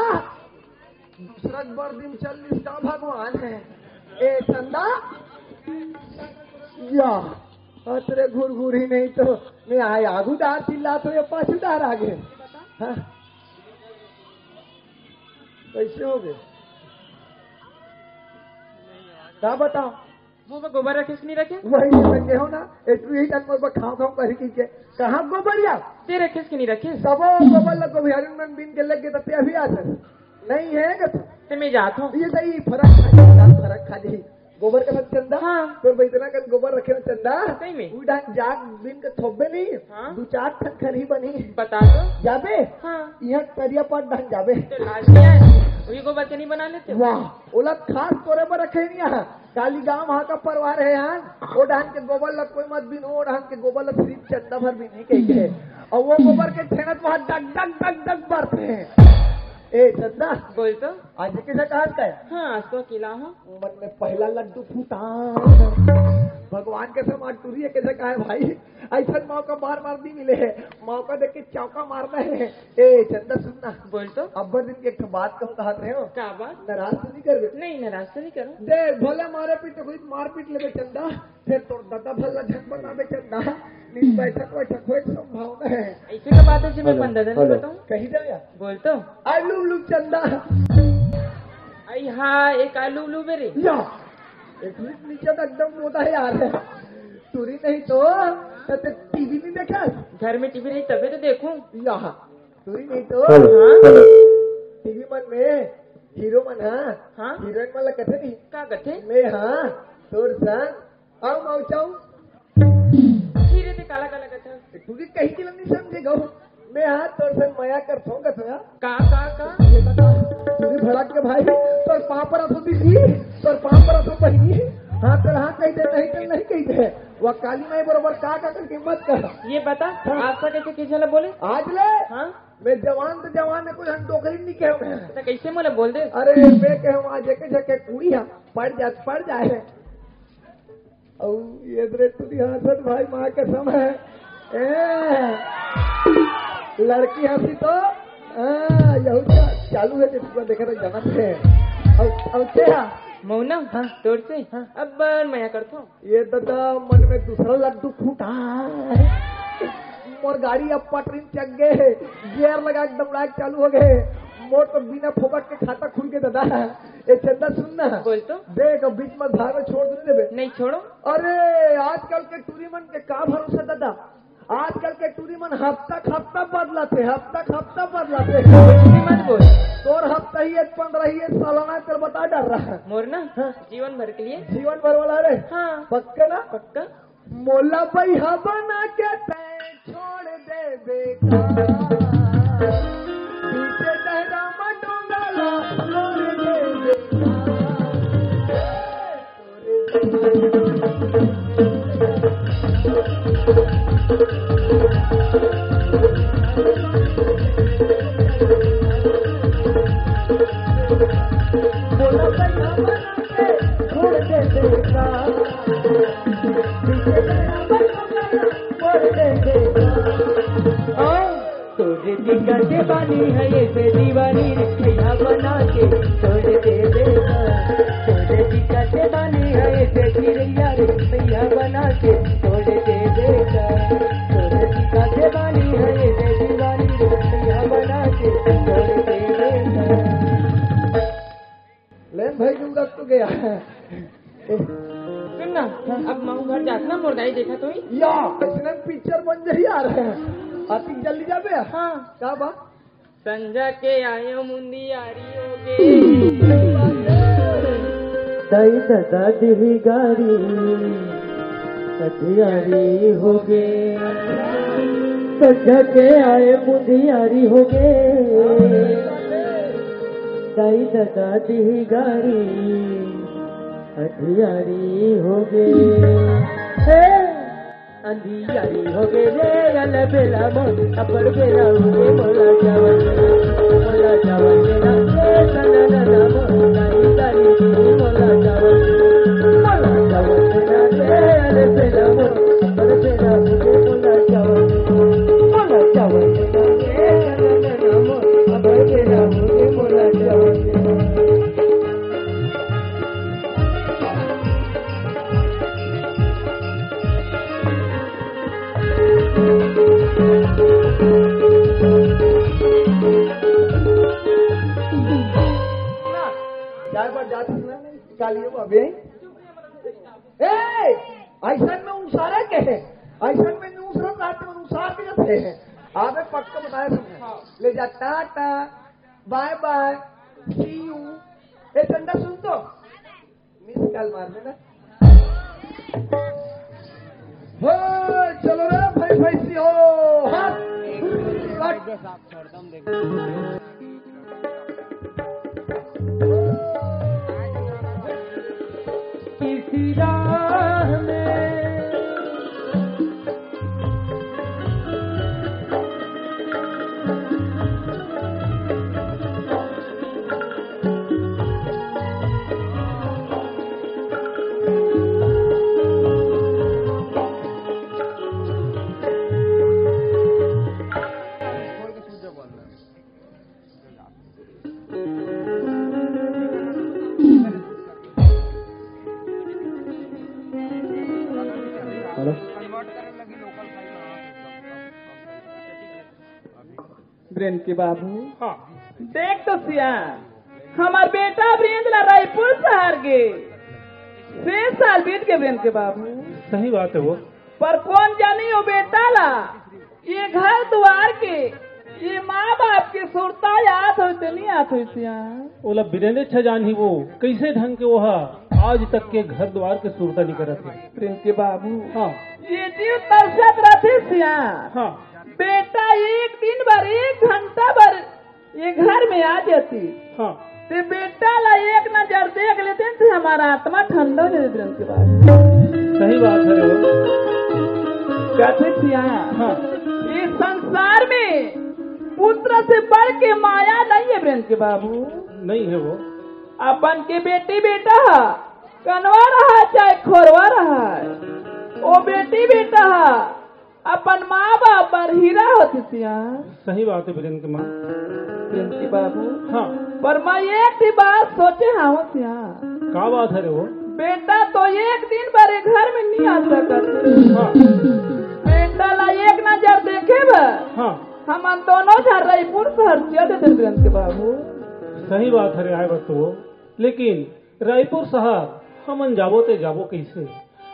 दूसरा बर दिन चल दिस का भगवान हे। ए चंदा, या, अतरे घुरघुरी नहीं तो मैं आय आगू डार चिल्लात हों, ये पाछू डार आगे। हाँ? कैसे हो गए? का बताओ? मुंह में गोबर रखे कि नहीं रखे? वही तो मैं कहो ना, एक यही तक मैं खाओ खाओ करी की के। कहाँ गोबरिया? ते रखे कि नहीं रखे? सबो गोबर लगो बिहारी में बिन के लग गए तो ते अभी आ सर। नहीं है कि तो? ते मैं जात हूँ। ये सही फरक खा ली, फरक खा ली। गोबर के साथ चंदा? हाँ। तोर बैतना कन गोबर रखे हो चंदा? सही में? उ डान जाग बिन के थोबे नहीं? हाँ। दू चार ठन खरही बनी। बता तो। जाबे? हाँ। यहाँ तरिया पाट डान जाबे। तो लाज नहीं आए? वही गोबर के नहीं बना लेते हो? वाह, ओला खास तोरे पर रखे नहीं यहाँ। काली गांव वहाँ का परिवार है यहाँ। वो डान के गोबर ला कोई मत बिन, वो डान के गोबर ला सिर्फ चंदा भर बिन ही कही के। और वो गोबर के छेनत वहाँ डग डग डग डग बरते हैं। ए चंदा। बोल तो। आज कैसा कहा है? हाँ, आज तो अकेला हूँ। मन में पहला लड्डू फूटा। भगवान के समान टूरी है, कैसे कहा है भाई? ऐसा मौका बार बार नहीं मिले है, मौका देख के चौका मारना है। ए चंदा सुनना। बोल तो। अब्बर दिन के एक ठो बात कहूँ, कहत रहे हो। का बात? नाराज तो नहीं करबे? नहीं, नाराज तो नहीं करूँ। देख, भले मारे पीट तो कोई मार पीट लेबे चंदा, फिर तोर दादा भला झक बताबे चंदा। नहीं बैठक बैठक कोई संभावना है। ऐसे का बात है जी, मैं हेलो, अपन दादा नहीं हेलो। बताऊँ? कही जाओ यार। बोल तो। आई लुम लुम चंदा। आई हाँ, एक आलू उलू मेरे। या, एक मिनट नीचे तो एकदम मोटा है यार। टूरी नहीं तो, तो ते टीवी नहीं देखा? घर में टीवी नहीं, तबे तो देखूं। या, टूरी नहीं तो। हेलो, हाँ? हेलो। टीवी मन में हीरो मन, हाँ? हाँ? हीरोइन मन ला कथे नहीं? का कथे? मैं, हाँ, तोर संग अउ मौचाऊ। फिर ये काला काला कथा। तू भी कहीं के नहीं समझे गो। मैं हाथ तोर संग मया कर थोंगा थोया। का, का, का? ये बता, तू भी भड़क के भाई, तोर पाँव पर असो दीदी, तोर पाँव पर असो बहिनी। हाँ, तोर हाँ कही दे, नहीं तो नहीं कही दे। वह काली माई बरोबर का, का करके मत कर। ये बता, हाँ। आज तक ऐसे किसी ने बोले? आज ले? हाँ। मैं जवान तो जवान है, कोई हम डोकरी नहीं कहे मैं। तो कैसे मोला बोल दे? अरे, मैं कहूँ आज एक जगह कुड़ी है, पड़ जा, पड़ जाए। अउ ये दरे टूरी हाँसत भाई, माँ कसम है। ए, लड़की हँसी तो, हाँ, यहू चा-, चालू है, जिसको देखा तो जनत है। अउ, अउ ते हा? मौना, हाँ। तोर से? हाँ। अब्बड़ मया करथो। ये ददा मन में दूसरा लड्डू फूटा। मोर गाड़ी अब पटरी में चढ़ गए, गियर लगा एकदम लाइट चालू हो गए। मोर तो बिना फोकट के खाता खुल के ददा। ए चंदा सुन ना। बोल तो। देख, अब बीच में धार में छोड़ नहीं देबे। नहीं छोड़ो। अरे, आजकल के टूरी मन के का भरोसा दादा? आजकल के टूरी मन हफ्ता हफ्ता बदलाते, हफ्ता हफ्ता बदलाते। टूरी मत बोल। तोर हफ्ता ही एक पंद्रह ही एक सालाना तेल बता डर रहा है। मोर ना? हाँ। जीवन भर के लिए। जीवन भर वाला रे? हाँ। पक्का ना? पक्का। मोला बइहा बना के तैं छोड़ देबे का? पीछे डहरा म डोंगा ला छोड़ देबे का? बोला बइहा बना छोड़ दे देगा। पीछे तेरा बचपना छोड़ दे देगा। हाँ, तोरे दिक्कत बानी है ये से दीवानी रे, भैया बना के छोड़ दे देगा। तोरे दिक्कत बानी है ये से चिड़ैया रे, भैया बना के छोड़ दे ना मोर दाई देखा तो ही। या, अइसने पिक्चर बन जाही यार। अतिक जल्दी जाबे? हाँ। का बा? संझा के आयो मुंदियारी होगे। दाई ददा दिही गारी, सठियारी होगे। संझा के आए मुंदियारी होगे। दाई ददा दिही गारी, सठियारी होगे। हे! अंधियारी होगे रे, अल बेला मोर, अपर बेला होगे, मोला जावन देना, मोला जावन देना, ए सनन नाम, दाई दाई, मोला जावन देना, मोला जावन देना, ए अल बेला मोर, अपर बेला होगे, मोला जावन देना, मोला जावन देना, ए सनन नाम, अपर बेला होगे, मोला जावन देना। चार बार जात हस ना, कालियो अबे। ए, अइसन में उसारा के है, अइसन में न्यूज़ रहो, रात में उसार भी जाते हैं। आबे पक्का बताए सुन। ले जा, टाटा, बाय बाय, सी यू। ए, चंदा सुन तो। मिस कॉल मार देना। हो, चलो रे भाई, भैंसी हो। हाँ। किसी राह में हेलो। ब्रेन के बाबू। हाँ। देख तो सिया, हमार बेटा ब्रेन ला रायपुर शहर गे। छह साल बीत गे ब्रेन के बाबू। सही बात है वो। पर कोन जानी वो बेटा ला ये घर दुवार के, ये माँ बाप के सुरता आत होय ते नइ आत होय सिया। ओला बिरेंद्र अच्छा जानही वो, कइसे ढंग के वो हा आज तक के घर दुवार के सुरता नइ करत हे। प्रेम के बाबू। हाँ। ये जीव तरसत रथे सिया। हाँ। बेटा एक दिन बर, एक घंटा बर ये घर में आ जाती। हाँ। ते बेटा ला एक नजर देख लेते ते हमार आत्मा ठंडा हो जाते तुरंत के बाद। सही बात है वो। कहते सिया, हाँ। ये संसार में पुत्र से बढ़ के माया नहीं है ब्रेन के बाबू। नहीं है वो। अपन के बेटी बेटा हा, कनवा रहा चाहे खोरवा रहा है, वो बेटी बेटा हा, अपन माँ बाप बर हीरा होती सिया। सही बात है बिरेन के माँ। बिरेन के बाबू। हाँ। पर मैं एक ही बात सोचे हंव सिया। का बात है रे वो? बेटा तो एक दिन बर ये घर में नहीं आ सकत। हाँ। बेटा ला एक नजर देखे बर। हाँ। हमन दोनों झन रायपुर शहर चल देते बिरेन के बाबू। सही बात है रे, आए बात तो वो। लेकिन रायपुर शहर हमन जाबो ते जाबो कइसे?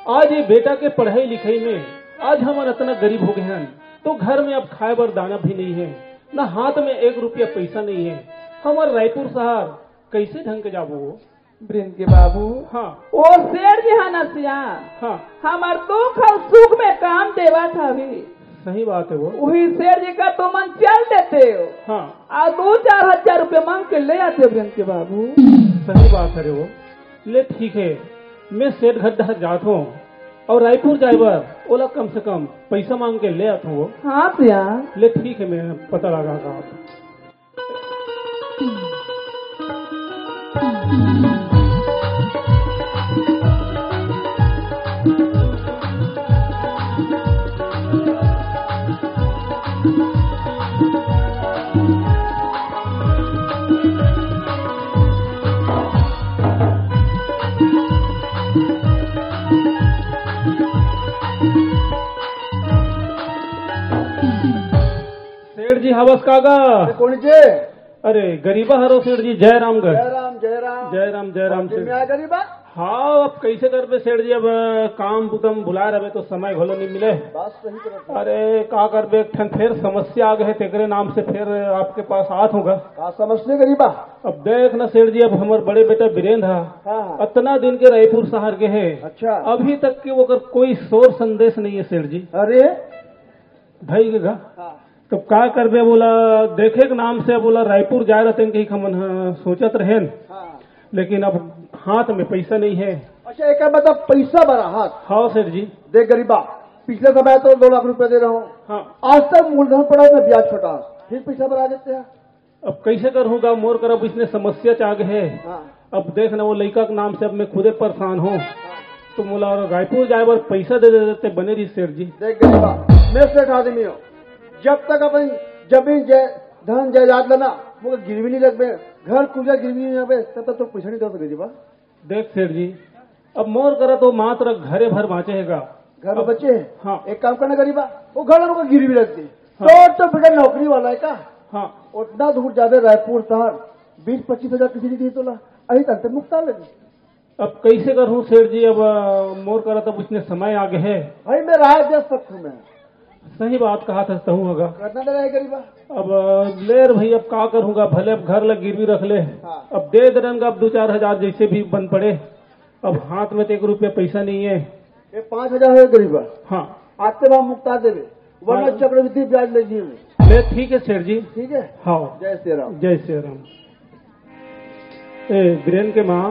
आज ये बेटा के पढ़ाई लिखाई में आज हमन अतना गरीब हो गए हन, तो घर में अब खाए बर दाना भी नहीं है, ना हाथ में एक रुपया पैसा नहीं है। हमर रायपुर शहर कइसे ढंग के जाबो वो? ब्रेन के बाबू। हाँ। वो सेठ जी हा ना सिया। हाँ। हमर दुख अउ सुख में काम देवत हवे। सही बात है वो। उही सेठ जी करा तुमन चल देते हो। हाँ। अउ दू चार हजार रुपया मांग के ले आते हो ब्रेन के बाबू। सही बात है रे वो। ले ठीक है, मैं सेठ घर डहर जात हंव अउ रायपुर जाए बर ओला कम से कम पैसा मांग के ले आत हंव वो। हाँ सिया। ले ठीक है, मैं पता लगा का। सेठ जी, हवस का गा? ए, कोन जी? अरे, गरीबा हरो सेठ जी, जय राम गा। जय राम, जय राम। जय राम, जय राम कोन जी सेठ। मैं गरीबा? हाँ, अब कइसे करबे सेठ जी, अब काम बुता म भुलाय रहिबे त समय घलो नइ मिले। बात सही करत हस। अरे का करबे, एक ठन फेर समस्या आ गे हे, तेकरे नाम से फेर आपके पास आत हँव गा। का समस्या गरीबा? अब देख ना सेठ जी, अब हमर बड़े बेटा बीरेंद्र ह, हाँ, हाँ। अतना दिन के रायपुर सहर गे हे, अच्छा। अभी तक के ओकर कोई सोर संदेश नइ हे सेठ जी। अरे धई गे गा। हाँ। त का करबे, ओला देखे के नाम से अब ओला रायपुर जाय रहितेन कहिके हमन ह सोचत रहेन। हाँ। लेकिन अब हाथ में पइसा नइ हे। अच्छा, एकर मतलब पइसा बर हाथ। हाँ सेठ जी। देख गरीबा, पिछले समय तो दो लाख रुपया दे रहे हँव। हाँ। आज तक मूलधन पड़ा हे, न ब्याज पटा, फेर पइसा बर हाथ। अब कइसे करहूँ गा, मोर करा अब अइसने समस्या च आ गे हे। हाँ। अब देख ना, ओ लइका के नाम से अब मैं खुदे परेशान हँव। हाँ। त मोला रायपुर जाय बर पइसा दे देते त बने रहिस सेठ जी। देख गरीबा, मैं सेठ आदमी हँव, जब तक अपन जमीन जय-, धन जायदाद ला ना, मोला गिरवी नइ रखबे, घर कुरिया गिरवी नइ रखबे, तब तक तोर पइसा नइ दे सकँव गरीबा। देख सेठ जी, अब मोर करा तो मात्र घरे भर बाँचे हे गा। घर में अब बचे हे? हाँ। एक काम करना गरीबा, ओ घर ला गिरवी रख दे। हाँ। तोर तो बेटा नौकरी वाला हे का? हाँ। ओतना दूर जाबे रायपुर सहर, बीस पच्चीस हजार किसी नइ दिही तोला, अही तक ते मुक्ता लगी। अब कइसे करहूँ सेठ जी, अब, अ, मोर करा त अब अइसने समय आ गे हे। भाई मैं राय दे सकत हँव मैं। सही बात कहत हस तहूँ ह गा। करना ले रहे गरीबा। अब, अ, ले रे भाई, अब का करहूँ गा, भले अब घर ला गिरवी रख ले। हाँ। अब दे दे रहेन गा, अब दू चार हजार जइसे भी बन पड़े, अब हाथ में त एक रुपया पइसा नइ हे। ये पाँच हजार हे गरीबा। हाँ। आते बाद मुक्ता देबे, वरना हाँ। चक्रवृद्धि ब्याज ले जी में। ले ठीक हे सेठ जी। ठीक हे? हाँ। जय श्री राम। जय श्री राम। ए, बीरेन के माँ।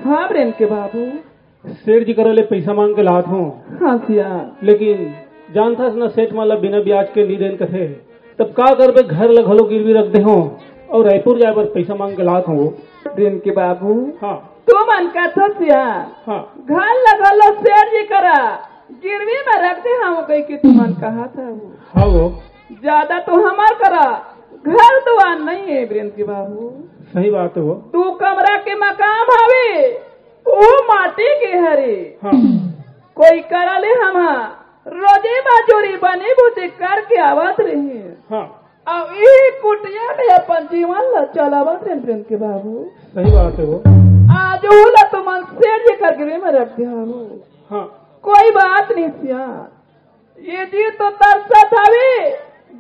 हाँ, बीरेन के बाबू। सेठ जी करा ले पइसा मांग के लात हँव। हाँ, सिया। लेकिन जानथस ना, सेठ मन ला बिना ब्याज के नइ देन कथे। तब का करबे, घर ला घलो गिरवी रख दे हँव अउ रायपुर जाय बर पइसा मांग के लात हँव। बीरेन के बाबू, हाँ। तुमन कथस सिया, हाँ। घर ला घलो सेठ जी करा गिरवी में रख दे हँव कहिके तुमन कहत हव। हाँ वो। जादा तो हमर करा घर दुवार नइ हे बीरेन के बाबू। सही बात हे वो। दू कमरा के मकान हवे, ओ माटी के हरे। हाँ। कोई करा ले हमन रोजी मजूरी बनी बूती करके आवत रहेन। हाँ। अउ इही कुटिया में अपन जीवन ला चलावत रहेन बीरेन के बाबू। सही बात हे वो। आज ओला तुमन सेठ जी कर गिरवी में रख दे हव। हाँ। कोई बात नइ सिया। ये जी तो तरसत हवे,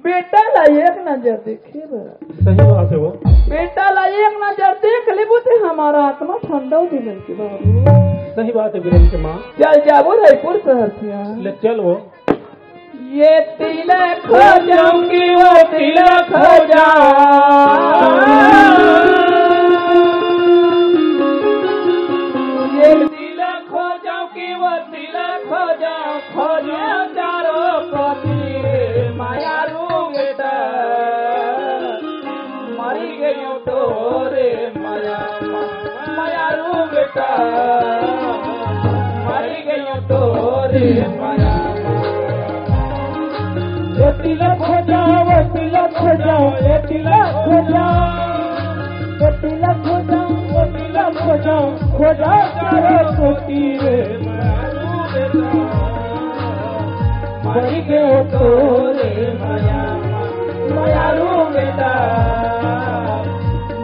बेटा ला एक नजर देखे बर। सही बात हे वो। बेटा ला एक नजर देख लेबो ते हमर आत्मा ठंडा हो जाही बीरेन के बाबू। सही बात हे बीरेन के माँ। चल जाबो रायपुर सहर सिया। ले चल वो। ये तिलक खोजौं कि वो तिलक खोजौं। ये तिलक खोजौं कि वो तिलक खोजौं, खोजौं चारों कोती रे मयारू बेटा। मरी गयो तोरे मया, मयारू बेटा, मरी गयो तोरे मया। ए तिलक खोजौं, ए तिलक खोजौं, ए तिलक खोजौं, ए तिलक खोजौं, ए तिलक खोजौं, खोजौं चारों कोती रे मयारू बेटा। मरी गयो तोरे मया, मयारू बेटा,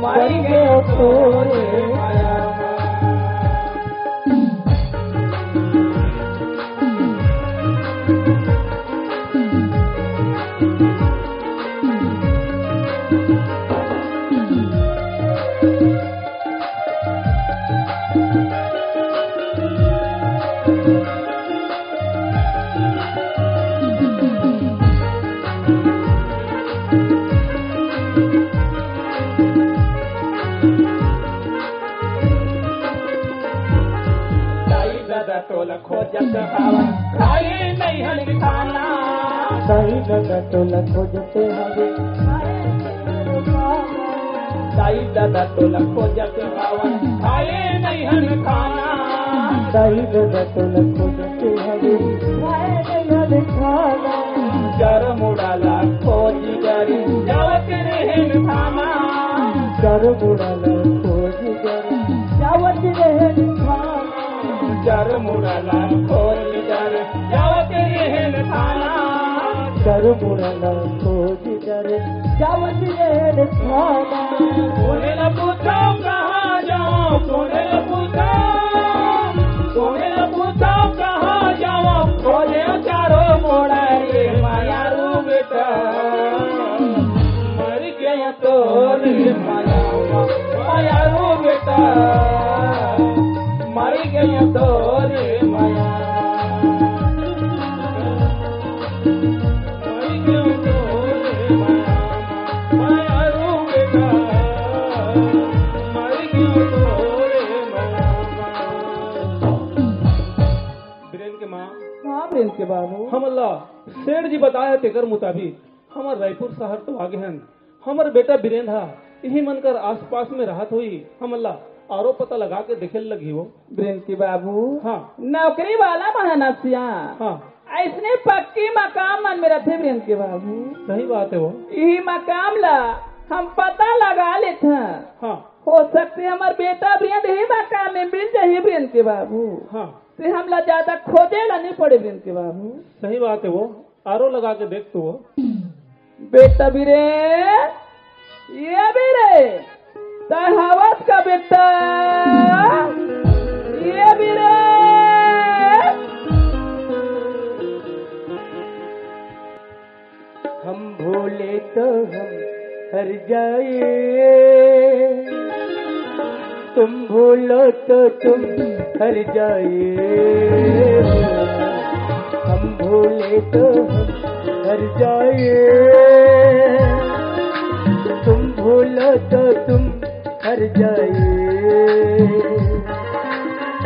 मरी गयो तोरे मया। दाई ददा तोला खोजत हवन, खाए नइहन खाना। दाई ददा तोला खोजते हवे। दाई ददा तोला खोजत हवन, खाए नइहन खाना। दाई ददा तोला खोजते हवे, खाए नइहन खाना। चार मुड़ा ला खोज डरे, जावत रहेन थाना। चार मुड़ा ला खोज डरे, जावत रहेन थाना। चार मुड़ा ला खोज डरे, जावत रहेन थाना। चार मुड़ा ला खोज डरे, जावत रहेन थाना। कोने ला पूछौं कहाँ जावँ, कोने ला पूछौं सेठ जी बताए हे, तेकर मुताबिक हमर रायपुर शहर तो आगे हन। हमर बेटा बीरेन ह इही मन कर आसपास में रहत होही, हमन ला आरो पता लगा के देखे ल लगही वो। बीरेन के बाबू, हाँ। नौकरी वाला मन ह ना सिया। हाँ। अइसने पक्की मकान मन में रथे बीरेन के बाबू। सही बात हे वो। इही मकान ला हम पता लगा लेथन। हाँ। हो सकथे हमर बेटा बीरेन इही मकान में मिल जाही बीरेन के बाबू। हाँ। ते हमला ज्यादा खोजे ला नइ पड़े बीरेन के बाबू। सही बात हे वो। आरो लगा के देख तो। बेटा बीरेन, ए बीरेन, तैं हवस का बेटा? ए बीरेन। हम भोले तो हम हर जाए, तुम भोलो तो तुम हर जाए। हम भोले तो हम हर जाए, तुम भोलो तो तुम हर जाए।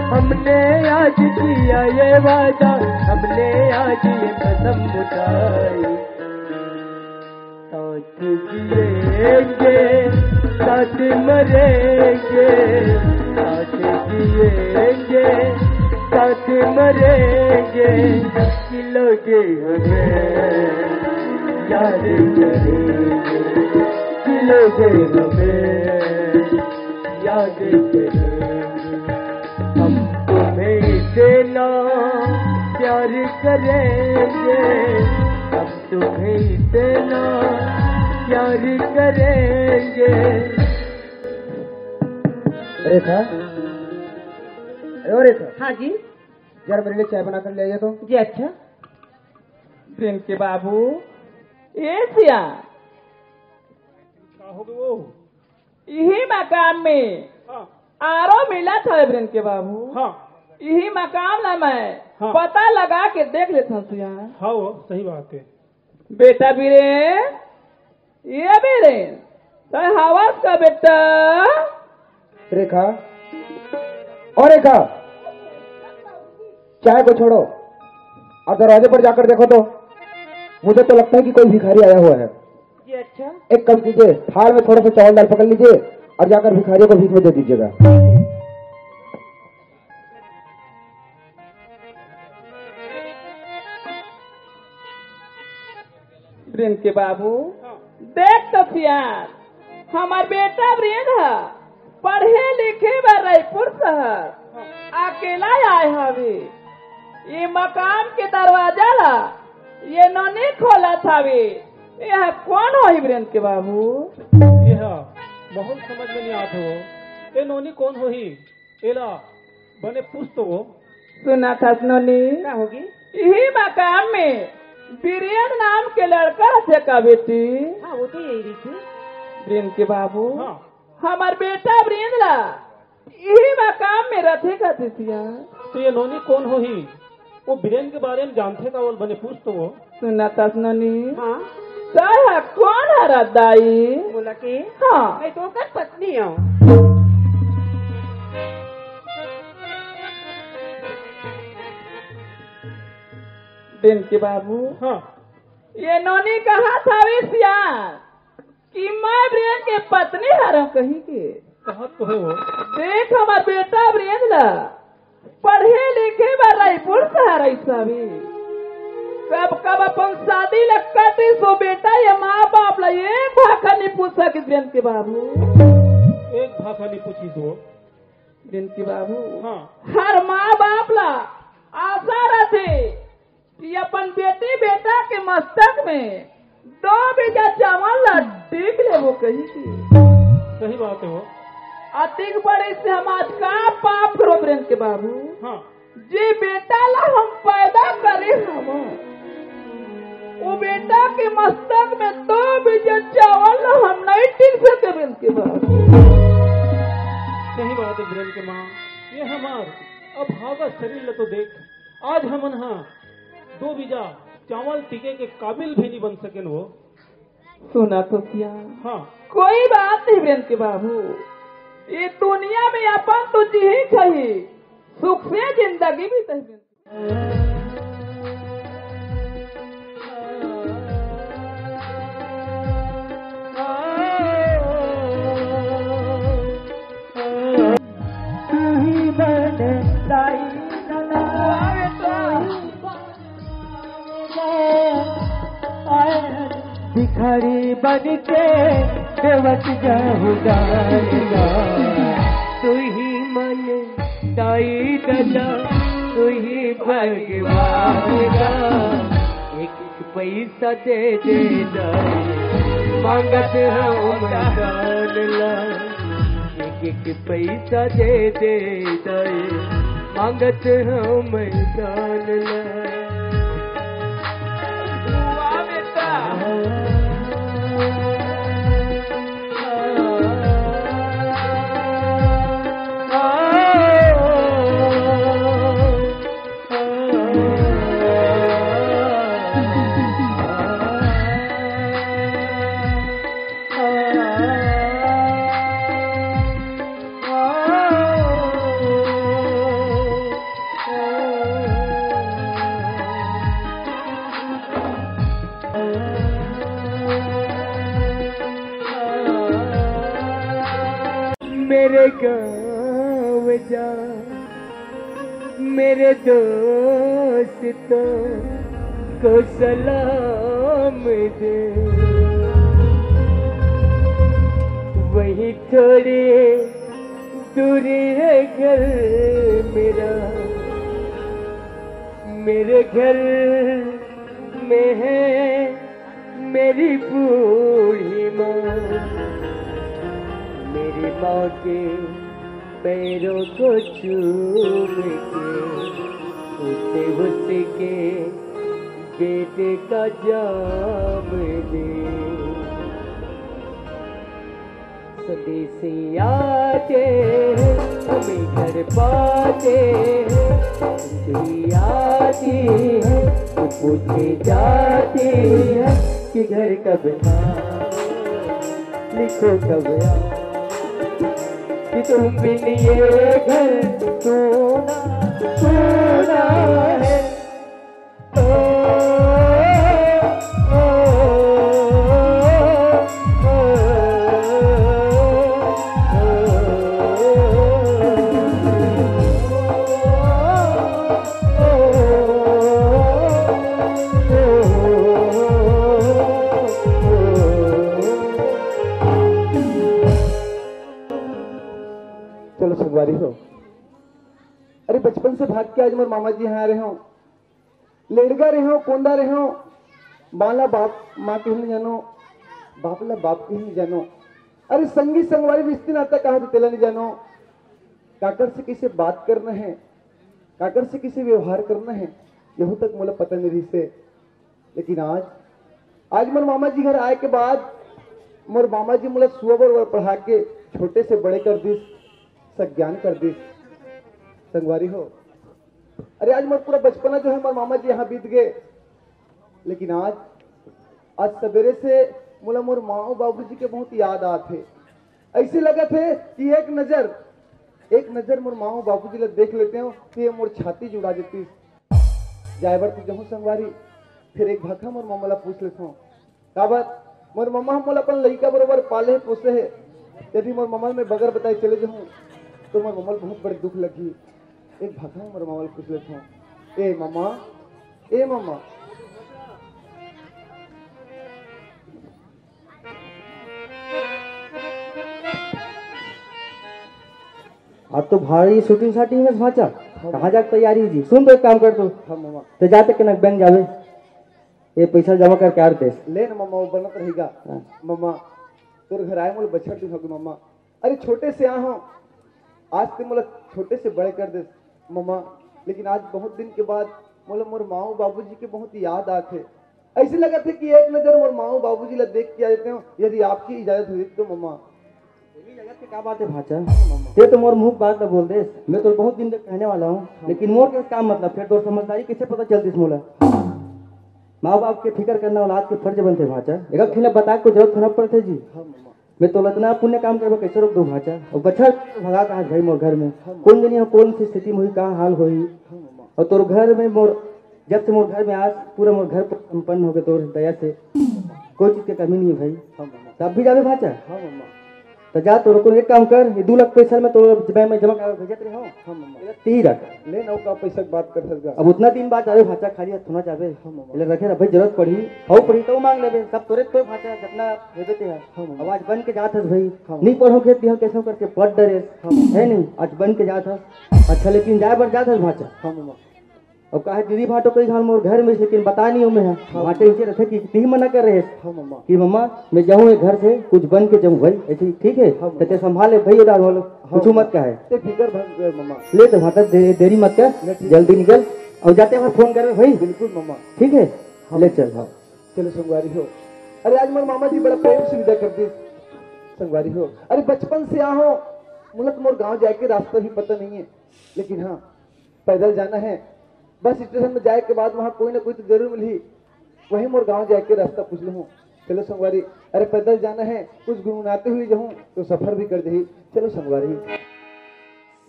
हमने आज किया ये वादा, हमने आज ये कसम उठाई। साथ जिएंगे, साथ मरेंगे, साथ जिएंगे, साथ मरेंगे। मिलोगे हमें, याद करेंगे। मिलोगे हमें, याद करेंगे। हम तुम्हें इतना प्यार करेंगे, हम तुम्हें इतना प्यार करेंगे। रेखा, अरे ओ रेखा, हाँ जी। जरा मेरे लिए चाय बना कर ले आइए तो। जी अच्छा। बीरेन के बाबू, ए सिया। का हो गए वो? इही मकान में हाँ। आरो मिलत हवे बीरेन के बाबू। हाँ। इही मकान ला मैं हाँ। पता लगा के देख लेथन सिया। हाँ वो, सही बात हे। बेटा बीरेन, ए बीरेन, तैं हवस का बेटा? रेखा, और रेखा, चाय को छोड़ो और दरवाजे पर जाकर देखो तो। मुझे तो लगता है कि कोई भिखारी आया हुआ है। जी अच्छा। एक काम कीजिए, थाल में थोड़ा सा चावल दाल पकड़ लीजिए और जाकर भिखारियों को भीख में दे दीजिएगा। बीरेन के बाबू, हाँ। देख तो सियान, हमर बेटा बीरेन ह पढ़े लिखे बर रायपुर शहर हाँ। अकेला आए हवे। ये मकान के दरवाजा ला ये नोनी खोलत हवे। ये कोन होही बीरेन के बाबू? ये ह बहुत समझ में नहीं आत हो। ये नोनी कोन होही? एला बने पूछ तो वो। सुनत हस नोनी? का होगे? इही मकान में बीरेन नाम के लड़का रथे का बेटी? हाँ, वो तो यही रहिथे। बीरेन के बाबू, हाँ। हमर बेटा बीरेन ला इही मकान में रथे का दीदिया। तो ये नोनी कोन होही? वो बीरेन के बारे में जानथे का, ओला बने पूछ तो वो। सुनत हस नोनी? हाँ। तैं ह कोन हरस दाई? मोला के? हाँ। मैं तो ओकर पत्नी हूँ। बीरेन के बाबू। हाँ। ये नोनी कहत हवे सियान कि मैं बीरेन के पत्नी हरंव कहिके। कहत तो हे वो। देख हमर बेटा बीरेन ला पढ़े लिखे बर रायपुर शहर आइस हवे। कब कब अपन शादी ला कटिस वो बेटा, ये माँ बाप ला एक भाखा नहीं पूछ सकिस बीरेन के बाबू। एक भाखा नहीं पूछिस वो। बीरेन के बाबू। हाँ। हर माँ बाप ला आशा रथे कि अपन बेटी बेटा के मस्तक में दो बीघा चावल ला टीक लेबो कहिके। सही बात हे वो। अतिक बड़े से हम आज का पाप करो बीरेन के बाबू? हाँ। जे बेटा ला हम पैदा करे हवन, वो बेटा के मस्तक में दो बीघा चावल ला हम नहीं टीक सके बीरेन के बाबू। सही बात हे बीरेन के माँ, ये हमार अभागा शरीर ला तो देख, आज हमन हा दो बीघा चावल टीके के काबिल भी नहीं बन सकेन वो। सुनत हस सियान। हाँ। कोई बात नहीं बीरेन के बाबू, ये दुनिया में अपन तो जी ही खही, सुख से जिंदगी बिताही बीरेन। भिखारी बन के बेवस जाहूं जान ला। तू ही मन दाई ददा, तू ही भगवान दा। एक एक पैसा दे दे दाई, मांगत हंव मैं दान ला। एक एक पैसा दे दे दाई, मांगत हंव मैं दान ला। वाह बेटा। मेरे गाँव जा, मेरे दोस्तों को सलाम दे। वहीं थोड़ी दूरी है घर मेरा, मेरे घर में है मेरी बूढ़ी माँ, मेरी माँ के पैरों को चूम के उसे उसके बेटे का जाम दे। संदेश आते हैं, हमें घर पाते हैं, चिट्ठी आती है तो पूछे जाती है कि घर कब आओ, लिखो कब आओ, कि तुम बिन ये घर सूना सूना है। चलो संगवारी हो, अरे बचपन से भाग के आज मोर मामा जी यहाँ आ रहे हो। लेड़गा रहे हो, कोंदा रहे हो, माँ ला बाप, माँ के नहीं जानो, बाप ला बाप के नहीं जानो। अरे संगी संगवारी रिश्ते नाता कहा तो तेला नहीं जानो। काकर से किसे बात करना है, काकर से किसे व्यवहार करना है, यहू तक मोला पता नहीं रहिसे। लेकिन आज, आज मोर मामा जी घर आए के बाद मोर मामा जी मोला सुअबर वर पढ़ा के छोटे से बड़े कर दिस, सज्ञान कर दिस। संगवारी हो, अरे आज मोर पूरा बचपना जो है मोर मामा जी यहाँ बीत गए। लेकिन आज, आज सवेरे से मोला मोर माँ अउ बाबूजी के बहुत याद आत हे। ऐसे लगत हे कि एक नजर, एक नजर मोर माँ अउ बाबूजी ला देख लेते हो तो ये मोर छाती जुड़ा देती। जाए बर तो जहूँ संगवारी, फिर एक भखा मोर मामा ला पूछ लेथों। काबर मोर ममा ह मोला अपन लइका बरोबर पाले हे, पोसे हे। यदि मोर ममा ल मैं बगर बताए चले जाहूं, तो मोर ममा ल बहुत बड़े दुख लगही। एक भाखा मोर ममा ल पूछ लेथों, "ए ममा, ए ममा।" आज तो भारी shooting shooting में भांचा। हाँ। कहाँ जाके तैयारी जी? सुन तो एक काम कर तू। हाँ ममा। ते जाते के ना बैंक जावे। ये पैसा जमा करके आ देस। ले ना मम्मा, वो बनत रहेगा। हाँ। मम्मा, तोर घर आए मोला बछर दिन होगे मम्मा। अरे छोटे से आ हो, आज ते मोला छोटे से बड़े कर देस मम्मा, लेकिन आज बहुत दिन के बाद मोला मोर माऊ बाबूजी के बहुत याद आत हे। ऐसे लगत हे कि एक नजर मोर माऊ बाबूजी ला देख के आ जाते हो, यदि आपकी इजाजत होती तो मम्मा। तेरी जगत के का बात हे भांचा? हाँ, मम्मा। ते तो मोर मुंह बात ला बोल देस। मैं तो बहुत दिन तक कहने वाला हूँ, हाँ। लेकिन मोर के काम मतलब, फिर तोर समझदारी कैसे पता चलतीस मोला? माँ बाप के फिकर करना औलाद के फर्ज बनथे भांचा। एक खिला बता को जरूरत होना पड़थे जी। हाँ, मम्मा। मैं तो इतना पुण्य काम करबे कैसे रोक दूं भांचा? और बछर भगा कहा भाई मोर घर में। हाँ, मम्मा। कौन जनी हो, कौन सी स्थिति में होही, का हाल होही? हाँ, मम्मा। और तोर घर में मोर, जब से मोर घर में आज पूरा मोर घर संपन्न हो गए तोर दया से। कोई चीज के कमी नहीं है भाई। हाँ, मम्मा। तब भी जाबे भांचा? हाँ, मम्मा। त जा, तोर को एक काम कर, ये दू लाख पैसा मैं तोर बैंक में जमा कर भेजत रहे हूँ। हाँ, मामा। एला तीही रख। ले ना, का पैसा के बात कर सकता। अब उतना दिन बाद जाबे भांचा, खाली हाथ थोड़ा जाबे। हाँ, मामा। ले रखे रह भाई, जरूरत पड़ी, हो पड़ी तो मांग लेबे, सब तोरे तोर भांचा जितना हेबे ते है। हाँ, मामा। अब आज बन के जात हस भाई, हाँ। नहीं पढ़ो खेत दिया, कैसे करके पढ़ डरे। हाँ, मामा। है नहीं, आज बन के जात हस। अच्छा, लेकिन जाए बर जात हस भांचा। हाँ, मामा। अब कहा दीदी भांटो कई घाल मोर घर में, लेकिन बता नहीं हूँ मैं। हाँ। भांचा इसे रखे कि तीही मना कर रहे। हाँ, मामा। कि मामा, मैं जाऊँ एक घर से, कुछ बन के जाऊँ भाई, ऐसे ही ठीक है? हाँ, मामा। ते संभाले भाई, उधार वालो, हाँ, कुछ मामा। मत कहे। ते फिकर मत कर, मामा। ले तो भांचा दे-, देरी मत कर, ले, ठीक। जल्दी निकल। और जाते वहाँ फोन कर भाई। बिल्कुल, मामा। ठीक है? हाँ। ले चल, हाँ। चलो संगवारी हो। अरे आज मोर मामा जी बड़ा प्रेम से विदा कर दी संगवारी हो। अरे बचपन से आ हो, मुलक मोर गांव जाए के रास्ता भी पता नहीं है, लेकिन हाँ, पैदल जाना है। बस स्टेशन में जाए के बाद वहाँ कोई ना कोई तो जरूर मिलही, वही मोर गांव जाए के रास्ता पूछ लूँ। चलो संगवारी, अरे पैदल जाना है, कुछ गुनगुनाते हुए जाऊँ तो सफर भी कर जाही। चलो संगवारी।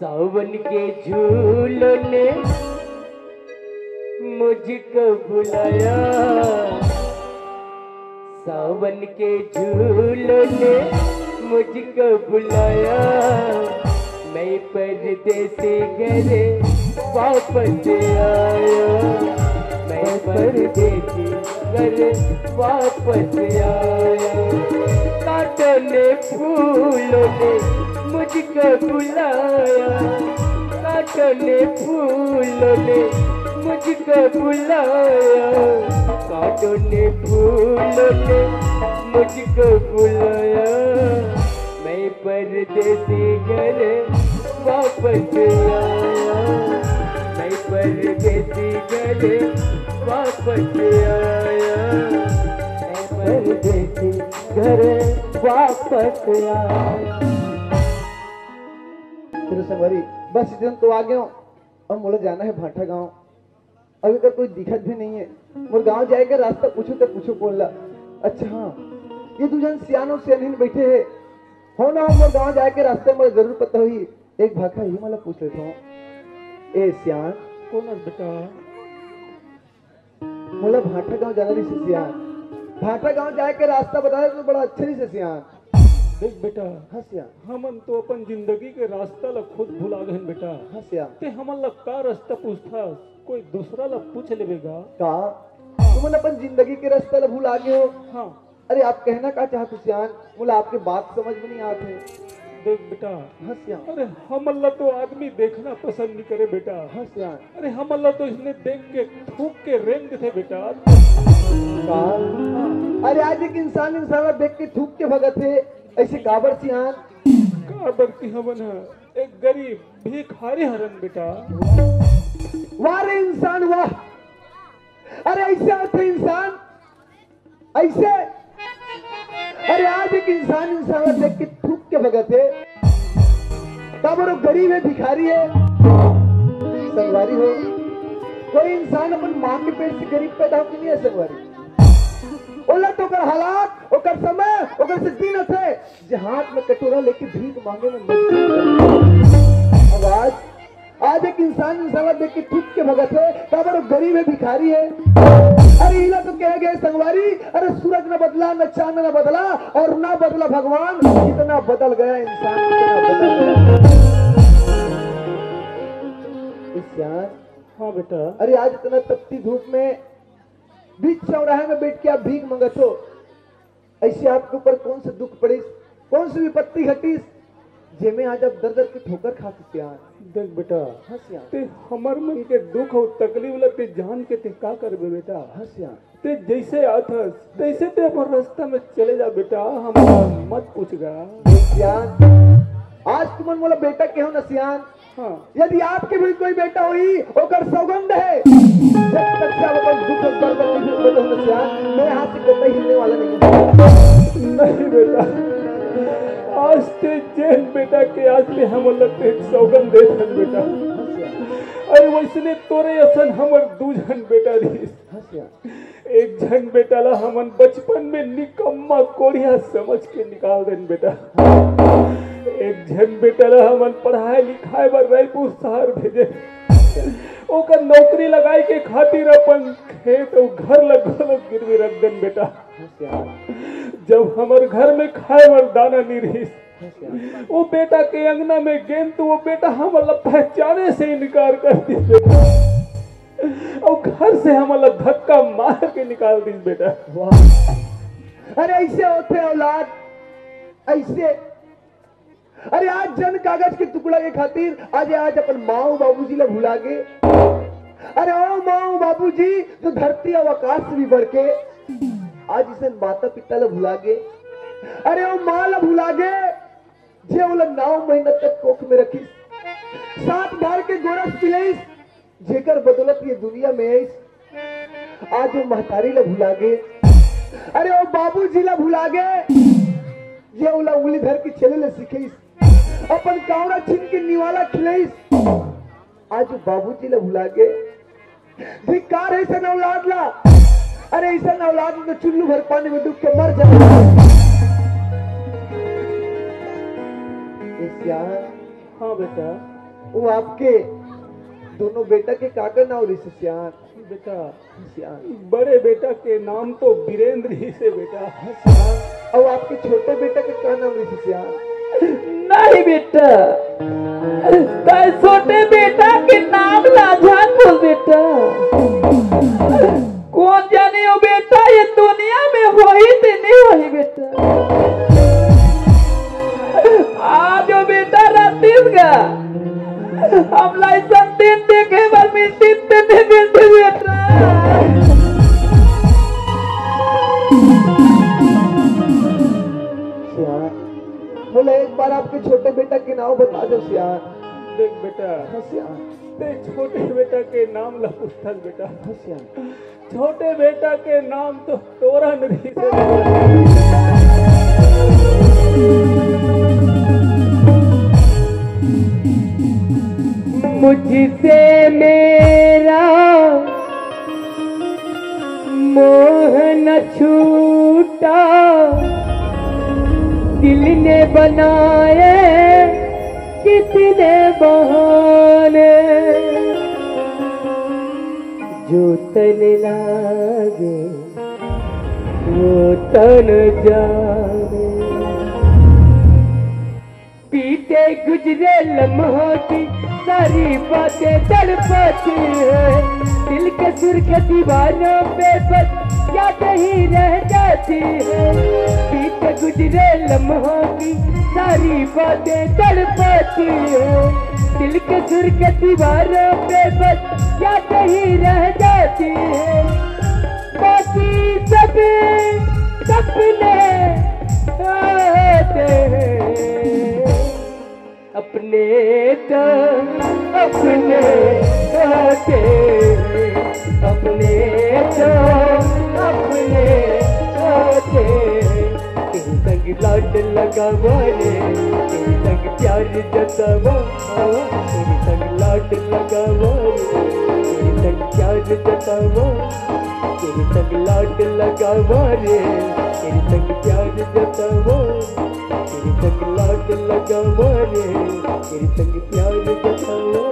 सावन के झूलों ने मुझको बुलाया, सावन के झूलों ने मुझको बुलाया, मैं परदेसी घर वापस आया, मैं परदेसी घर वापस आया। कांटों ने फूलों ने मुझको बुलाया, कांटों ने फूलों ने मुझको बुलाया, कांटों ने फूलों ने मुझको बुलाया, मैं परदेसी घर वापस आया, मैं परदेसी घर वापस आया, मैं परदेसी घर वापस आया। चलो संगवारी, बस इतने तो आ गए हो। अब मोला जाना है भांठा गांव। अभी तक कोई दिखत भी नहीं है। मोर गांव जाए के रास्ता पूछो तो पूछो बोल ला। अच्छा हाँ, ये दू झन सियान और सियानिन बैठे हैं। हो ना हो, मोर गांव जाए के रास्ता मोला जरूर पता होही। एक भाखा ही मोला पूछ लेता हूँ। ए सियान। कौन है बेटा? मोला भांठा गांव जाना रहिस हे सियान। भांठा गांव जाए के रास्ता बता दे तो बड़ा अच्छा रहिस हे सियान। देख बेटा, हाँ सियान। हमन तो अपन जिंदगी के रास्ता ला खुद भुला गए हन बेटा। हाँ सियान। ते हमन ला का रास्ता पूछथस? कोई दूसरा ला पूछ लेबे गा। का? तुमन अपन जिंदगी के रास्ता ला भुला गए हो? हाँ। अरे आप कहना का चाहत हो सियान? मोला आपके बात समझ में नहीं आत हे। देख बेटा। हाँ सियान। अरे हमन ला तो आदमी देखना पसंद नहीं करे बेटा। हाँ सियान। अरे हमन ला तो इसने देख के थूक के रेंग देथे बेटा। का? अरे आज एक इंसान इंसान ला देख के थूक के भगत हे, ऐसे काबर सियान? काबर कि हमन ह एक गरीब भिखारी हरन बेटा। वाह रे इंसान वाह। अरे ऐसे आथे इंसान ऐसे। अरे आज एक इंसान इंसान ला देख के थूक के भगत हे, काबर वो गरीब हे, भिखारी हे। संगवारी हो, कोई इंसान अपन माँ के पेट से गरीब पैदा होके नहीं हे संगवारी। ओला तो ओकर हालात, ओकर समय, ओकर से दिन होथे, जे हाथ में कटोरा लेके भीख मांगे में मजबूर हे। अब आज आज एक इंसान इंसान ला देख के थूक के भगत हे, काबर वो गरीब हे, भिखारी हे। अरे इला तो कहे गए संगवारी, अरे सूरज न बदला, न चांद न बदला, और ना बदला भगवान। कितना बदल गया इंसान, कितना बदल गया। इस यार, हाँ बेटा। अरे आज इतना तपती धूप में बीच चौराहे में बैठ के आप भीख मंगत हो, ऐसे आपके ऊपर कौन सा दुख पड़िस, कौन सी विपत्ति घटिस, जेमे आज आप दर दर के ठोकर खात हो सियान? देख बेटा, हाँ सियान। ते हमर मन के दुख अउ तकलीफ ला ते जान के ते का करबे बेटा? हाँ सियान। ते जैसे आथस तैसे ते अपन रास्ता में चले जा बेटा, हमला मत पूछ गा। सियान, आज तुमन मोला बेटा कहो ना सियान, हाँ। यदि आपके भी कोई बेटा होही, ओकर सौगंध हे, जब तक से आप अपन दुख दर्द तकलीफ में बंद हो ना सियान, मैं यहाँ से कतई हिलने वाला नहीं हूँ। नहीं बेटा, आज ते जेन बेटा के आज ते हमन ला ते सौगंध देत हन बेटा। अरे वैसने तोरे असन हमर दू झन बेटा रहिस। हाँ सियान। एक झन बेटा ला हमन बचपन में निकम्मा कोढ़िया समझ के निकाल देन बेटा। एक झन बेटा ला हमन पढ़ाई लिखाई बर रायपुर शहर भेजे। ओकर नौकरी लगाए के खातिर अपन खेत अउ घर ला घलो गिरवी रख देन बेटा। जब हमर घर में खाए बर दाना नहीं रहिस, वो बेटा के अंगना में गेंद तो वो बेटा हमन ला पहचाने से इनकार कर दिस बेटा, अउ घर से हमन ला धक्का मार के निकाल दिस बेटा। वाह, अरे ऐसे होथे औलाद, ऐसे। अरे आज जन कागज के टुकड़ा के खातिर आज, आज अपन माँ अउ बाबूजी ला भुला गे। अरे ओ माँ अउ बाबूजी जो धरती अउ आकाश से भी बढ़ के, आज इसन माता पिता ला भुला गे। अरे ओ माँ ला भुला गे, जे ओला नौ महीना तक कोख में रखिस, सात बार के गोरस पिलइस, जेकर बदौलत ये दुनिया में आइस। आज वो महतारी ला भुला गे, अरे वो बाबूजी ला भुला गे, जे ओला उंगली धर के चले ले सिखइस, अपन कांवरा छीन के निवाला खिलइस। आज वो बाबूजी ला भुला गे। धिक्कार है ऐसन औलाद ला। अरे ऐसन औलाद में तो चुल्लू भर पानी में डूब के मर जाए। ए सियान। हाँ बेटा। वो आपके दोनों बेटा के का का नाव रहिस सियान? बेटा, सियान। बड़े बेटा के नाम तो वीरेंद्र ही से बेटा। सियान। अउ आपके छोटे बेटा के का नाम रहिस सियान? नहीं बेटा, तैं छोटे बेटा के नाम ला झन बोल बेटा। कोन जाने ओ बेटा ये दुनिया में होही ते नहीं होही बेटा। आज ओ बेटा रतिस गा, हमला अइसन दिन देखे बर मिलतिस ते नहीं मिलतिस बेटा। सियान, मोला एक बार आपके छोटे बेटा के नाव बता दो सियान। देख बेटा, हाँ सियान। ते छोटे बेटा के नाम ला पूछथस बेटा। हाँ सियान। छोटे बेटा के नाम तो तोरन रहिस। मुझसे मेरा मोह न छूटा, दिल ने बनाए कितने बहाने, जो तन लागे वो तन जाने। बीते गुजरे लम्हों की सारी बातें तड़पाती है, दिल के सुर्ख दीवारों पे बस याद ही रह जाती है। बीते गुजरे लम्हों की सारी बातें तड़पाती है, दिल के सुर्ख दीवारों पे बस याद ही रह जाती है। बाकी सब सपने होते हैं, अपने तो अपने होते हैं, अपने तो अपने होते हैं। तेरे संग लाड लगावा रे, तेरे संग प्यार जतावा, तेरे संग लाड लगावा रे, तेरे संग प्यार जतावा, तेरे संग लाड लगावा रे, तेरे संग प्यार जतावा, तेरे संग लाड लगावा रे, तेरे संग प्यार जतावा।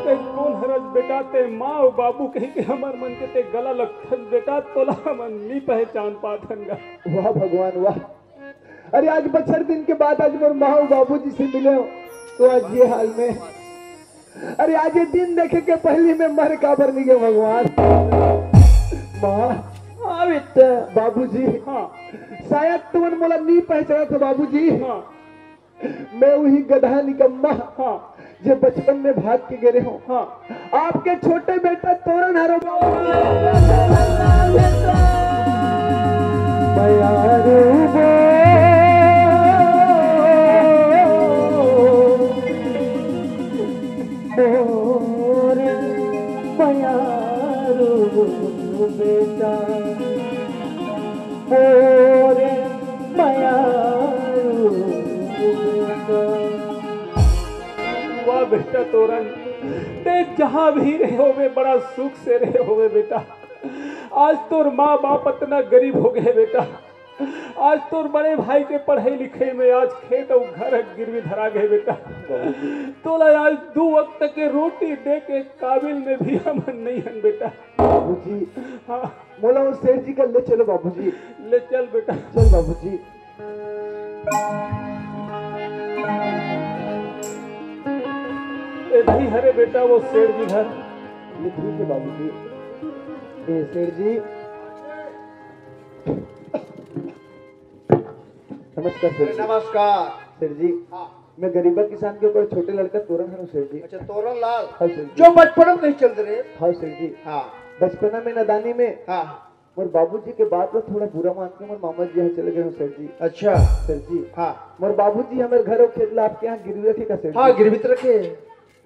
ते कोन हरस बेटा, ते माँ अउ बाबू कहि के हमर मन के ते गला लगथस बेटा, तोला हमन नी पहचान पाथन गा। वाह भगवान वाह। अरे आज बछर दिन के बाद आज मोर माँ अउ बाबूजी से मिले हो, तो आज ये हाल में। अरे आज ये दिन देखे के पहली मैं मर काबर नहीं गया भगवान। माँ। हाँ बेटा। बाबूजी। हाँ। शायद तुमन मोला नी पहचानत हो बाबूजी। हाँ। मैं वही गधा निकम्मा, हाँ। जे बचपन में भाग के गे रहे हो। हाँ। आपके छोटे बेटा तोरन हरो। बयारू बो, मोर बयारू बेटा। मोरे मयारू। वाह बेटा तोरन, ते जहाँ भी रहे होवे, बड़ा सुख से रहे होवे बेटा। आज तोर माँ बाप अतना गरीब हो गए बेटा, आज तोर बड़े भाई के पढ़ाई लिखाई में आज खेत अउ घर गिरवी धरा गए बेटा। तोला आज दो वक्त के रोटी दे के काबिल में भी हमन नहीं हन बेटा। बाबूजी, हाँ। मोला वो सेठ जी का ले चलो बाबूजी। ले चल बेटा। चल बाबूजी। ए भाई, हरे बेटा, वो सेठ जी घर। ये ठीक है बाबूजी। ए सेठ जी, नमस्कार सेठ जी। नमस्कार। सेठ जी, हाँ। मैं गरीबा किसान के ऊपर छोटे लड़का तोरन हूँ सेठ जी। अच्छा, तोरन लाल। हाँ सेठ जी। जो बचपन में कहीं चल रहे। हाँ सेठ जी। हाँ। बचपना में नादानी में हाँ। मोर बाबूजी के बात ला थोड़ा बुरा मान के मोर मामा जी यहाँ चले गए हूँ सेठ जी। अच्छा। सेठ जी। हाँ। मोर बाबूजी हमारे घर और खेत ला आपके यहाँ गिरवी रखे का सेठ हाँ, जी? गिरवी तो रखे।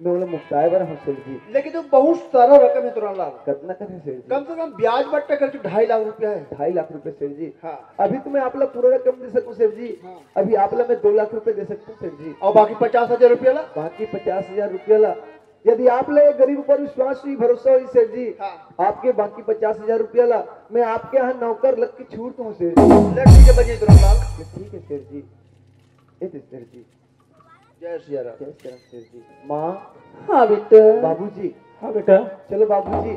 मैं बोला मुक्ताए बर हूँ सेठ जी। लेकिन तो बहुत सारा रकम है तोरन लाल। कितना कर है सेठ जी? कम से कम ब्याज बट्टा करके ढाई लाख रुपया है। ढाई लाख रुपया सेठ जी। हाँ। अभी तो मैं आप ला पूरा रकम दे सकूँ सेठ जी। हाँ। अभी आप ला मैं दो लाख रुपया दे सकता हूँ सेठ जी। और बाकी पचास हजार रुपया ला? बाकी पचास हजार रुपया ला यदि आप ला ये गरीब ऊपर विश्वास हुई, भरोसा हुई सेठ जी, हाँ। आपके बाकी पचास हजार रुपया ला मैं आपके यहाँ नौकर लग के छूट दूँ सेठ जी। ले ठीक है, बजे तोरन लाल। ये ठीक है सेठ जी। ये दे सेठ जी। जय सिया राम। जय सिया राम सेठ जी। माँ। हाँ बेटा। बाबूजी। हाँ बेटा। चलो बाबूजी,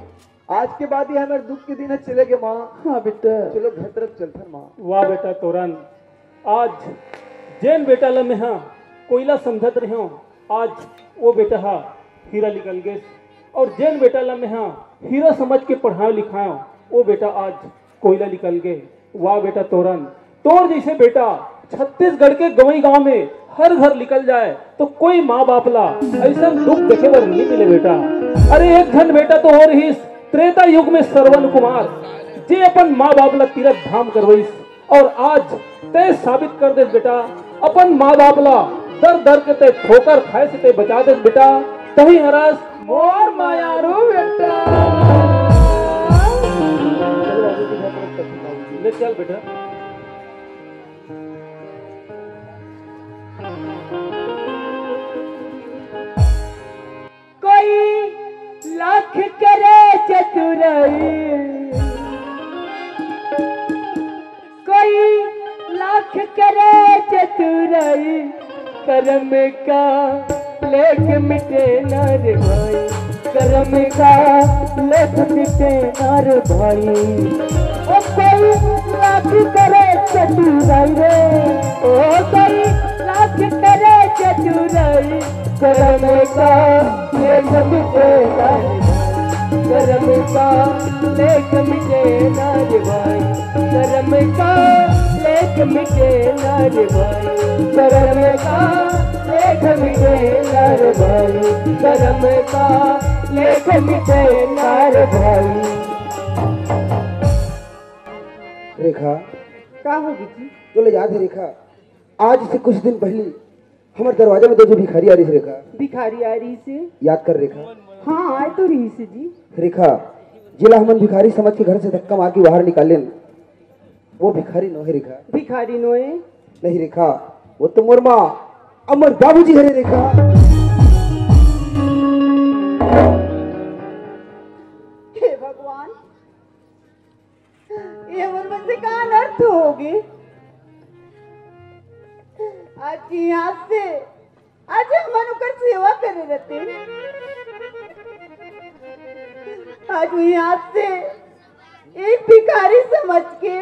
आज के बाद ये हमारे दुख के दिन है, चले गए माँ। हाँ बेटा। चलो घर तरफ चलथन माँ। वाह बेटा तोरन, आज जेन बेटा ला मेहा कोयला समझत रहेंव, आज वो बेटा हा हीरा निकल गे। और जेन बेटा ला मेहा हीरा समझ के पढ़ाए लिखाए, वो बेटा आज कोयला निकल गे। वाह बेटा तोरन, तोर जैसे बेटा छत्तीसगढ़ के गंवई गांव में हर घर निकल जाए तो कोई माँ बाप ला ऐसा दुख देखे बर नहीं मिले बेटा। अरे एक झन बेटा तो और ही त्रेता युग में श्रवण कुमार जे अपन माँ बाप ला तीरथ धाम करवइस, और आज तय साबित कर दे बेटा, अपन माँ बाप ला दर दर के तय ठोकर खाए से तय बचा दे बेटा। तही हरस मोर मयारू बेटा। ले चल बेटा। कोई लाख करे चतुराई, कोई लाख करे चतुराई, करम का लेख मिटे ना रे भाई, करम का लेख मिटे ना रे भाई। ओ कोई लाख करे चतुराई रे, ओ कोई लाख करे चतुराई, करम का लेख मिटे ना रे भाई, करम का लेख मिटे ना रे भाई, करम का लेख मिटे ना रे भाई, करम का लेख मिटे ना रे भाई, करम का लेख मिटे ना रे भाई। रेखा। का हो गे जी? तोला याद हे रेखा, आज से कुछ दिन पहिली हमर दरवाजा में दो झन भिखारी आय रिहिस रेखा। भिखारी आय रिहिस हे? याद कर रेखा। हाँ, आय तो रिहिस हे जी। रेखा, जेला हमन भिखारी समझ के घर से धक्का मार के बाहर निकालेन, वो भिखारी नोहे रेखा। भिखारी नोहे? नहीं रेखा, वो तो मोर माँ अउ मोर बाबूजी हरे रेखा। हे भगवान, ये हमर मन से का अनर्थ हो गे? आज के हाथ से, आज हमन ओकर सेवा करे रहते। आज के हाथ से एक भिखारी समझ के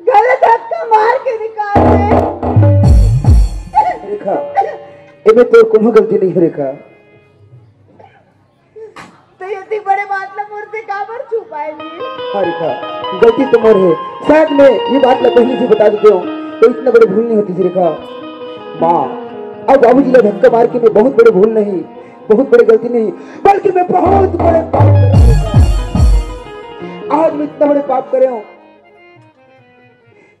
गलत धक्का मार के निकाल दे। रेखा, एमे तोर कोनो गलती नहीं है रेखा। तो ये इतनी बड़े बात ला मोर से काबर छुपाए जी? हाँ रेखा, गलती तो मोर है। शायद मैं ये बात ला पहले से बता देते हूँ, तो इतना बड़े भूल नहीं होती थी रेखा। माँ, अब बाबूजी ला धक्का मार के मैं बहुत बड़े भूल नहीं, बहुत बड़े गलती नहीं, बल्कि मैं बहुत बड़े पाप कर रहा हूँ। आज मैं इतना बड़े पाप करे हूँ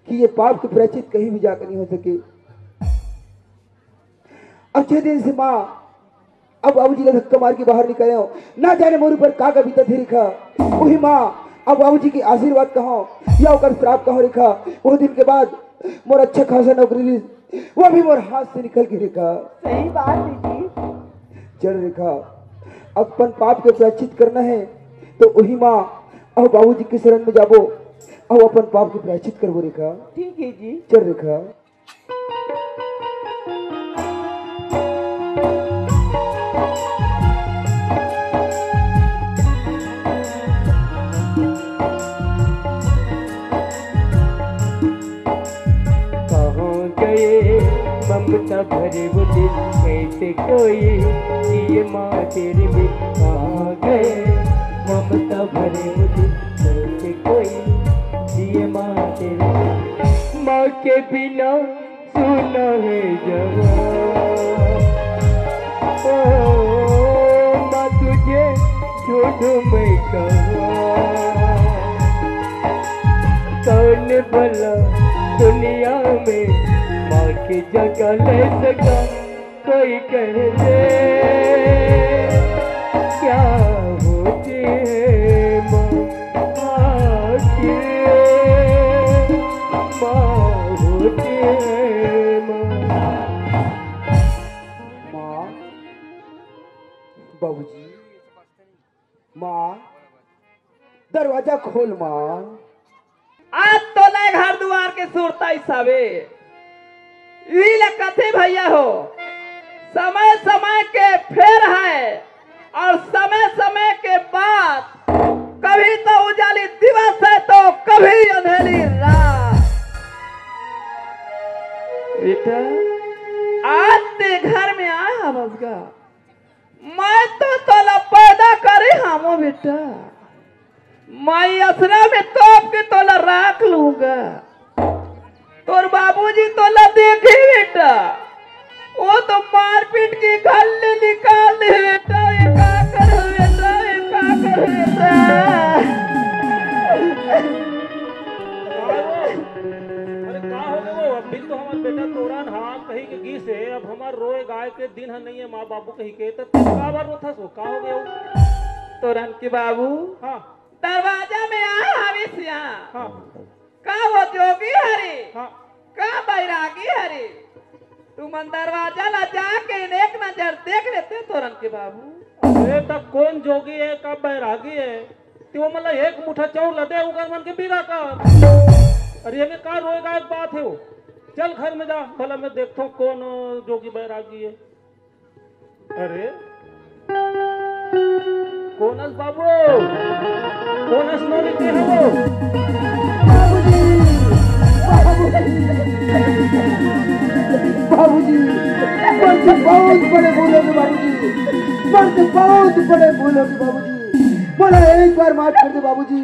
कि ये पाप के प्रायश्चित कहीं भी जाकर नहीं हो सके। अब जे दिन से माँ अब बाबूजी ला धक्का मार के बाहर निकाले हो, ना जाने मोर ऊपर का का बीतत हे रेखा। वही माँ अब बाबूजी के आशीर्वाद कहो या ओकर श्राप कहो रेखा। वो दिन के बाद मोर अच्छा खासा नौकरी रहिस, वो भी मोर हाथ से निकल गे रेखा। सही बात है जी। चल रेखा, अपन पाप के प्रायश्चित करना है तो वही माँ अब बाबूजी के शरण में जाबो, अब अपन पाप के प्रायश्चित करबो रेखा। ठीक है जी। चल रेखा। कहाँ गए भरे वो दिन कैसे कोई जिए माँ तेरे बिन कहाँ गए। ममता भरे वो दिन कैसे कोई जिए माँ तेरे बिन। माँ के बिना सुना है जवान। ओ माँ, तुझे ढूंढूं मैं कहाँ? कौन भला दुनिया में माँ की जगह ले सका? कोई कह दे क्या होती है माँ आखिर, माँ होती है माँ। माँ, बाबूजी, माँ, दरवाजा खोल माँ। आज तोला घर दुआर के सुरता हिसाबे। ई ल कथे भैया हो, समय समय के फेर है और समय समय के बाद, कभी तो उजाली दिवस है तो कभी अंधेरी रात। बेटा, आज ते घर में आए हवस गा, मैं तो तोला पैदा करे हवं बेटा, मैं असरा में तोप के तोला राख लूंगा। तोर बाबूजी तोला देखही बेटा, वो तो मारपीट के घर ले निकाल दे बेटा। ये का कर बेटा, ये का कर बेटा? अरे का हो गए वो? अभी तो हमार बेटा तोरन हा कही के गिस हे, अब हमार रोए गाय के दिन ह नहीं है माँ बाबू कही के, तो तू का बार रोथस हो? का हो गया वो? तोरन के बाबू, हाँ। दरवाजा में आ हविस यहाँ। हाँ। का वो जोगी हरे? हाँ। का बैरागी हरे? तुमन दरवाजा ला जाके एक नजर देख लेते तोरन के बाबू। अरे त कौन जोगी है, का बैरागी है? ते वो मतलब एक मुठा चाउर ला दे, उकर मन के बीरा कर। अरे ये में का रोए गाय के बात है वो? चल घर में जा, भला मैं देखता हूँ कौन जोगी बैरागी है। अरे कोनस बाबू, कोनस नोनी के है वो? बाबूजी, बाबूजी, बाबूजी, मर्द बहुत बड़े भूल हो गे बाबूजी, मर्द बहुत बड़े भूल हो गे बाबूजी, मोला एक बार माफ कर दे बाबूजी,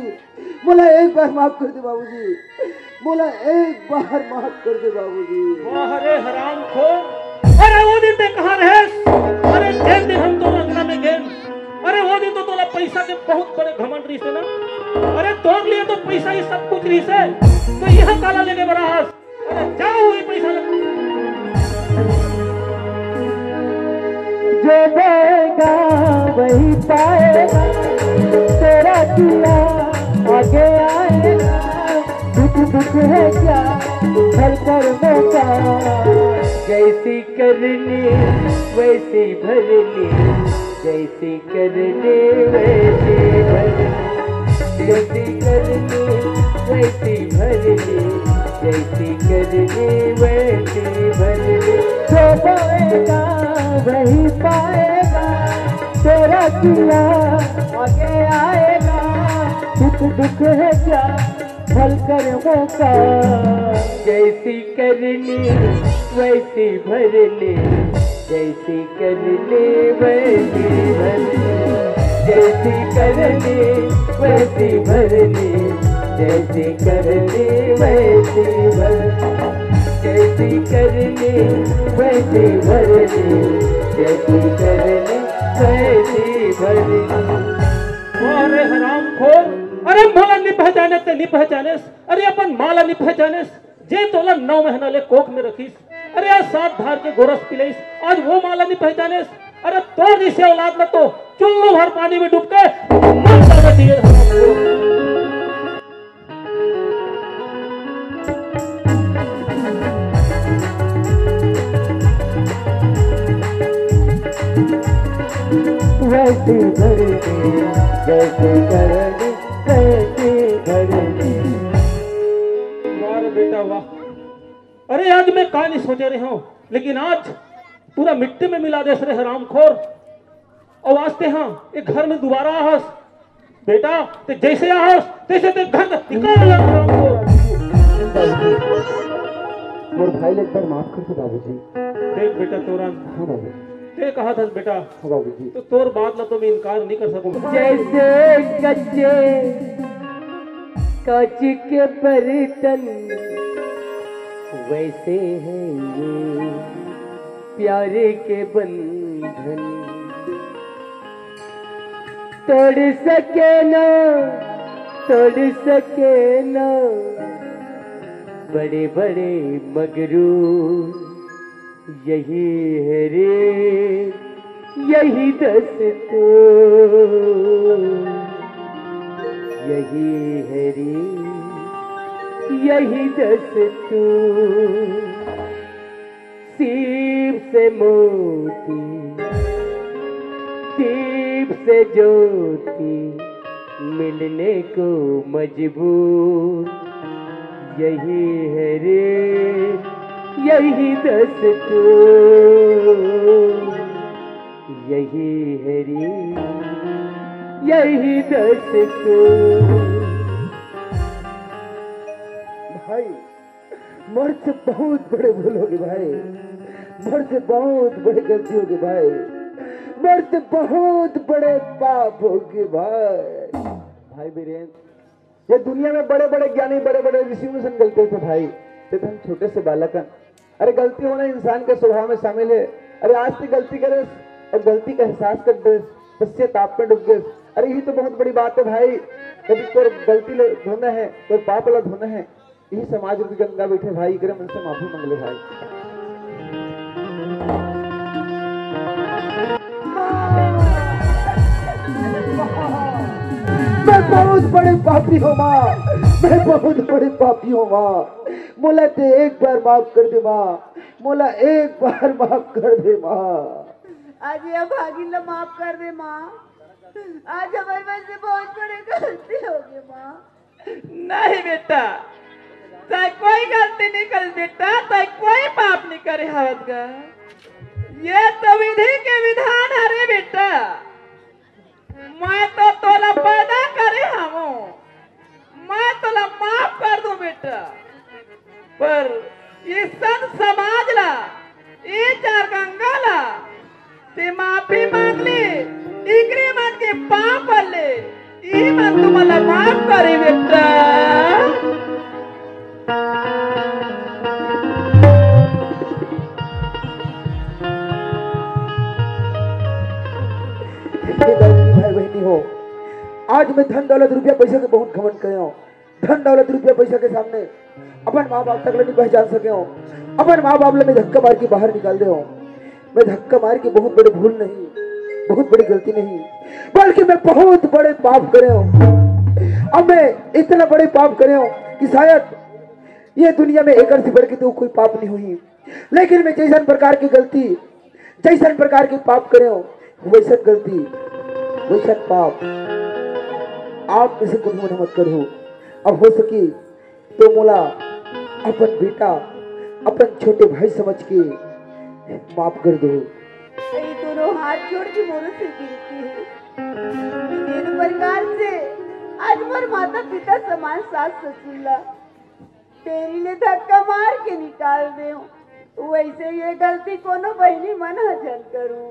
मोला एक बार माफ कर दे बाबूजी, मोला एक बार माफ कर दे बाबूजी। वाह रे हरामखोर, अरे वो दिन ते कहाँ रहेस? अरे जेन दिन हम तोर अंगना में गेन, अरे वो दिन तो तोला पैसा के बहुत बड़े घमंड रहिस हे ना। अरे तोर लिए तो पैसा ही सब कुछ रहिस हे, तो यहाँ काला लेके बड़ा हस। अरे जाओ वही पैसा ले। जो देगा वही पाएगा, तेरा किया आगे आएगा, दुख दुख है क्या, भल कर्मों का। जैसी करनी वैसी भरनी, जैसी करनी वैसी भरनी, जैसी करनी वैसी भरनी, जैसी करनी वैसी भरनी। जो बोएगा वही पाएगा, तेरा किया आगे आएगा, दुख दुख है क्या, भल कर्मों का। जैसी करनी वैसी भरनी, जैसी करनी वैसी भरनी, जैसी करनी वैसी भरनी, जैसी करनी वैसी भरनी, जैसी करनी वैसी भरनी, जैसी करनी वैसी भरनी। अरे हरामखोर, अरे मोला नहीं पहचाने ते नहीं पहचाने। अरे अपन माँ ला नहीं पहचानेस, जे तोला नौ महीना ले कोख में रखिस। अरे आज सात धार के गोरस पिलाइस, आज वो माँ ला नहीं पहचानेस। अरे तोर जैसे औलाद ला तो चुल्लू भर पानी में डूब के मर जाना चाहिए। वैसी भरनी, जैसी करनी, वैसी भरनी। वाह रे बेटा वाह। अरे आज मैं का नहीं सोचे रहे हूँ, लेकिन आज पूरा मिट्टी में मिला देस रे हरामखोर। और आज ते हाँ एक घर में दोबारा आहस। बेटा, ते जैसे आहस, तैसे ते घर से निकाल ला, हरामखोर। मोर भाई ले एक बार माफ कर दे बाबूजी। देख बेटा तोरन, हाँ बाबू। ते कहा था बेटा, हाँ बाबूजी। तो तोर बात ला तो मैं इनकार नहीं कर सकूंगा। जैसे कच्चे कांच के बर्तन, वैसे है ये प्यार के बंधन। तोड़ सके ना, तोड़ सके ना बड़े बड़े मगरू। यही है रे, यही दस्तूर, यही है रे, यही दस्तूर। सीप से मोती, दीप से ज्योति, मिलने को मजबूर। यही है रे, यही दस्तूर, यही है रे, यही दस्तूर। भाई, मोर से बहुत बड़े भूल होगे भाई, मोर से बहुत बड़े गलती होगे भाई, मोर से बहुत बड़े पाप होगे भाई। भाई बीरेन, ये दुनिया में बड़े बड़े ज्ञानी, बड़े बड़े ऋषि मुनि सन गलते थे भाई, ते हम छोटे से बालकन। अरे गलती होना इंसान के स्वभाव में शामिल है। अरे आज ते गलती करे और गलती का एहसास कर दे, पश्चाताप में डूब गए। अरे यही तो बहुत बड़ी बात है भाई। कभी तोर गलती ले धोना है, तोर पाप ला धोना है, यही समाज रूपी गंगा बैठे भाई, एकरे मन से माफी मांग ले भाई। मैं बहुत बड़े पापी हूँ माँ, मैं बहुत बड़े पापी हूँ माँ। मोला ते एक बार माफ कर दे माँ, मोला एक बार माफ कर दे माँ। आज ये भागिन ला माफ कर दे माँ। आज हमारे मन से बहुत बड़ी गलती हो गई माँ। नहीं बेटा, तै कोई गलती नहीं करे बेटा, तै कोई पाप नहीं करे हवत गा। ये तो विधि के विधान हरे बेटा। मैं तो तोला पैदा करे हवं, मैं तोला माफ कर दूं बेटा, पर ये संत समाज ला, ये चार गंगा ला ते माफी मांग ले, इकरे मन के पाप ले, इही मन तुमन ला माफ करे बेटा। हे दाऊ जी, भाई बहिनी हो, आज मैं धन दौलत रुपया पैसा के बहुत घमंड करे हूँ। धन दौलत रुपया पैसा के सामने अपन माँ बाप तक ले नहीं पहचान सके हूँ। अपन माँ बाप ले मैं धक्का मार के बाहर निकाल दे हूँ। मैं धक्का मार के बहुत बड़े भूल नहीं, बहुत बड़ी गलती नहीं, बल्कि मैं बहुत बड़े पाप करे हूँ। अब मैं इतना बड़े पाप करे हूँ कि शायद ये दुनिया में एकर से बढ़ के तो कोई पाप नहीं हुई। लेकिन मैं जैसन प्रकार की गलती, जैसन प्रकार के पाप करे हो, वैसन गलती, वैसन पाप आप में से कोनो मत करो। अब हो सके तो मोला अपन बेटा, अपन छोटे भाई समझ के माफ कर दो। ये दोनों हाथ जोड़ के मोरो से विनती है। तेरे प्रकार से आज मोर माता पिता समान सास ससुर ला तेरी ले धक्का मार के निकाल दे हूँ। वैसे ये गलती कोनो बहिनी मन ह झन करूँ।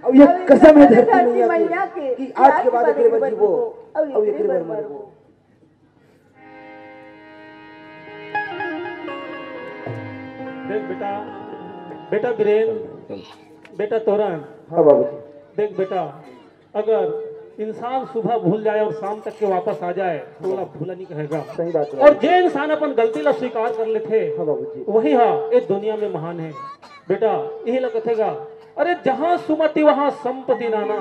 अब ये कसम है धरती मैया के कि आज के बाद एकरे बर जीबो, अब एकरे बर मरबो। देख बेटा, बेटा बीरेन, बेटा तोरन, हाँ बाबूजी। देख बेटा, अगर इंसान सुबह भूल जाए और शाम तक के वापस आ जाए तो ओला भूला नहीं कहेगा। सही बात है। और जे इंसान अपन गलती ला स्वीकार कर लेथे, हाँ बाबूजी। वही हा ये दुनिया में महान है। बेटा यही ला कथेगा, अरे जहाँ सुमति वहाँ संपत्ति नाना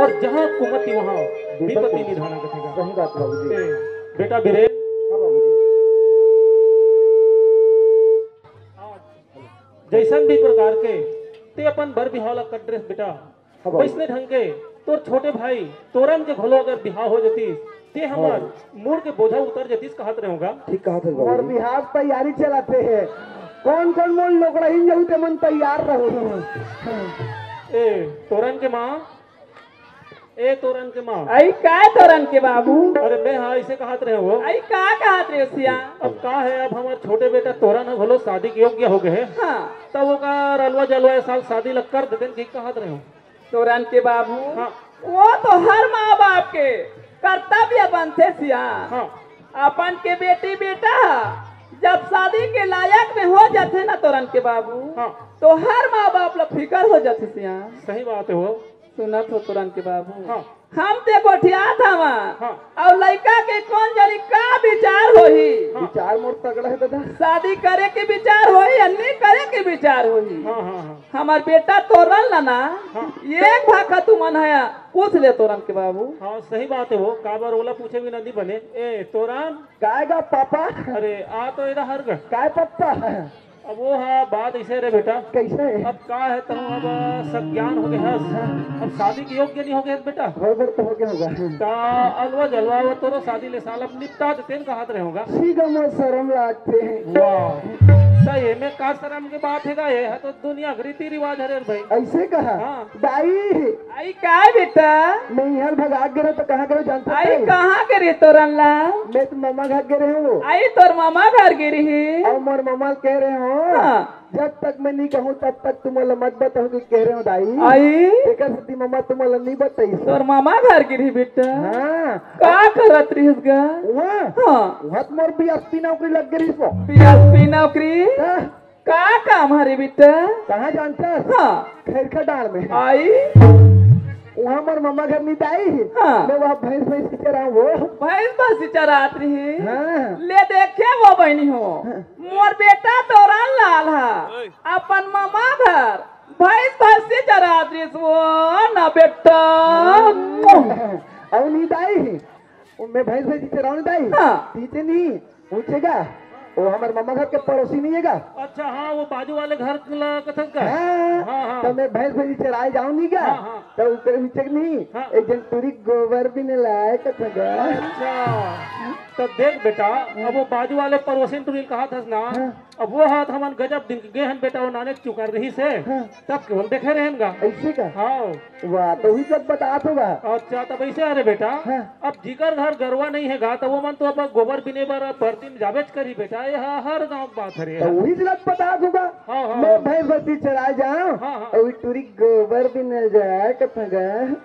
और जहाँ कुमति वहाँ विपत्ति निधाना कथेगा। सही बात बाबूजी। ए, बेटा बीरेन, हाँ बाबूजी। जैसन भी प्रकार के ते अपन बर बिहाव ला कट ड्रेस बेटा, हाँ बाबू। वैसने ढंग के तोर छोटे भाई तोरन के घलो अगर बिहाव हो जतिस, ते हमर मुड़ के बोझा उतर जतिस कहत रहे होगा। ठीक कहा था मोर बाबूजी। बिहाव तैयारी चलाते हैं। कौन कौन मोर लोकड़हीन जहू ते मन तैयार रहो। ए तोरन के माँ, ए तोरन के माँ। अई काय तोरन के बाबू? अरे मैं हाँ ऐसे कहत रहे हो। अई का कहत रहे हो सिया? अब का है, अब हमार छोटे बेटा तोरन ह घलो शादी के योग्य हो गए है। हाँ। तब ओकर अलवा जलवा ए साल शादी ला कर देतेन कि कहत रहे हो। तोरन के बाबू, हाँ। वो तो हर माँ बाप के कर्तव्य बनथे सिया। हाँ। अपन के बेटी बेटा ह जब शादी के लायक में हो जाथे ना तोरन के बाबू, हाँ। तो हर माँ बाप ला फिकर हो जाथे सिया। सही बात है वो। सुनत हो तोरन के बाबू? हाँ। हम ते गोठियात हवा। हाँ। अउ लइका के कोन जनी का विचार होही? हाँ। विचार मोर तगड़ा है दादा। शादी करे के विचार होही या नी करे के विचार होही? हाँ, हाँ, हाँ। हमार बेटा तोरन ला ना, हाँ। एक भाखा तुमन ह पूछ ले तोरन के बाबू। हाँ, सही बात है वो, काबर ओला पूछे बिना नी बने। ए, तोरन। काय गा पापा? अरे, आ तो एदा हर गा। काय पप्पा? अब वो हा बात ऐसे रे बेटा। कैसे? अब का है, तहूँ अब सज्ञान हो गए हस। हाँ। अब शादी के योग्य नहीं हो गए हस बेटा। बरोबर तो हो गया होगा। ता अलवा जलवा वो तोरो शादी ले साल अब निपटा देते हैं, कहत रहे होगा। ठीक है, मोर शर्म लागते हैं। वाह। ता ये में का शर्म के बात है का? ये है तो दुनिया के रीति रिवाज हरे भाई। ऐसे कहा? हाँ। दाई। आई का बेटा? मैं यहाँ भगा के रहे तो कहाँ गए जानता आई है? कहाँ के रे तोरन ला? मैं तो मामा घर के रहे हूँ। आई तोर मामा घर गे रही? और मोर मामा कह रहे हो, हाँ। जब तक मैं नहीं कहूँ तब तक तुम लोग मत बताओ कि कह रहे हो दाई। आई? एकर सेती मामा तुम लोग नहीं बताई। तोर मामा घर गे रही बेटा? हाँ। का करत रहिस गा? वहाँ? हाँ। वहाँ तो मोर बीएसपी नौकरी लग गई रही सो। बीएसपी नौकरी? हाँ। का काम हरे बेटा? कहाँ जानता? हाँ। खैरका डांड़ में। आई? वहाँ मोर मम्मा घर नहीं आई। हाँ। मैं वहाँ भैंस भैंस की चराऊँ वो। भैंस भैंस की चरात रही। हाँ। ले देखे वो बहनी हो। हाँ। मोर बेटा तोरन लाल हा। अपन मम्मा घर भैंस भैंस की चरात रही वो ना बेटा। और नहीं आई। वो मैं भैंस भैंस की चराऊँ नहीं आई। हाँ। पीछे नहीं। पूछेगा, वो हमारे मामा घर के पड़ोसी नहीं है का? अच्छा, हाँ, वो बाजू वाले घर ला कथन का? हाँ, हाँ, हाँ। तो मैं भैंस भैंस चराए जाऊँ नहीं का? हाँ, हाँ। तो ऊपर भी चेक नहीं, हाँ। एक जन टूरी गोबर भी नहीं लाए कथन का। अच्छा, तो देख बेटा, अब वो बाजू वाले पड़ोसी टूरी कहा था ना, हाँ। अब वो हाथ हमन गजब दिन के गे हन बेटा, वो नाने चुकर रही से। हाँ। तब केवल देखे रहेन गा। ऐसे का? हाँ। वाह, तो वही सब बतात होगा। अच्छा, तब ऐसे अरे बेटा, हाँ। अब जिकर घर गरवा नहीं है गा, तो वो मन तो अब गोबर बिने बर बरदिन जाबेच करी बेटा, ये ह-, हर गांव के बात हरे। तो वही सब बतात होगा। हाँ, हाँ, मैं हाँ। भैंस भैंसी चराए जाऊं, हाँ, हाँ। और टूरी गोबर बिने जाए कथन गा।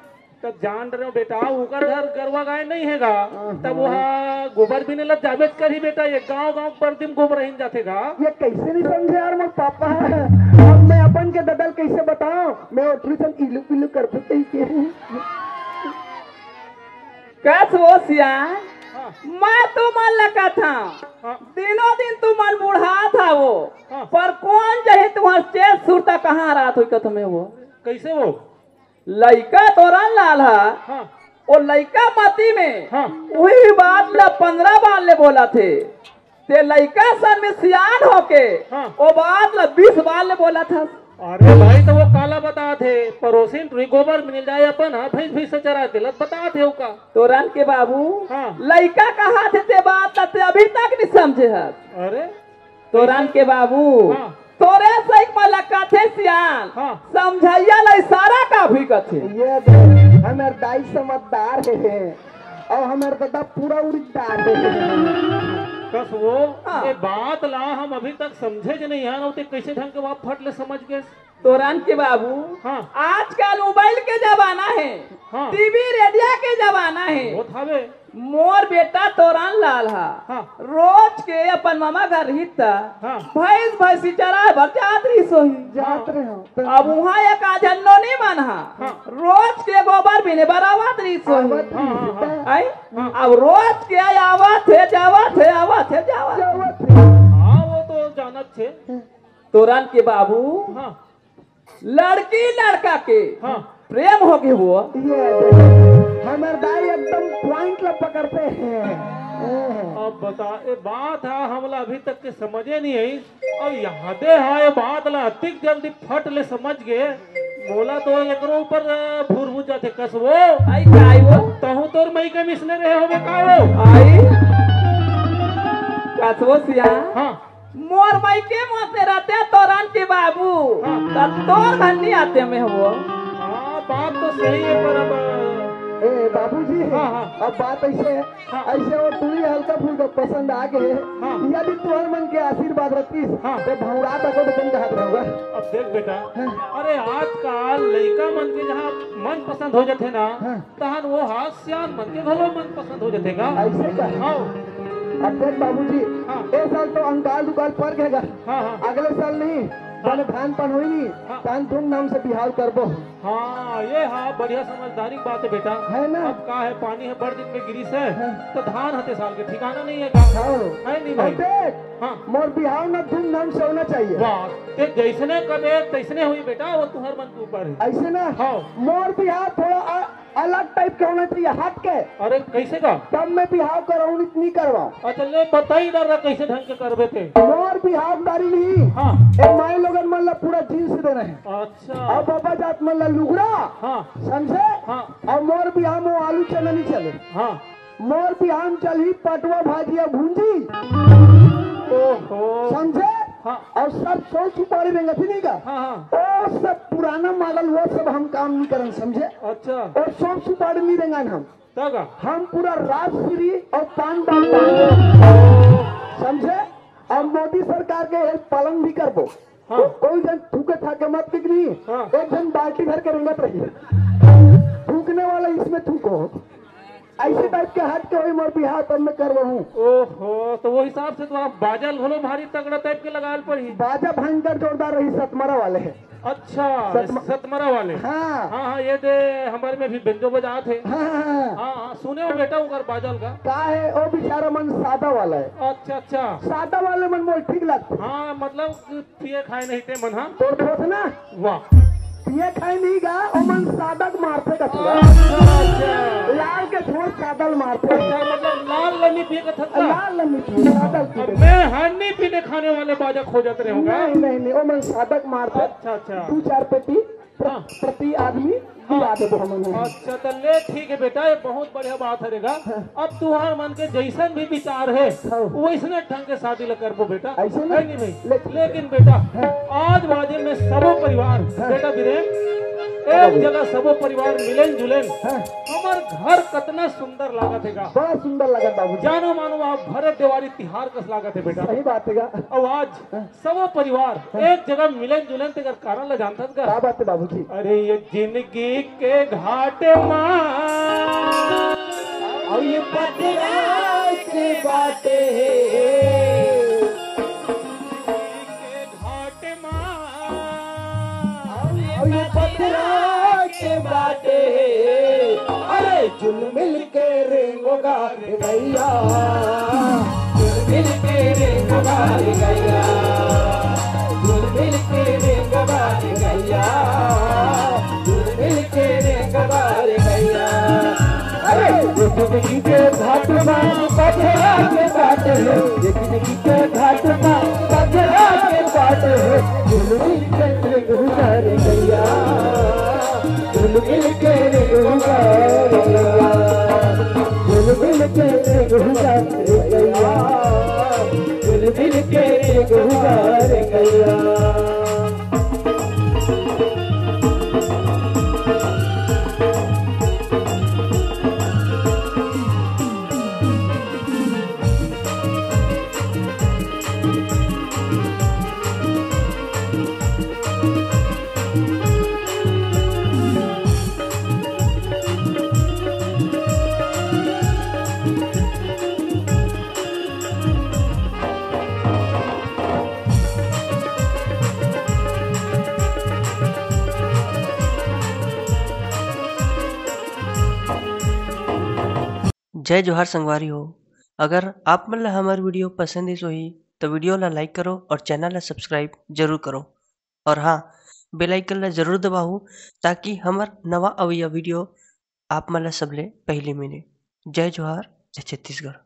तो जान रहे हो बेटा, उकर घर गरवा गाय नहीं है गा, हाँ, तब हाँ। वहाँ गोबर बिने लग जाबेच करी बेटा, ये गांव गांव बरदिन गोबर रहिन जाथे गा। ये कैसे नहीं समझे यार मोर पापा? अब मैं अपन के ददल कैसे बताऊं? मैं ओटरी सन इलू पिलू करते कहीं के। कस वो सिया, हाँ। मैं तुमन ला कथंव, हाँ। दिनों दिन तुमन बुढ़ात हवो, हाँ। पर कोन जही तुम्हर चेत सुरता कहाँ रात होई कथंव मैं वो? कैसे वो? लइका तोरन लाल हा, हाँ। वो लइका मती में हाँ। वही बात ला पंद्रह बार ले बोलथे। ते लइका सन में सियान होके हाँ। वो बात ला बीस बार ले बोलथस। अरे भाई, तो वो काला बतात हे, पड़ोसिन टूरी गोबर मिल जाए अपन, हाँ, भैंस भैंस से चराए तेला बतात हे ओका। तोरन के बाबू, हाँ। लइका कहत हे ते बात ला ते अभी तक नहीं समझे हस। अरे तोरन के बाबू, हाँ। तोरे सही में लकाथे सियान, हाँ। समझइया ला इशारा का भी कथे। ये दे, हमर दाई समझदार हे, और हमर दादा पूरा उड़ीदार हे। कस वो, हाँ। ये बात ला हम अभी तक समझे ज नहीं हन, ते कैसे ढंग के बात फट ले समझ गए? तोरन के बाबू, हाँ। आजकल मोबाइल के जमाना हे, हाँ। टीवी रेडियो के जमाना हे। वो थावे। मोर बेटा तोरन लाल हा, हाँ। रोज के अपन मामा घर रहित त हाँ। भैंस भैंसी चराए बर जात रहिस होही। जात रहे हो। अब उहाँ एक आझन नोनी मन हा, हाँ। रोज के गोबर बिने बर आवत रहिस होही। आवत रहिस हाँ, हाँ, हाँ। आई? हाँ। अब रोज के आवत हे, जावत हे, आवत हे, जावत हे। जावत हे। हाँ, वो तो जानत छे। तोरन के बाबू, हाँ। लड़की लड़का के हाँ। प्रेम हो गए वो। ये दे, हमर दाई एकदम पॉइंट ला पकड़ते हैं। अब बता, ये बात हा हमला अभी तक के समझे नहीं आई, और यहाँ दे हा ये बात ला अतिक जल्दी फट ले समझ गए। मोला तो एकरो ऊपर, अ, भूर भूर जाथे कस वो। आई का आई वो? तहूँ तोर मई के मिसने रहे होबे का वो? आई? कस वो सिया? हाँ। मोर मई के मोसे रहते तोरन के बाबू, हाँ। त तोर घर नहीं आते में वो। हाँ, बात तो सही है, पर अब ए बाबूजी, हाँ, हाँ। अब बात ऐसे है, हाँ। ऐसे वो टुरी हल्का फुल्का पसंद आ गए। हाँ। यदि तुहर मन के आशीर्वाद रहतीस, हाँ। तो भौरा तको तो तुम कहत रहोगा। अब देख बेटा, हाँ। अरे आजकल लइका मन के जहाँ मन पसंद हो जाथे ना, हाँ। तहन वो हा सियान मन के घलो मन पसंद हो जाथे का? ऐसे का? हाँ। अब देख बाबूजी, हाँ। ए साल तो अंकाल दुकाल पर गएगा। हाँ, हाँ। अगले साल नहीं, हाँ। पहले धान पान होई नहीं, हाँ। तहन धूमधाम से बिहाव करबो। हाँ, ये हाँ, बढ़िया समझदारी की बात है बेटा। है ना? अब का है, पानी है बड़ दिन में गिरी से, हाँ। तो धान हते साल के ठिकाना नहीं है का? हाँ। है नहीं भाई? और देख, हाँ। मोर बिहाव ना धूमधाम से होना चाहिए। वाह, ते जैसने कबे तैसने हुई बेटा, वो तुहर मन के ऊपर है। ऐसे ना? हाँ। मोर बिहाव थोड़ा अ-, अलग टाइप के होना चाहिए, हट के। अरे कैसे का? तब मैं बिहाव कराऊं, नहीं, नहीं करवाऊं। अच्छा ले बताई डर रहा कैसे ढंग के करबे ते। मोर बिहाव दारी नहीं। हाँ। ए माई लोगन मन ला पूरा जींस देना है। अच्छा। अब बाबा जात मन ला लुगड़ा। हाँ। समझे? हाँ। अब मोर बिहाव में आलू चना नहीं चले। हाँ। मोर बिहाव में चलही पटवा भाजिया भूंजी। ओहो। समझे? हाँ। और सब सौ सुपारी रेंगत ही नहीं का? हाँ, हाँ। ओ सब पुराना मॉडल, वो सब हम काम नहीं करन, समझे? अच्छा। और सौ सुपारी नहीं रेंगन हम। तब का? हम पूरा राजश्री और पान दाल पान। समझे? अब मोदी सरकार के हेल्प पालन भी करबो। हाँ। कोई जन थूके थाके मत पिकनी। हाँ। एक जन बाल्टी भर के रेंगत रही। थूकने वाला इसमें थूको। ऐसे टाइप के हट के होई मोर बिहाव, तब मैं करवाहूँ। ओहो, तो वो हिसाब से तो आप बाजा घलो भारी तगड़ा टाइप के लगाल पड़ी। बाजा भयंकर जोरदार रही, सतमरा वाले है। अच्छा, सतम-, सतमरा वाले। हाँ। हाँ, हाँ, ये दे हमारे में भी बेंजो बजात है। हाँ, हाँ, हाँ। हाँ, हाँ, सुने हो बेटा उनकर बाजल का। का है, वो बेचारा मन सादा वाला है। अच्छा, अच्छा। सादा वाले मन मोल ठीक लगता। हाँ, मतलब पिए खाए नहीं ते मन, हाँ? तोर थोथ ना। वाह। पिए खाए नहीं गा, ओ मन सादा के मारते का थोड़ा। अच्छा, अच्छा। लाल के छोड़ सादा ल मारते। अच्छा, मतलब लाल लनी पिए का थोड़ा। लाल लनी पिए, सादा ल अब पीते। मैं हन्नी पीने खाने वाले बाजा खोजत रहे होगा। नहीं, नहीं, नहीं, ओ मन सादा के मारते। अच्छा, अच्छा। दू चार पेटी प्र-, हाँ। प्रति आदमी हाँ। दिवा देबो हमन ह। अच्छा, त ले ठीक है बेटा, ये बहुत बढ़िया बात है रेगा। हाँ। अब तुहार मन के जैसन भी विचार है, हाँ। वैसने ढंग के शादी ला करबो बेटा। ऐसे ना? है नहीं भाई? ले ठीक है। लेकिन बेटा, हाँ। आज बाजे में सबो परिवार, हाँ। बेटा बीरेन, हाँ एक बाबू। जगह सबो परिवार मिलेन जुलेन, हाँ। हमर घर कतना सुंदर लागत है गा। बड़ा सुंदर लागत बाबू। जानो मानो आप भरत देवारी तिहार कस लागत है बेटा। सही बात है गा। अब आज हाँ। सबो परिवार हाँ। एक जगह मिलन जुलन तेकर कारण ला जानथस का? का बात है बाबूजी? अरे ये जिंदगी के घाट मा, अउ ये पथरा के बाटे हे। घाट मा, अउ ये पथरा के बाटे हे। अरे जुलमिल के रेंगो गा रे गैया, जुलमिल के रेंगो गा रे गैया, जुलमिल के रेंगो गा रे गैया, जुलमिल के रेंगो गा रे गैया। अरे, ये जिंदगी के घाट मा पथरा के बाटे हे, ये जिंदगी के घाट मा पथरा के बाटे हे, जुलमिल के रेंगो गा रे गैया। जुलमिल के रेंगो गा रे गैया, जुलमिल के रेंगो गा रे गैया, जुलमिल के रेंगो गा रे गैया। जय जोहार संगवारी हो। अगर आप मन ला हमर video पसंद आइस होही, तो video ला like करो और channel ला subscribe जरूर करो। और हाँ, bell icon ला जरूर दबाहू, ताकि हमर नवा अवइया video आप मन ला सबले पहली मिले। जय जोहार, जय छत्तीसगढ़।